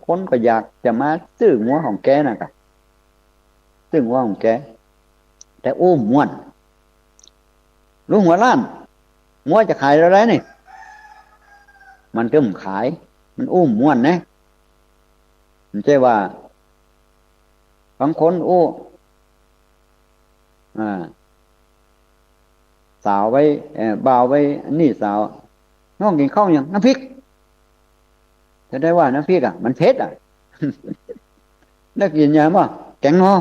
คนก็อยากจะมาซื้องัวของแกน่ะก็ ซื้องัวของแก แต่อู้บ่ม่วน ลุงหัวล้าน งัวจะขายเท่าใดนี่ มันก็บ่ขาย มันอู้บ่ม่วนนะ มันใจ้ว่า บางคนอู้ อ่า สาวไว้ เอ่อ บ่าวไว้ นี่สาว น้องกิ๋นข้าวหยัง น้ำพริก จะได้ว่าน้ำพริกอะ มันเผ็ดอะ แล้วกิ๋นหยังบ่ แก๋งหน่อ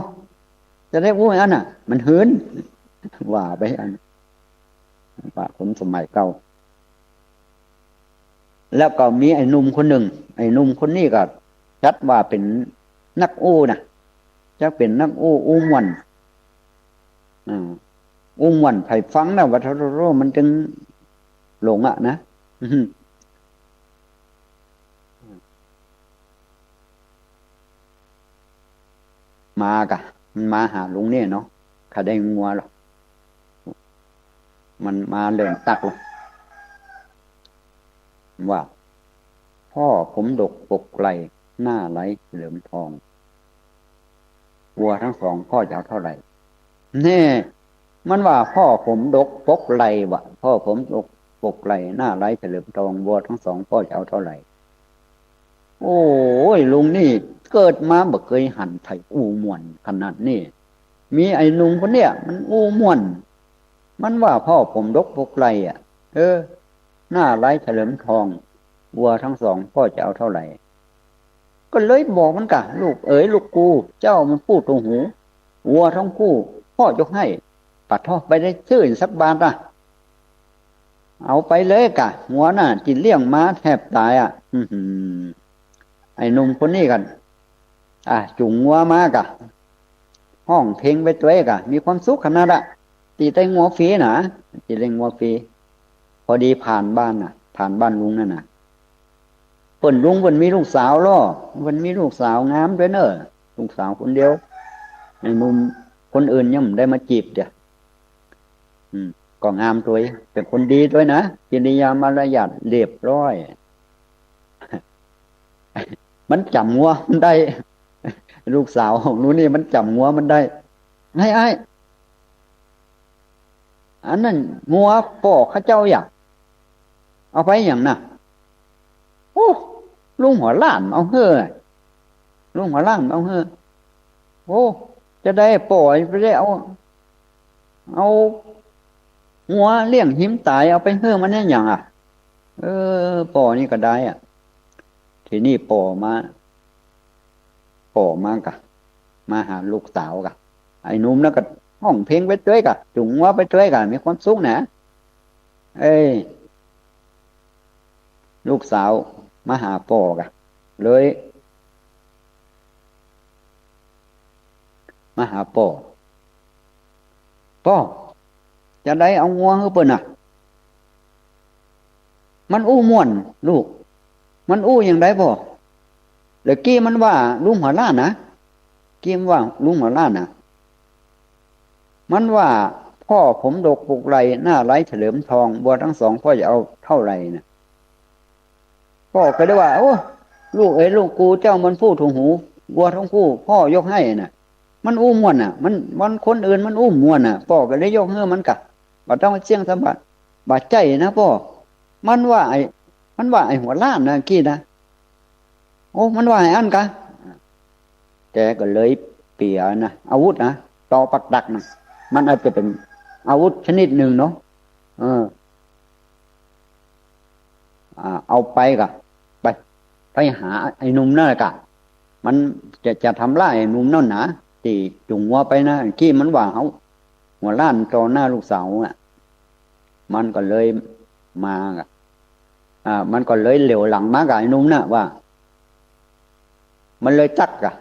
จะได้อู้อันนั้นน่ะ มันหืน ว่าไปอัน ว่าคนสมัยเก่า แล้วก็มีไอ้หนุ่มคนนึ่ง ไอ้หนุ่มคนนี้ก็จัดว่าเป๋นนักอู้น่ะ จักเป๋นนักอู้ อู้ม่วน อ่า อู้ม่วน ใผฟังน่ะว่าโธ่ๆๆ มันจึงหลงอะนะ มากะ มันมาหาลุงเนี่ยเนาะ ข้าได้งัวหรอก มันมาเริ่มตักแล้ว ว่า พ่อผมดกปกไหล่ หน้าไร้เฉลิมทอง วัวทั้งสองพ่อจะเอาเท่าไหร่ แน่ มันว่าพ่อผมดกปกไหล่ว่ะ พ่อผมดกปกไหล่ หน้าไร้เฉลิมทอง วัวทั้งสองพ่อจะเอาเท่าไหร่ โอ้ย ลุงนี่เกิดมาบ่เกยหันใผอู้ม่วนขนาดนี้ มีไอ้หนุ่มคนเนี้ยมันอู้ม่วน มันว่าพ่อผมดกปกไหล่อะ เออ หน้าไร้เฉลิมทอง วัวทั้งสองพ่อจะเอาเท่าไหร่ ก็เลยบอกมันกะ ลูกเอ๋ยลูกกู เจ้ามันพูดตรงหู วัวทั้งคู่พ่อยกให้ ปะท้อ ไปได้ซื้อสักบาทอะ เอาไปเลยกะ งัวน่ะ ตี้เลี้ยงมาแทบต๋ายอะ อื้อหือ ไอ้หนุ่มคนนี้กั๋น อ่ะ จูงงัวมากะ ฮ้องเพลงไปตวยกะ มีความสุขขนาดอะ ตี้ได้งัวฟรีน่ะ ตี้ได้งัวฟรี พอดีผ่านบ้านน่ะ ผ่านบ้านลุงนั่นน่ะ เปิ้นลุงเปิ้นมีลูกสาวลอ เปิ้นมีลูกสาวงามตวยเน่อ ลูกสาวคนเดียว ไอ้หนุ่มคนอื่นยังบ่ได้มาจีบเตื้อ อืม ก็งามตวย เป๋นคนดีตวยนะ กิริยามารยาทเรียบร้อย มันจ๋ำงัวมันได้ ลูกสาวของลุงนี่มันจ๋ำงัวมันได้ ไอ้ ไอ้ อันนั้นงัวป้อข้าเจ้าอยาก เอาไปหยังน่ะ โอ้ ลุงหัวล้านเอาเฮ้อ ลุงหัวล้านเอาเฮ้อ โอ้ จะได้ป้อไปได้เอา เอางัวเลี้ยงหิมต๋ายเอาไปเฮ้อมันเนี่ยหยังอะ เออ ป้อนี่ก็ได้อะ ทีนี้ป้อมา ป้อมาก่ะ มาหาลูกสาวก่ะ ไอ้หนุ่มนั้นก็ฮ้องเพลงไปตวยก่ะ จูงงัวไปตวยก่ะ มีความสุขนะ เอ้ย ลูกสาวมาหาป้อก่ะ เลย มาหาป้อ ป้อ จะได้เอางัวหื้อเปิ้นน่ะ มันอู้ม่วนลูก มันอู้หยังใดป้อ แล้วกี้มันว่าลุงหัวล้านนะ กี้มันว่าลุงหัวล้านนะ มันว่า พ่อผมดกปกไหล่ หน้าไร้เฉลิมทอง บัวทั้งสองพ่อจะเอาเท่าไหร่น่ะ ป้อก็ได้ว่า โอ้ ลูกเอ๋ยลูกกู เจ้ามันพูดถูกหู บัวทั้งคู่พ่อยกให้น่ะ มันอู้ม่วนน่ะ มัน มันคนอื่นมันอู้ม่วนน่ะ ป้อก็เลยยกหื้อมันก่ะ บ่ต้องเสี้ยงสะบาด บ่ใจ้นะป้อ มันว่าไอ้ มันว่าไอ้หัวล้านนะกี้นะ โอ้ มันว่าไอ้อั้นก่ะ แกก็เลยเปียนะ อาวุธนะ ตอปักตักนะ มันอาจจะเป๋นอาวุธชนิดหนึ่งเนาะ เออ อ่า เอาไปก่ะ ไป ไปหาไอ้หนุ่มนั่นก่ะ มันจะ จะทำร้ายไอ้หนุ่มนั่นนะ ตี้จูงงัวไปนะ กี้มันว่าเฮาหัวล้านต่อหน้าลูกสาวอะ มันก็เลยมาก่ะ อ่า มันก็เลยเหลียวหลังมาก่ะไอ้หนุ่มน่ะว่า มันเลยตั๊กก่ะ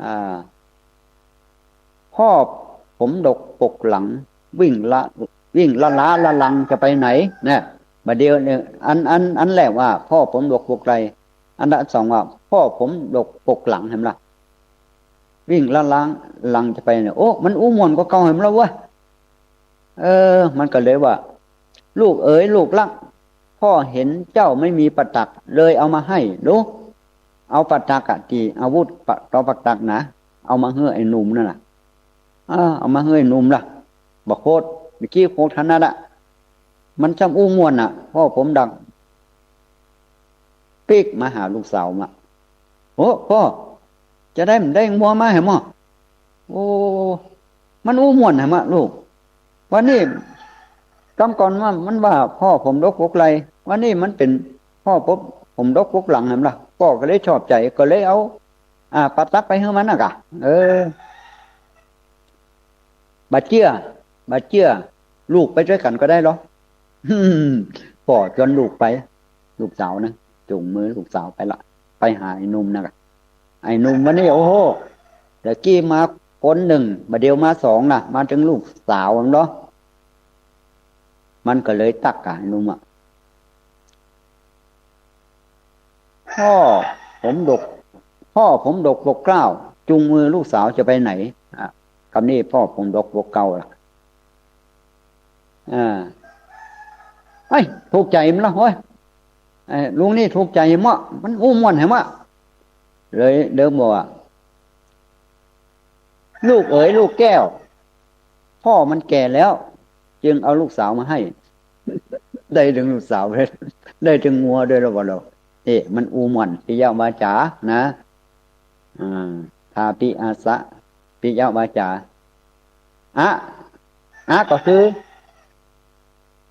อ่า พ่อผมดกปกหลัง วิ่งละ วิ่งละล้าละลังจะไปไหน เนี่ย บ่าเดี่ยวเนี่ย อัน อัน อันแรกว่า พ่อผมดกปกไหล่ อันละสองว่า พ่อผมดกปกหลัง หันล่ะ วิ่งละล้าละลังจะไปเนี่ย โอ้ มันอู้ม่วนกว่าเก่าหันล่ะเว้ย เออ มันก็เลยว่า ลูกเอ๋ยลูกรัก พ่อเห็นเจ้าไม่มีประตัก เลยเอามาให้ ดู เอาประตักอะ ตี้อาวุธปะ ตอประตักนะ เอามาหื้อไอ้หนุ่มนั่นน่ะ อ่า เอามาหื้อไอ้หนุ่มล่ะ บ่โคตร เมื่อกี้โคตรขนาดอะ มันจ้ำอู้ม่วนน่ะ พ่อผมดัก ปิ๊กมาหาลูกสาวมา โอ้ ป้อ จะได้ ได้งัวมาแหมอ โอ้ มันอู้ม่วนแหมะลูก วันนี้ กำก่อนว่ามันว่าพ่อผมดกปกไหล่ วันนี้มันเป๋นพ่อผม ผมดกปกหลังแหมล่ะ ป้อก็เลยชอบใจ๋ ก็เลยเอา อ่า ประตักไปหื้อมันน่ะก่ะ เออ บ่าเจื้อ บ่าเจื้อ ลูกไปตวยกั๋นก็ได้ลอ อืม ป้อจวนลูกไป ลูกสาวนะ จูงมือลูกสาวไปละ ไปหาไอ้หนุ่มน่ะก่ะ ไอ้หนุ่มวันนี้ โอ้โห ตะกี้มาคนนึ่ง บ่าเดี่ยวมาสองน่ะ มาเถิงลูกสาวหันลอ มันก็เลยตั๊กก่ะไอ้หนุ่มอะ พ่อผมดก พ่อผมดกปกเกล้า จูงมือลูกสาวจะไปไหน อ่ะ กำนี้พ่อผมดกปกเกล้าล่ะ อ่า เฮ้ย ถูกใจ๋มันละเฮ้ย ไอ้ลุงนี่ถูกใจ๋แหมะ มันอู้ม่วนแหมะ เลย เลยบอกว่า ลูกเอ๋ยลูกแก้ว พ่อมันแก่แล้ว จึงเอาลูกสาวมาให้ ได้เถิงลูกสาว ได้เถิงงัวตวยแล้วบ่าเรา เอ๊ะ มันอู้ม่วน ปิยวาจานะ อ่า ทาปิอาสะ ปิยวาจา อะ อะ ก็คือ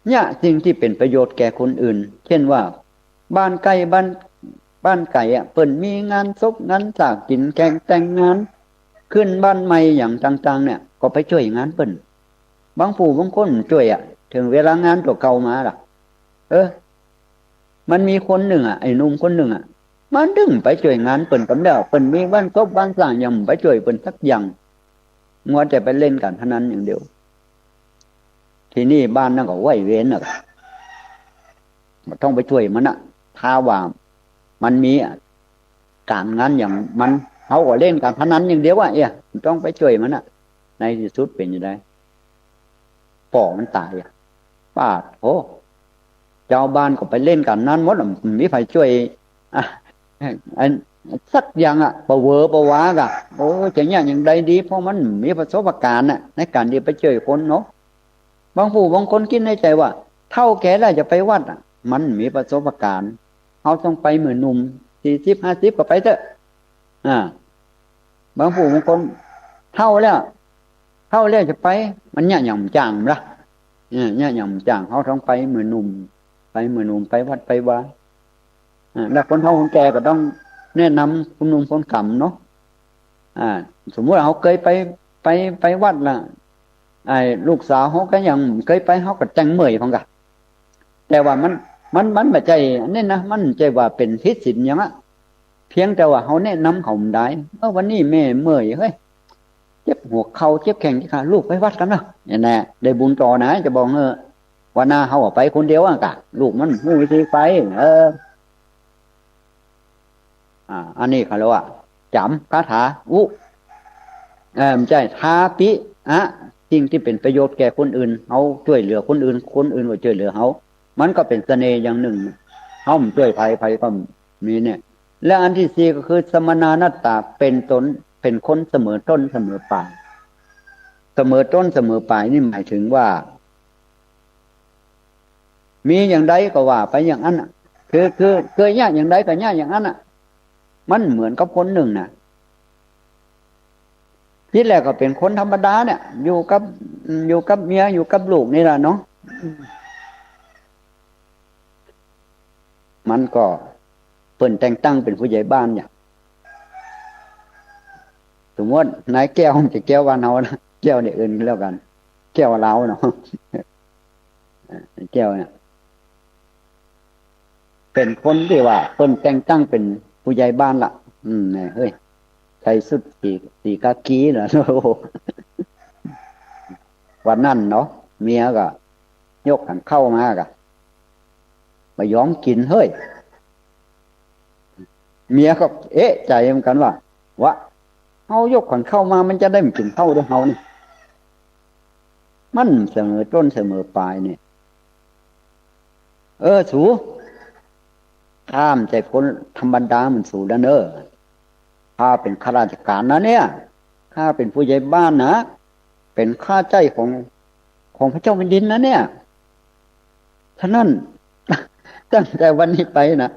เนี่ย สิ่งตี้เป๋นประโยชน์แก่คนอื่น เช่นว่า บ้านใก้ บ้าน บ้านไก๋อะ เปิ้นมีงานศพงานสากิ๋น แขกแต่งงาน ขึ้นบ้านใหม่หยังต่างๆ เนี่ย ก็ไปจ้วยงานเปิ้น บางผู้บางคนจ้วยอะ เถิงเวลางานตั๋วเก่ามาล่ะ เออ มันมีคนนึ่งอะ ไอ้หนุ่มคนนึ่งอะ มันตึงไปจ้วยงานเปิ้นกำแล้ว เปิ้นมีวันศพวันสร้างหยังบ่ไปจ้วยเปิ้นสักอย่าง มัวแต่ไปเล่นก๋านพนันอย่างเดียว ทีนี้บ้านนั้นก็ไหว้เวรน่ะ บ่ต้องไปจ้วยมันน่ะ ถ้าว่ามันมีก๋านงานอย่างมัน เฮาก็เล่นก๋านพนันอย่างเดียวอะ เอ๊ะ บ่ต้องไปจ้วยมันน่ะ ในตี้สุดเป๋นจั่งใด ป้อมันต๋ายอะ ปาดโธ่ จาวบ้านก็ไปเล่นก๋านนั้นหมดอะ บ่มีใผจ้วย อ่ะ อัน สักอย่างอะ ผวาผวาก่ะ โอ้ จะเยียะอย่างใดดี เพราะมันมีประสบการณ์น่ะ ในก๋านตี้ไปจ้วยคนเนาะ บางผู้บางคนกึ๊ดในใจ๋ว่า เฒ่าแก่แล้วจะไปวัดอะ มันมีประสบการณ์ เฮาต้องไปเมื่อหนุ่ม สี่สิบ ห้าสิบ ก็ไปเต๊อะ อ่า บางผู้บางคน เฒ่าแล้ว เฒ่าแล้วจะไป มันเยียะอย่างบ่จ้างละ เออ เยียะอย่างบ่จ้าง เฮาต้องไปเมื่อหนุ่ม ไปเมื่อหนุ่ม ไปวัดไปวา อ่า แล้วคนเฒ่าคนแก่ก็ต้องแนะนำคนหนุ่มคนแก่๋วเนาะ อ่า สมมุติเฮาเกยไป ไป ไปวัดละ ไอ้ลูกสาวเฮาก็ยังบ่เกยไป เฮาก็จั่งเมื่อยพ่องก่ะ แต่ว่ามัน มัน มันบ่ใจ้อันนี้นะ มันบ่ใจ้ว่าเป๋นผิดศีลหยังอะ เพียงแต่ว่าเฮาแนะนำเขาบ่ได้ เออ วันนี้แม่เมื่อยเฮ้ย เจ็บหัวเข่า เจ็บแข้ง เจ็บขา ลูกไปวัดกั๋นเนาะ อย่างนี้นะ ได้บุญต่อนะ จะบอกเฮอะ วันหน้าเฮาอะไปคนเดียวอะก่ะ ลูกมันฮู้วิธีไป เออ อ่า อันนี้เขาเรียกว่าจ๋ำคาถา อุ เอ่อ บ่ใจ้ ทาปิอะ สิ่งตี้เป๋นประโยชน์แก่คนอื่น เฮาจ้วยเหลือคนอื่น คนอื่นก็จ้วยเหลือเฮา มันก็เป๋นเสน่ห์อย่างนึ่ง เฮาบ่จ้วยใผ ใผก็มีเนี่ย และอันตี้สี่ก็คือ สมนานัตตา เป๋นต๋น เป๋นคนเสมอต้นเสมอปลาย เสมอต้นเสมอปลายนี่หมายถึงว่า มีอย่างใดก็ว่าไปอย่างอั้นน่ะ คือ คือ คือเยียะอย่างใดก็เยียะอย่างอั้นน่ะ มันเหมือนกับคนนึ่งน่ะ ทีแรกก็เป๋นคนธรรมดาเนี่ย อยู่กับ อยู่กับเมีย อยู่กับลูกนี่แหละเนาะ มันก็เปิ้นแต่งตั้งเป๋นผู้ใหญ่บ้านเนี่ย สมมุตินายแก้ว บ่ใจ้แก้วบ้านเฮานะ แก้วเนี่ยอื่นแล้วกั๋น แก้วลาวเนาะ แก้วเนี่ย เป๋นคนตี้ว่าเปิ้นแต่งตั้งเป๋นผู้ใหญ่บ้านละ อืม เนี่ย เฮ้ย ใส่ชุดสี สีกากีเหรอ โอ้โห วันนั้นเนาะ เมียก็ยกขันข้าวมาก่ะ บ่ยอมกิ๋น เฮ้ย เมียก็เอ๊ะใจ๋เหมือนกั๋นว่า วะ เฮายกขันข้าวมา มันจะได้บ่กิ๋นข้าวด้วยเฮานี่ มันเสมอต้นเสมอปลายเนี่ย เออ สู ข้าบ่ใจ้คนธรรมดาเหมือนสูแล้วเน่อ ข้าเป๋นข้าราชก๋านนะเนี่ย ข้าเป๋นผู้ใหญ่บ้านนะ เป๋นข้าใจ๊ของ ของพระเจ้าแผ่นดินนะเนี่ย ฉะนั้น ตั้งแต่วันนี้ไปนะ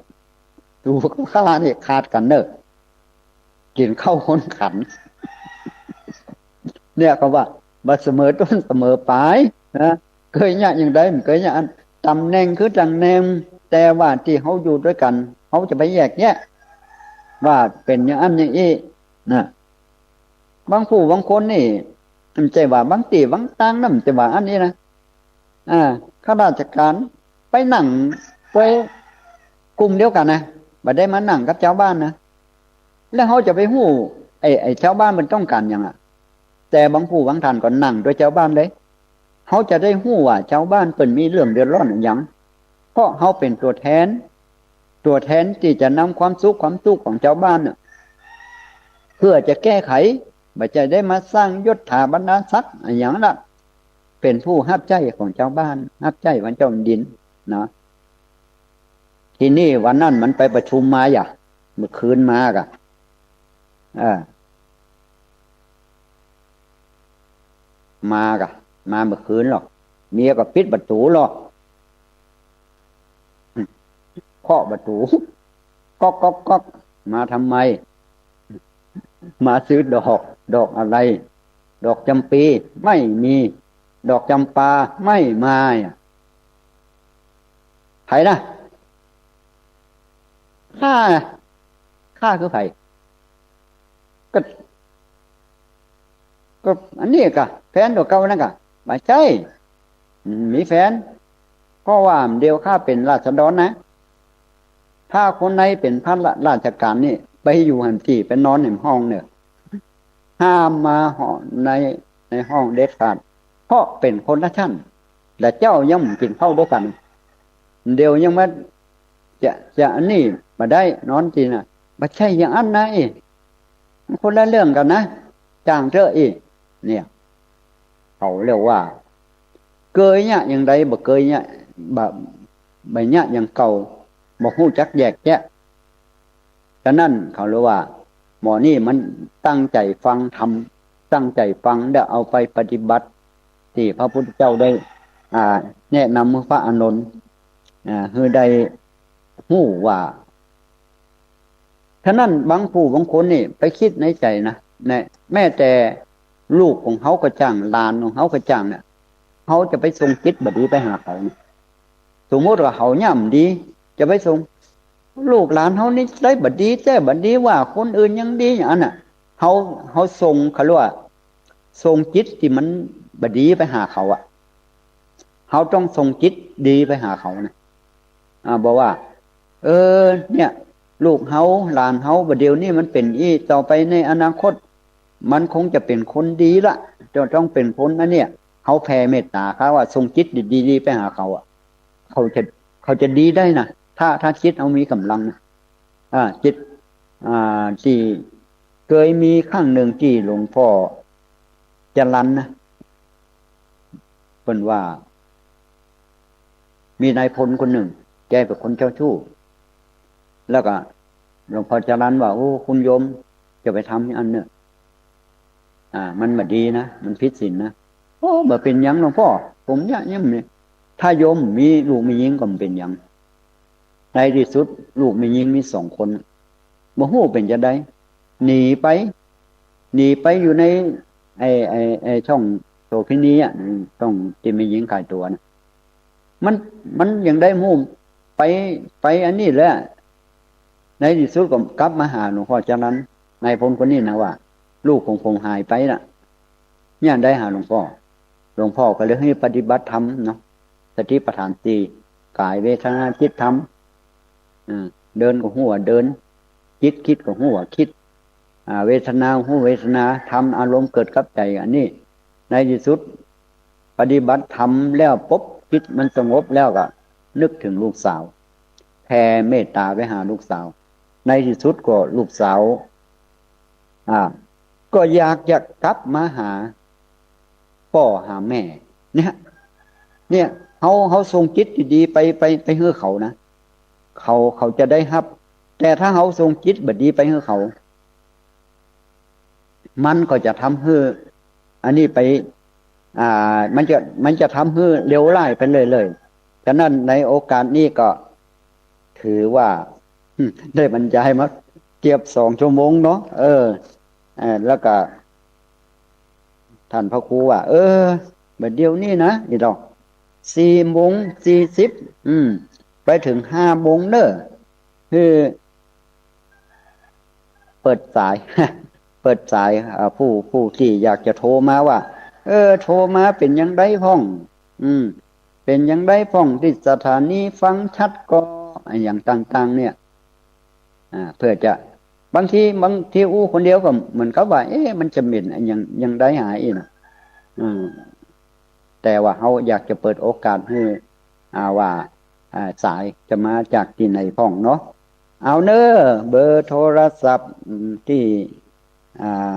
สูกับข้านี่ขาดกั๋นเน่อ กิ๋นข้าวคนขัน เนี่ยเขาว่า บ่เสมอต้นเสมอปลายนะ เกยเยียะอย่างใด บ่เกยเยียะอั้น ต๋ำแหน่งคือต๋ำแหน่ง แต่ว่าตี้เฮาอยู่ด้วยกั๋น เฮาจะไปแยกแยะ ว่าเป๋นอย่างอั้นอย่างอี้นะ บางผู้บางคนนี่ บ่ใจ้ว่าบางตี้บางตางนะ บ่ใจ้ว่าอันนี้นะ อ่า ข้าราชก๋านไปนั่งไปกลุ่มเดียวกั๋นนะ บ่ได้มานั่งกับจาวบ้านนะ แล้วเฮาจะไปฮู้ ไอ้ ไอ้จาวบ้านมันต้องก๋านหยังอะ แต่บางผู้บางท่านก็นั่งตวยจาวบ้านเลย เฮาจะได้ฮู้ว่าจาวบ้านเปิ้นมีเรื่องเดือดร้อนอะหยัง เพราะเฮาเป๋นตั๋วแทน ตั๋วแทนตี้จะนำความสุขความตุ๊กข์ของจาวบ้านน่ะ เปื้อจะแก้ไข บ่ใจ้ได้มาสร้างยศถาบรรดาศักดิ์อะหยังละ เป๋นผู้ฮับใจ๊ของจาวบ้าน ฮับใจ๊พระเจ้าแผ่นดินเนาะ ทีนี้วันนั้นมันไปประชุมมาอย่า เมื่อคืนมาก่ะ เออ มาก่ะ มาเมื่อคืนหรอก เมียก็ปิดประตู๋หรอก เคาะประตู๋ ก๊อกก๊อกก๊อก มาทำไม มาซื้อดอก ดอกอะไร ดอกจำปี ไม่มี ดอกจำปา ไม่มาอะ ใผนะ ข้า ข้าคือใผ ก็ ก็อันนี้ก่ะ แฟนตั๋วเก่านั่นก่ะ บ่ใจ้ อืม มีแฟน เพราะว่าเดี๋ยวข้าเป๋นราษฎรนะ ถ้าคนไหนเป๋นข้าราชก๋านนี่ ไปอยู่หั้นตี้ ไปนอนในห้องเน่อ ห้ามมาหอ ใน ในห้องเด็ดขาด เพราะเป๋นคนละชั้น และเจ้ายังบ่กิ๋นข้าวด้วยกั๋น เดี๋ยวยังมา จะ จะอันนี้บ่ได้ นอนตี้น่ะ บ่ใจ้อย่างอั้นนะ มันคนละเรื่องกั๋นนะ จ้างเต๊อะอี้ เนี่ย เขาเรียกว่า เกยเยียะอย่างใด บ่เกยเยียะ บ่ บ่เยียะอย่างเก่า บ่ฮู้จักแยกแยะ ฉะนั้นเขาเรียกว่า หมอนี่มันตั้งใจ๋ฟังธรรม ตั้งใจ๋ฟังแล้วเอาไปปฏิบัติ ตี้พระพุทธเจ้าได้ อ่า แนะนำหื้อพระอานนท์ อ่า หื้อได้ฮู้ว่า ฉะนั้นบางผู้บางคนนี่ไปกึ๊ดในใจ๋นะ เนี่ย แม้แต่ลูกของเฮาก็จ้าง หลานของเฮาก็จ้างเนี่ย เฮาจะไปส่งจิตบ่ดีไปหาเขาเนี่ย สมมุติว่าเฮาเนี่ยบ่ดี จะไปส่ง ลูกหลานเฮานิสัยบ่ดีแต๊ บ่ดีว่าคนอื่นยังดีอย่างนั้นน่ะ เฮา เฮาส่ง เขาเรียกว่า ส่งจิตตี้มันบ่ดีไปหาเขาอะ เฮาต้องส่งจิตดีไปหาเขานะ อ่า บอกว่า เออ เนี่ย ลูกเฮา หลานเฮา บ่าเดี่ยวนี้มันเป๋นอี้ ต่อไปในอนาคต มันคงจะเป๋นคนดีละ จะต้องเป๋นคนอันเนี่ย เฮาแผ่เมตต๋า เขาว่าส่งจิตดีๆ ไปหาเขาอะ เขาจะ เขาจะดีได้นะ ถ้า ถ้าจิตเฮามีก๋ำลังนะ อ่า จิต อ่า ตี้เกยมีครั้งนึ่งตี้หลวงป้อจรัญนะ เปิ้นว่า มีนายพลคนนึ่ง แกเป๋นคนเจ้าชู้ แล้วก็หลวงป้อจรัญว่า โอ้ คุณโยม จะไปทำอันเนี่ย อ่า มันบ่ดีนะ มันผิดศีลนะ โอ้ บ่เป๋นหยังหลวงป้อ ผมเนี่ยยังมี ถ้าโยมมีลูกแม่ญิงก็บ่เป๋นหยัง ในตี้สุดลูกแม่ญิงมีสองคน บ่ฮู้เป๋นจาใด หนีไป หนีไปอยู่ใน ไอ้ ไอ้ ไอ้ช่องโสเภณีอะ ช่องตี้แม่ญิงขายตั๋วนะ มัน มันยังได้ฮู้ไป ไปอันนี้แหละ ในตี้สุดก็กลับมาหาหลวงป้อจรัญ นายพลคนนี้นะว่า ลูกของผมหายไปละ เนี่ยได้หาหลวงป้อ หลวงป้อก็เลยหื้อปฏิบัติธรรมเนาะ สติปัฏฐานสี่ ก๋ายเวทนาจิตธรรม อ่า เดินก็ฮู้ว่าเดิน จิตกึ๊ดก็ฮู้ว่ากึ๊ด อ่า เวทนาฮู้เวทนา ธรรมอารมณ์เกิดกับใจ๋ อันนี้ ในตี้สุด ปฏิบัติธรรมแล้วปุ๊บ จิตมันสงบแล้วก็นึกเถิงลูกสาว แผ่เมตต๋าไปหาลูกสาว ในตี้สุดก็ลูกสาว อ่า ก็อยากจะกลับมาหาป้อหาแม่ เนี่ย เนี่ย เฮา เฮาส่งจิตดีๆ ไป ไป ไปหื้อเขานะ เขา เขาจะได้ฮับ แต่ถ้าเฮาส่งจิตบ่ดีไปหื้อเขา มันก็จะทำหื้อ อันนี้ไป อ่า มันจะ มันจะทำหื้อเลวร้ายไปเรื่อยๆ ฉะนั้นในโอกาสนี้ก็ถือว่า ได้บรรยายมาเกือบสองชั่วโมงเนาะ เออ เออ แล้วก็ท่านพระครูว่า เออ บ่าเดี่ยวนี้นะ อีดอก สี่โมงสี่สิบ อืม ไปเถิงห้าโมงเน่อ คือ เปิดสาย เปิดสาย อ่า ผู้ ผู้ตี้อยากจะโทรมาว่า เออ โทรมาเป๋นจาใดพ่อง อืม เป๋นจาใดพ่องตี้สถานีฟังชัดก่อ อะหยังต่างๆ เนี่ย อ่า เปื้อจะ บางที บางทีอู้คนเดียวก็เหมือนกับว่า เอ๊ะ มันจะเป๋นอะหยัง จาใดหาอี้นะ อืม แต่ว่าเฮาอยากจะเปิดโอกาสหื้อ อ่า ว่า อ่า สายจะมาจากตี้ไหนพ่องเนาะ เอาเน่อ เบอร์โทรศัพท์ อืม ตี้ อ่า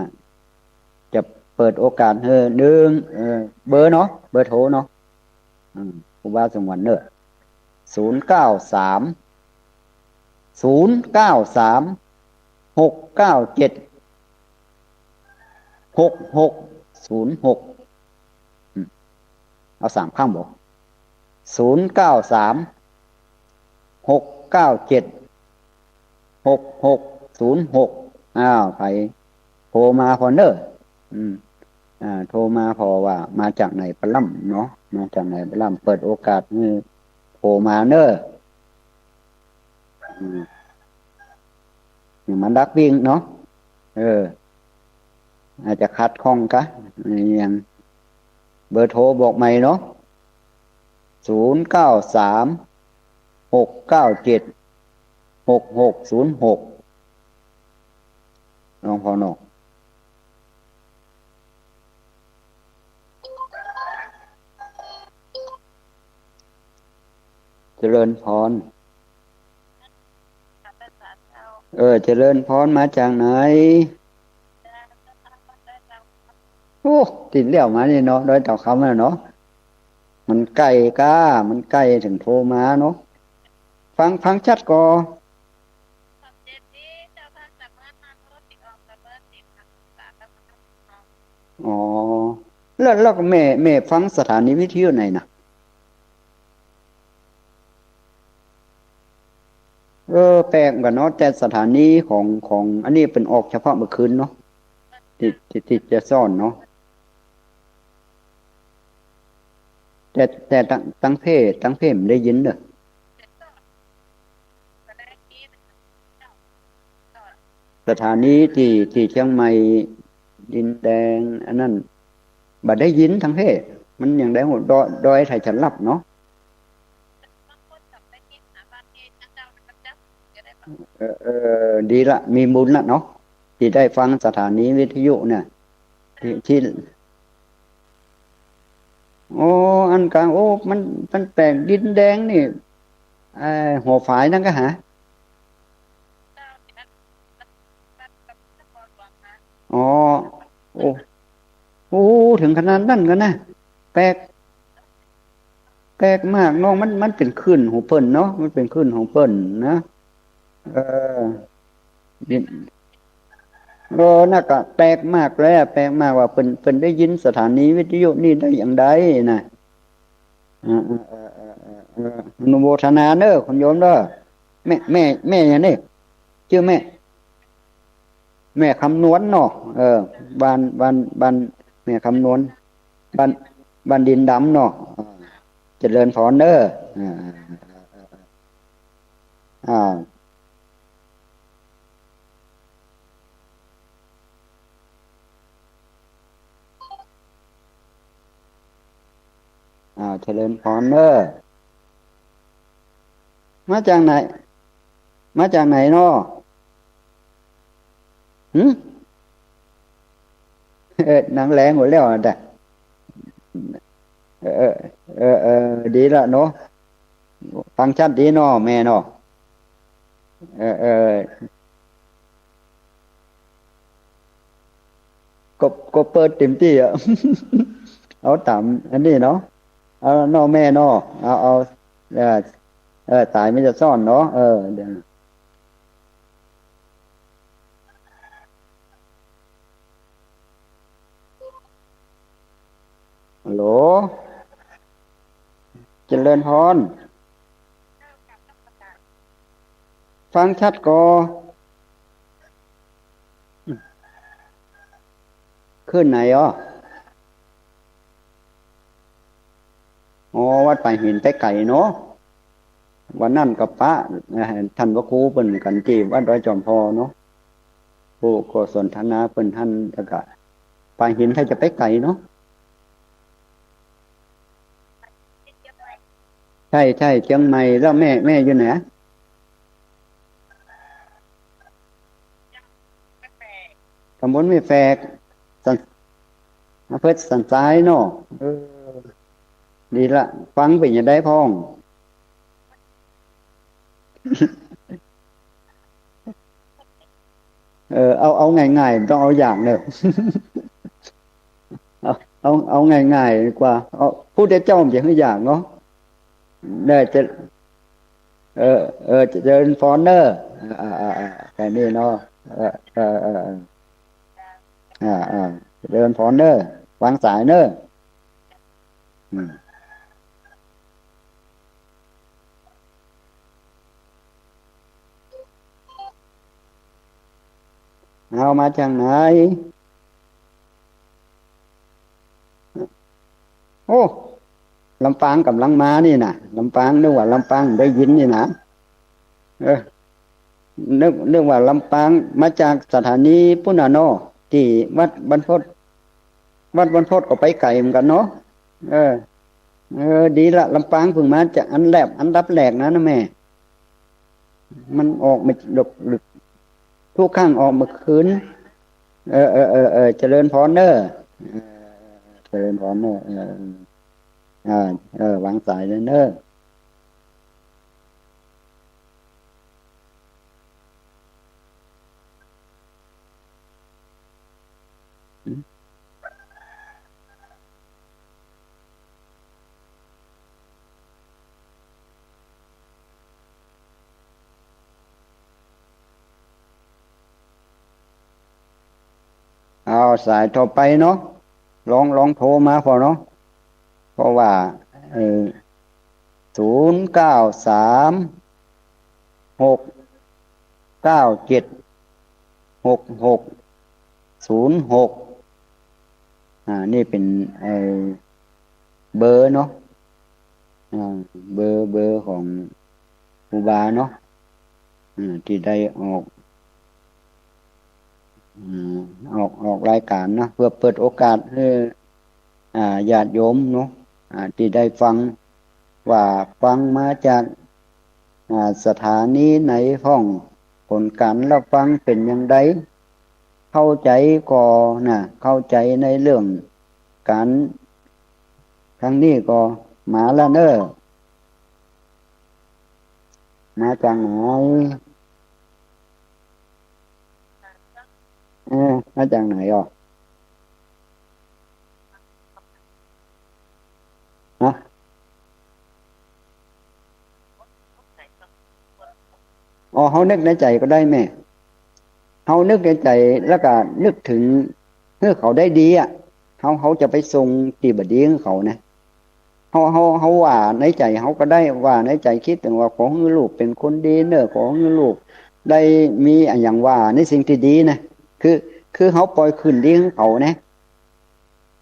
จะเปิดโอกาสหื้อ นึ่ง เอ่อ เบอร์เนาะ เบอร์โทรเนาะ อืม ครูบาสงวนเน่อ ศูนย์เก้าสาม ศูนย์เก้าสาม หกเก้าเจ็ด หกหกศูนย์หก อืม เอาสามครั้งบ่ ศูนย์เก้าสาม หกเก้าเจ็ด หกหกศูนย์หก อ้าว ใผโทรมาพ่องเน่อ อืม อ่า โทรมาพ่องว่ามาจากไหนปะล่ำเนาะ มาจากไหนปะล่ำ เปิดโอกาสหื้อโทรมาเน่อ อืม นี่มันดักวิ่งเนาะ เออ อาจจะขัดข้องกะ อะหยัง เบอร์โทรบอกใหม่เนาะ ศูนย์เก้าสาม หกเก้าเจ็ด หกหกศูนย์หก น้องพ่อเนาะ เจริญพร เออ เจริญพร มาจากไหน โอ้ ตี้เลี้ยวมานี่เนาะ ดอยเต่าคำน่ะเนาะ มันใก้ก้า มันใก้เถิงโทรมาเนาะ ฟัง ฟังชัดก่อ สามเจ็ดนี่จ อ๋อ แล้ว แล้วแม่ แม่ฟังสถานีวิทยุไหนนะ เออ แปลกเหมือนกั๋นเนาะ แต่สถานีของ ของอันนี้เปิ้นออกเฉพาะเมื่อคืนเนาะ ตี้ ตี้ ตี้จะสอนเนาะ แต่ แต่ตัง ตังเพจ ตังเพจบ่ได้ยินเนาะ สถานีตี้ ตี้เจียงใหม่ ดินแดง อันนั้น บ่ได้ยินตังเพจ มันอย่างใด ดอย ดอยไถ่ฉันหลับเนาะ เออ เออ ดีละ มีบุญละเนาะ ตี้ได้ฟังสถานีวิทยุเนี่ย ตี้ ตี้ โอ้ อันกลาง โอ้ มัน มันแปลก ดินแดงนี่ ไอ้หัวฝายนั่นก็หา อ๋อ โอ้ โอ้ เถิงขนาดนั้นกั๋นนะ แปลก แปลกมากเนาะ มัน มันเป๋นคลื่นของเปิ้นเนาะ มันเป๋นคลื่นของเปิ้นนะ เออ ดิน เออ นั่นก็แปลกมากเลยอะ แปลกมากว่าเปิ้น เปิ้นได้ยินสถานีวิทยุนี่ได้อย่างใดนะ เออ เออ อนุโมทนาเน้อ คุณโยมเน้อ แม่ แม่ แม่หยังนี่ จื้อแม่ แม่คำนวณเนาะ เออ บ้าน บ้าน บ้านแม่คำนวณ บ้าน บ้านดินดำเนาะ อ่า เจริญพรเน้อ อ่า อ่า อ่า เจริญพรเน้อ มาจากไหน มาจากไหนเนาะ หึ เออ หนังแหลงหมดแล้วอะ เออ เออ เออ เออ ดีละเนาะ ฟังชัดดีเนาะ แม่เนาะ เออ เออ ก็ ก็เปิดเต็มตี้อะ เอาต๋ามอันนี้เนาะ เอาเนาะแม่เนาะ เอา เอา เออ เออ สายมันจะซ่อนเนาะ เออ เดี๋ยว ฮัลโหล เจริญพร ฟังชัดก่อ คลื่นไหนอ๋อ อ๋อ วัดป่าหินไปไก๋เนาะ วันนั้นก็ปะ เอ่อ ท่านพระครูเปิ้นกั๋นตี้วัดดอยจอมพอเนาะ ครูก็สนทนาเปิ้นหั้น แล้วก็ป่าหินถ้าจะไปไก๋เนาะ ใช่ ใช่ เจียงใหม่ แล้วแม่ แม่อยู่ไหน ต๋ำบลแม่แฝก สัน อำเภอสันทรายเนาะ เออ ดีละ ฟังเป๋นจะได๋พ่อง เออ เอา เอาง่ายๆ บ่ต้องเอายากเนาะ เอา เอา เอาง่ายๆ ดีกว่า เอา พุทธเจ้าบ่หื้อยากเนาะ ได้จะ เออ เออ เจริญพรเน้อ อ่า อ่า อ่า แค่นี้เนาะ เออ เออ เออ เออ อ่า อ่า เจริญพรเน้อ วางสายเน้อ อืม เอามาจากไหน โอ้ ลำปางก่ำลังมานี่นะ ลำปาง นึกว่าลำปางได้ยินนี่นะ เออ นึก นึกว่าลำปาง มาจากสถานีปุ้นน่ะเนาะ ตี้วัดบรรพต วัดบรรพตก็ไปไก๋เหมือนกั๋นเนาะ เออ เออ ดีละ ลำปางเพิ่งมาจากอันแรก อันดับแรกนะ นะแม่ มันออกมาดึก ดึก ทุกครั้งออกเมื่อคืน เออ เออ เออ เออ เจริญพรเน้อ เออ เจริญพรเน้อ เออ เออ อ่า เออ วางสายเลยเน้อ เอาสายต่อไปเนาะ ลอง ลองโทรมาพอเนาะ เพราะว่า เอ่อ ศูนย์เก้าสาม หกเก้าเจ็ด หกหกศูนย์หก อ่า นี่เป๋น เอ่อ เบอร์เนาะ อ่า เบอร์ เบอร์ของครูบาเนาะ อ่า ตี้ได้ออก อ่า ออก ออกรายก๋านเนาะ เปื้อเปิดโอกาสหื้อ อ่า ญาติโยมเนาะ อ่า ตี้ได้ฟัง ว่าฟังมาจาก อ่า สถานีไหนพ่อง ผลก๋านรับฟังเป๋นอย่างใด เข้าใจ๋ก่อนะ เข้าใจ๋ในเรื่องก๋าน ครั้งนี้ก็มาแล้วเน้อ มาจากไหน เออ มาจากไหนอ่ะ ฮะ อ๋อ เฮานึกในใจ๋ก็ได้แม่ เฮานึกในใจ๋แล้วก็นึกเถิงหื้อเขาได้ดีอะ เฮา เฮาจะไปส่งตี้บ่ดีหื้อเขานะ เฮา เฮา เฮาว่าในใจ๋เฮาก็ได้ ว่าในใจ๋กึ๊ดเถิงว่า ขอหื้อลูกเป๋นคนดีเน้อ ขอหื้อลูกได้มีอะหยังว่าในสิ่งตี้ดีนะ คือ คือเฮาปอยขึ้นดีหื้อเขานะ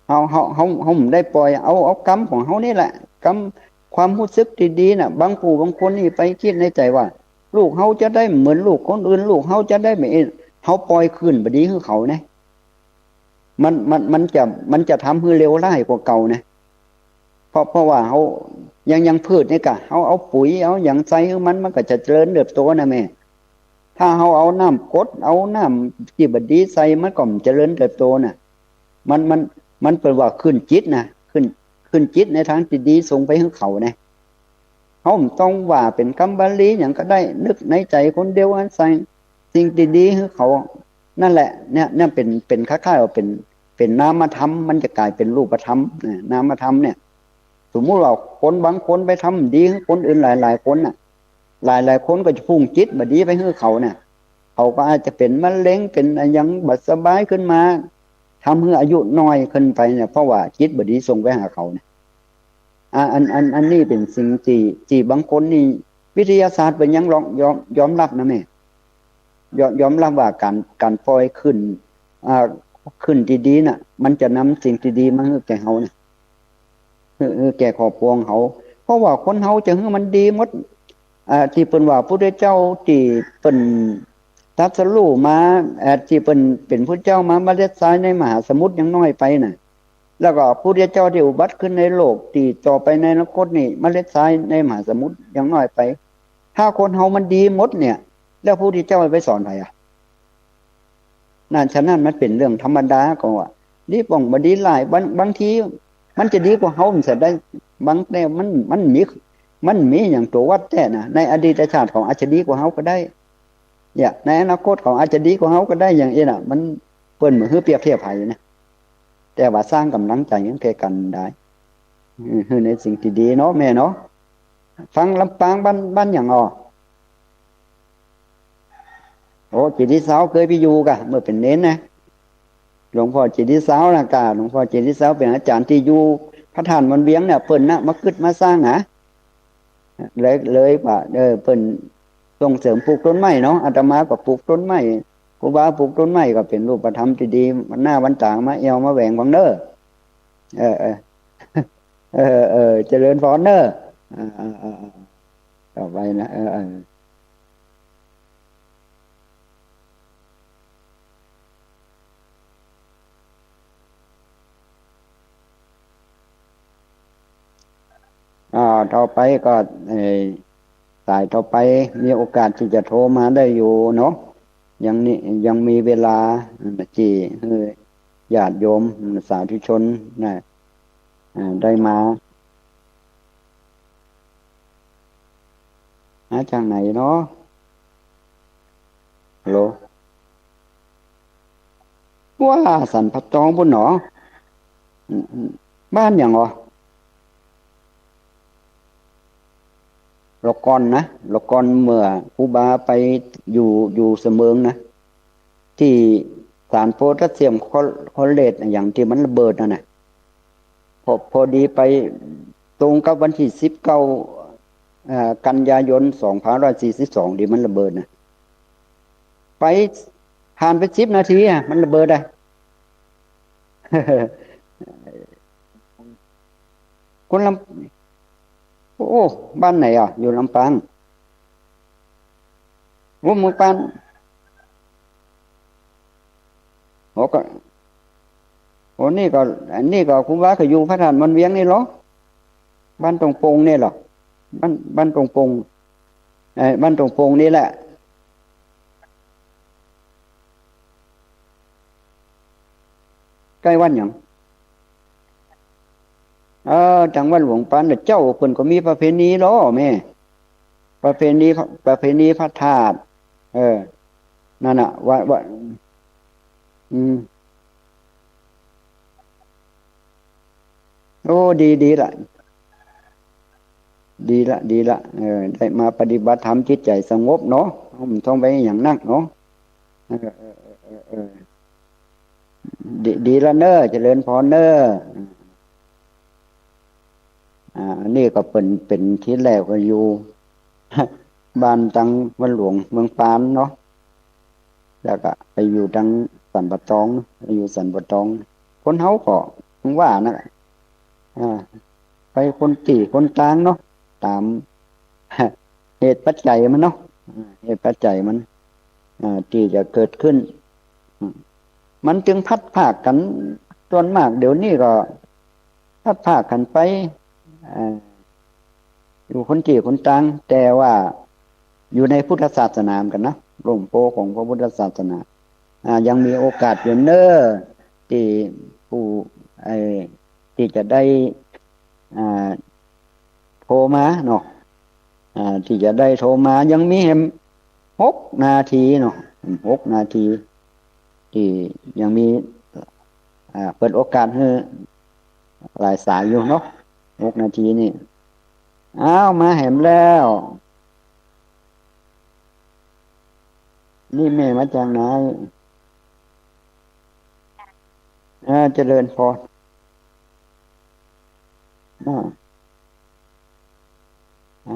เฮา เฮา เฮา เฮาบ่ได้ปอย เอา เอากำของเฮานี่แหละ กำความฮู้สึกตี้ดีน่ะ บางผู้บางคนนี่ไปกึ๊ดในใจ๋ว่า ลูกเฮาจะได้เหมือนลูกคนอื่น ลูกเฮาจะได้แบบนี้ เฮาปอยขึ้นบ่ดีหื้อเขานะ มัน มัน มันจะ มันจะทำหื้อเลวร้ายกว่าเก่านะ เพราะ เพราะว่าเฮายัง ยังพืชนี่กะ เฮาเอาปุ๋ย เอาหยังใส่หื้อมัน มันก็จะเจริญเติบโตนะแม่ ถ้าเฮาเอาน้ำกรด เอาน้ำตี้บ่ดีใส่ มันก็บ่เจริญเติบโตน่ะ มัน มัน มันเปิ้นว่าขึ้นจิตนะ ขึ้น ขึ้นจิตในตางตี้ดีส่งไปหื้อเขานะ เฮาบ่ต้องว่าเป๋นกำบาลีหยังก็ได้ นึกในใจ๋คนเดียวอันใส่สิ่งตี้ดีหื้อเขา นั่นแหละ เนี่ย เนี่ยเป๋น เป๋นคล้ายๆว่าเป๋น เป๋นนามธรรม มันจะก๋ายเป๋นรูปธรรมนะ นามธรรมเนี่ย สมมุติว่าคนบางคนไปทำดีหื้อคนอื่นหลายๆคนน่ะ หลายๆคนก็จะพุ่งจิตบ่ดีไปหื้อเขาน่ะ เขาก็อาจจะเป๋นมะเร็ง เป๋นอะหยังบ่สบายขึ้นมา ทำหื้ออายุน้อยขึ้นไปเนี่ย เพราะว่าจิตบ่ดีส่งไปหาเขาเนี่ย อ่า อัน อัน อันนี้เป๋นสิ่งตี้ ตี้บางคนนี่ วิทยาศาสตร์เปิ้นยังยอม ยอม ยอมรับนะแม่ ยอม ยอมรับว่าก๋าน ก๋านปอยขึ้น อ่า ขึ้นตี้ดีน่ะ มันจะนำสิ่งตี้ดีมาหื้อแก่เฮาเนี่ย หื้อ หื้อแก่ครอบครัวของเฮา เพราะว่าคนเฮาจะหื้อมันดีหมด อ่า ตี้เปิ้นว่าพุทธเจ้าตี้เปิ้นตรัสรู้มา อ่า ตี้เปิ้นเป๋นพุทธเจ้ามา เมล็ดทรายในมหาสมุทรยังน้อยไปน่ะ แล้วก็พุทธเจ้าตี้อุบัติขึ้นในโลกตี้ต่อไปในอนาคตนี่ เมล็ดทรายในมหาสมุทรยังน้อยไป ถ้าคนเฮามันดีหมดเนี่ย แล้วพุทธเจ้าไปสอนใผอะ นั่น ฉะนั้นมันเป๋นเรื่องธรรมดาก็ว่า ดีป้องบ่ดีหลาย บาง บางทีมันจะดีกว่าเฮามันจะได้ บางแต่มัน มันมี มันมีอย่างตั๋ววัดแต๊นะ ในอดีตชาติเขาอาจจะดีกว่าเฮาก็ได้ เนี่ย ในอนาคตเขาอาจจะดีกว่าเฮาก็ได้ อย่างอี้น่ะ มันเปิ้นบ่หื้อเปรียบเทียบใผนะ แต่ว่าสร้างก๋ำลังใจ๋หื้อแก่กั๋นได้ อืม หื้อในสิ่งตี้ดีเนาะแม่เนาะ ฟังลำปางบ้าน บ้านหยังอ่อ โอ้ เจดีย์ซาวเกยไปอยู่ก่ะ เมื่อเป๋นเณรนะ หลวงพ่อเจดีย์ซาวน่ะก่ะ หลวงพ่อเจดีย์ซาวเป๋นอาจ๋ารย์ตี้อยู่พระธาตุมันเวียงเนี่ย เปิ้นน่ะมากึ๊ดมาสร้างนะ เลย เลยว่า เออ เปิ้นส่งเสริมปลูกต้นไม้เนาะ อาตมาก็ปลูกต้นไม้ ครูบาปลูกต้นไม้ก็เป๋นรูปธรรมตี้ดี วันหน้าวันต๋ามาแอ่วมาแหวงบังเน้อ เออ เออ เออ เออ เจริญพรเน้อ อ่า อ่า อ่า อ่า ต่อไปนะ เออ เออ อ่า ต่อไปก็ เอ่อ สายต่อไปมีโอกาสตี้จะโทรมาได้อยู่เนาะ ยังนี่ ยังมีเวลา อืม ตี้หื้อญาติโยม สาธุชนนะ อ่า ได้มา มาจากไหนเนาะ ฮัลโหล ว่าสันป่าตองปู้นเนาะ อืม อืม บ้านหยังอ่อ ละก่อนนะ ละก่อนเมื่อครูบาไปอยู่ อยู่เสมิงนะ ตี้สารโพแทสเซียมคลอ คลอเรตอะหยังตี้มันระเบิดนั่นน่ะ อ พอดีไปตรงกับวันตี้สิบเก้า เอ่อ กันยายน สองพันห้าร้อยสี่สิบสอง ตี้มันระเบิดน่ะ ไป ผ่านไปสิบนาทีอะ มันระเบิดอะ คนลำ โอ้ บ้านไหนอะ อยู่ลำปาง โอ้ เมืองปาน โอ้ ก็ โอ้ นี่ก็ อันนี้ก็ครูบาก็อยู่พระธาตุมนเวียงนี่เหรอ บ้านตงปงนี่เหรอ บ้าน บ้านตงปง เอ่อ บ้านตงปงนี่แหละ ใก้วัดหยัง เออ ตังวัดหลวงปานน่ะเจ้า เปิ้นก็มีประเพณีลอแม่ ประเพณี ประเพณีพระธาตุ เออ นั่นน่ะ ว่า ว่า อืม โอ้ ดี ดีละ ดีละ ดีละ เออ ได้มาปฏิบัติธรรมจิตใจ๋สงบเนาะ อืม ต้องไปหยังนักเนาะ เออ เออ เออ เออ เออ ดี ดีละเน้อ เจริญพรเน้อ อ่า อันนี้ก็เป๋น เป๋นตี้แรกก็อยู่ บ้านตังวัดหลวงเมืองปานเนาะ แล้วก็ไปอยู่ตังสันป่าตอง ไปอยู่สันป่าตอง คนเฮาก็ถึงว่านั่นแหละ อ่า ไปคนตี้คนตางเนาะ ต๋าม เหตุปัจจัยมันเนาะ อ่า เหตุปัจจัยมัน อ่า ตี้จะเกิดขึ้น อืม มันจึงพลัดพรากกั๋น ส่วนมากเดี๋ยวนี้ก็พลัดพรากกั๋นไป อ่า อยู่คนตี้คนตาง แต่ว่าอยู่ในพุทธศาสนาเหมือนกั๋นนะ ร่มโพธิ์ของพระพุทธศาสนา อ่า ยังมีโอกาสอยู่เน้อ ตี้ผู้ ไอ้ ตี้จะได้ อ่า โทรมาเนาะ อ่า ตี้จะได้โทรมา ยังมีแหมหกนาทีเนาะ อืม หกนาที ตี้ยังมี อ่า เปิดโอกาสหื้อหลายสายอยู่เนาะ หกนาทีนี่ อ้าว มาแหมแล้ว นี่แม่มาจากไหน อ่า เจริญพร อ่า อ่า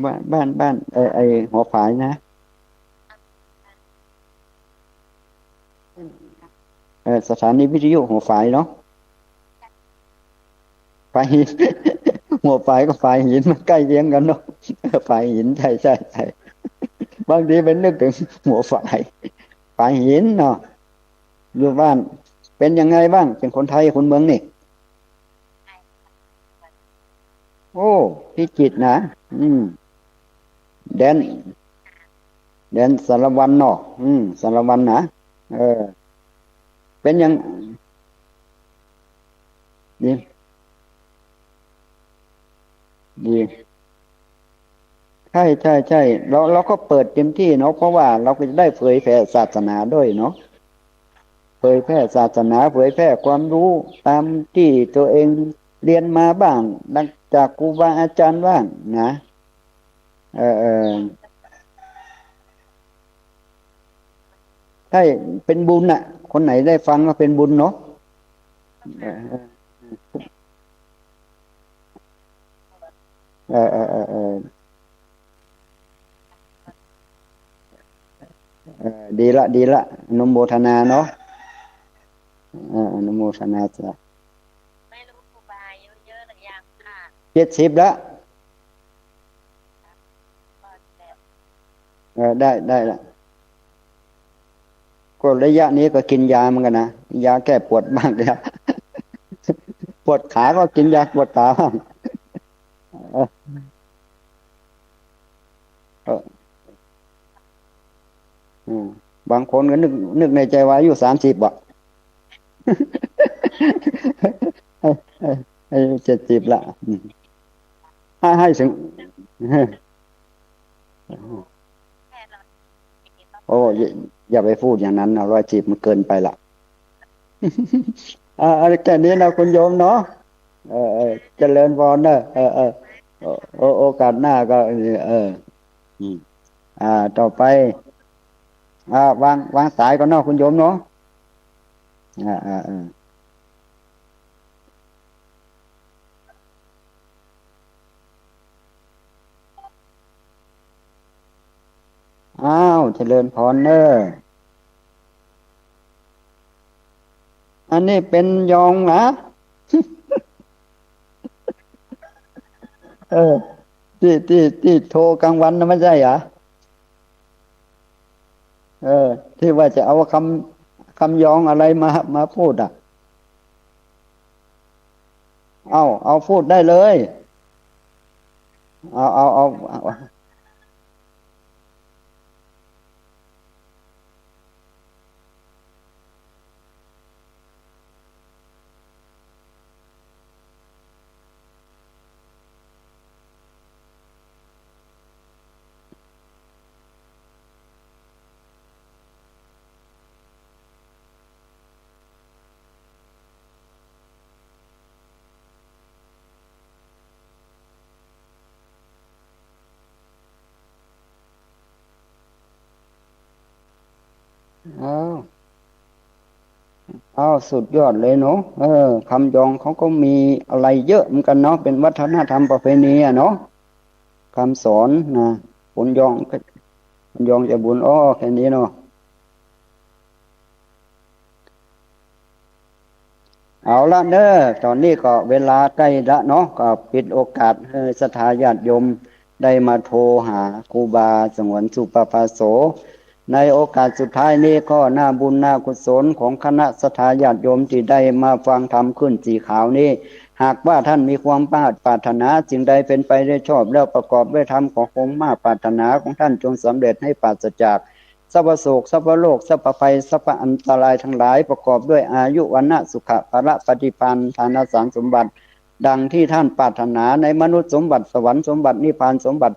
บ้าน บ้าน บ้าน เอ่อ ไอ้หัวฝายนะ เอ่อ สถานีวิทยุหัวฝายเนาะ ฝายหิน หัวฝายกับฝายหินมันใก้เคียงกั๋นเนาะ ฝายหิน ใช่ ใช่ ใช่ บางทีไปนึกถึงหัวฝาย ฝายหินเนาะ อยู่บ้าน เป๋นยังไงบ้าง เป๋นคนไทยคนเมืองนี่ โอ้ พิจิตรนะ อืม แดน แดนสารวันเนาะ อืม สารวันนะ เออ เป๋นยัง ดี ดี ใช่ ใช่ ใช่ เรา เราก็เปิดเต็มตี้เนาะ เพราะว่าเราก็จะได้เผยแผ่ศาสนาด้วยเนาะ เผยแผ่ศาสนา เผยแผ่ความรู้ต๋ามตี้ตั๋วเองเฮียนมาบ้าง จากครูบาอาจ๋ารย์บ้างนะ เออ เออ ใช่ เป๋นบุญน่ะ คนไหนได้ฟังก็เป๋นบุญเนาะ เออ เออ เออ เออ เออ เออ ดีละ ดีละ อนุโมทนาเนาะ เออ อนุโมทนาจ้ะ ไม่รู้ครูบาอายุเยอะหรือยังค่ะ เจ็ดสิบละ เออ ได้ ได้ละ ก็ระยะนี้ก็กินยาเหมือนกั๋นนะ ยาแก้ปวดบ้างแล้ว ปวดขาก็กินยาปวดขาบ้าง เออ เออ อืม บางคนก็นึก นึกในใจ๋ว่าอายุสามสิบอะ ให้ ให้ ให้เจ็ดสิบละ อืม ให้ ให้ถึง โอ้ อย่า อย่าไปพูดอย่างนั้นนะ ร้อยสิบมันเกินไปละ อ่า เอาแค่นี้นะคุณโยมเนาะ เออ เออ เจริญพรเนอะ เออ เออ โอ โอ โอกาสหน้าก็ เออ เออ อืม อ่า ต่อไป อ่า วาง วางสายก่อนเนาะคุณโยมเนาะ อ่า อ่า อ่า เออ า เจริญพรเน้อ อันนี้เป๋นยองนะ เออ ตี้ ตี้ ตี้โทรก๋างวันนะ ไม่ใจ้หรอ เออ ตี้ว่าจะเอากำ กำยองอะไรมา มาพูดอะ เอา เอาพูดได้เลย เอา เอา เอา เอา อ้าว อ้าว สุดยอดเลยเนาะ เออ กำยองเขาก็มีอะไรเยอะเหมือนกั๋นเนาะ เป๋นวัฒนธรรมประเพณีอะเนาะ กำสอนนะ คนยอง คนยองจะบุญ อ้อ แค่นี้เนาะ เอาละเน้อ ต๋อนนี้ก็เวลาใก้ละเนาะ ก็ปิดโอกาสหื้อศรัทธาญาติโยมได้มาโทรหาครูบาสงวนสุปปาโส ในโอกาสสุดท้ายนี้ก็น่าบุญน่ากุศลของคณะศรัทธาญาติโยมตี้ได้มาฟังธรรมขึ้นสีขาวนี้ หากว่าต้านมีความปรารถนาสิ่งใดเป๋นไปได้ชอบแล้วประกอบด้วยธรรม ขอความปรารถนาของต้านจงสำเร็จให้ปราศจาก สัพพโศก สัพพโรค สัพพภัย สัพพอันตรายตังหลาย ประกอบด้วยอายุ วรรณะ สุขะ พละ ปฏิภาณ ทานสารสมบัติ ดังตี้ต้านปรารถนาในมนุษย์สมบัติ สวรรค์สมบัติ นิพพานสมบัติ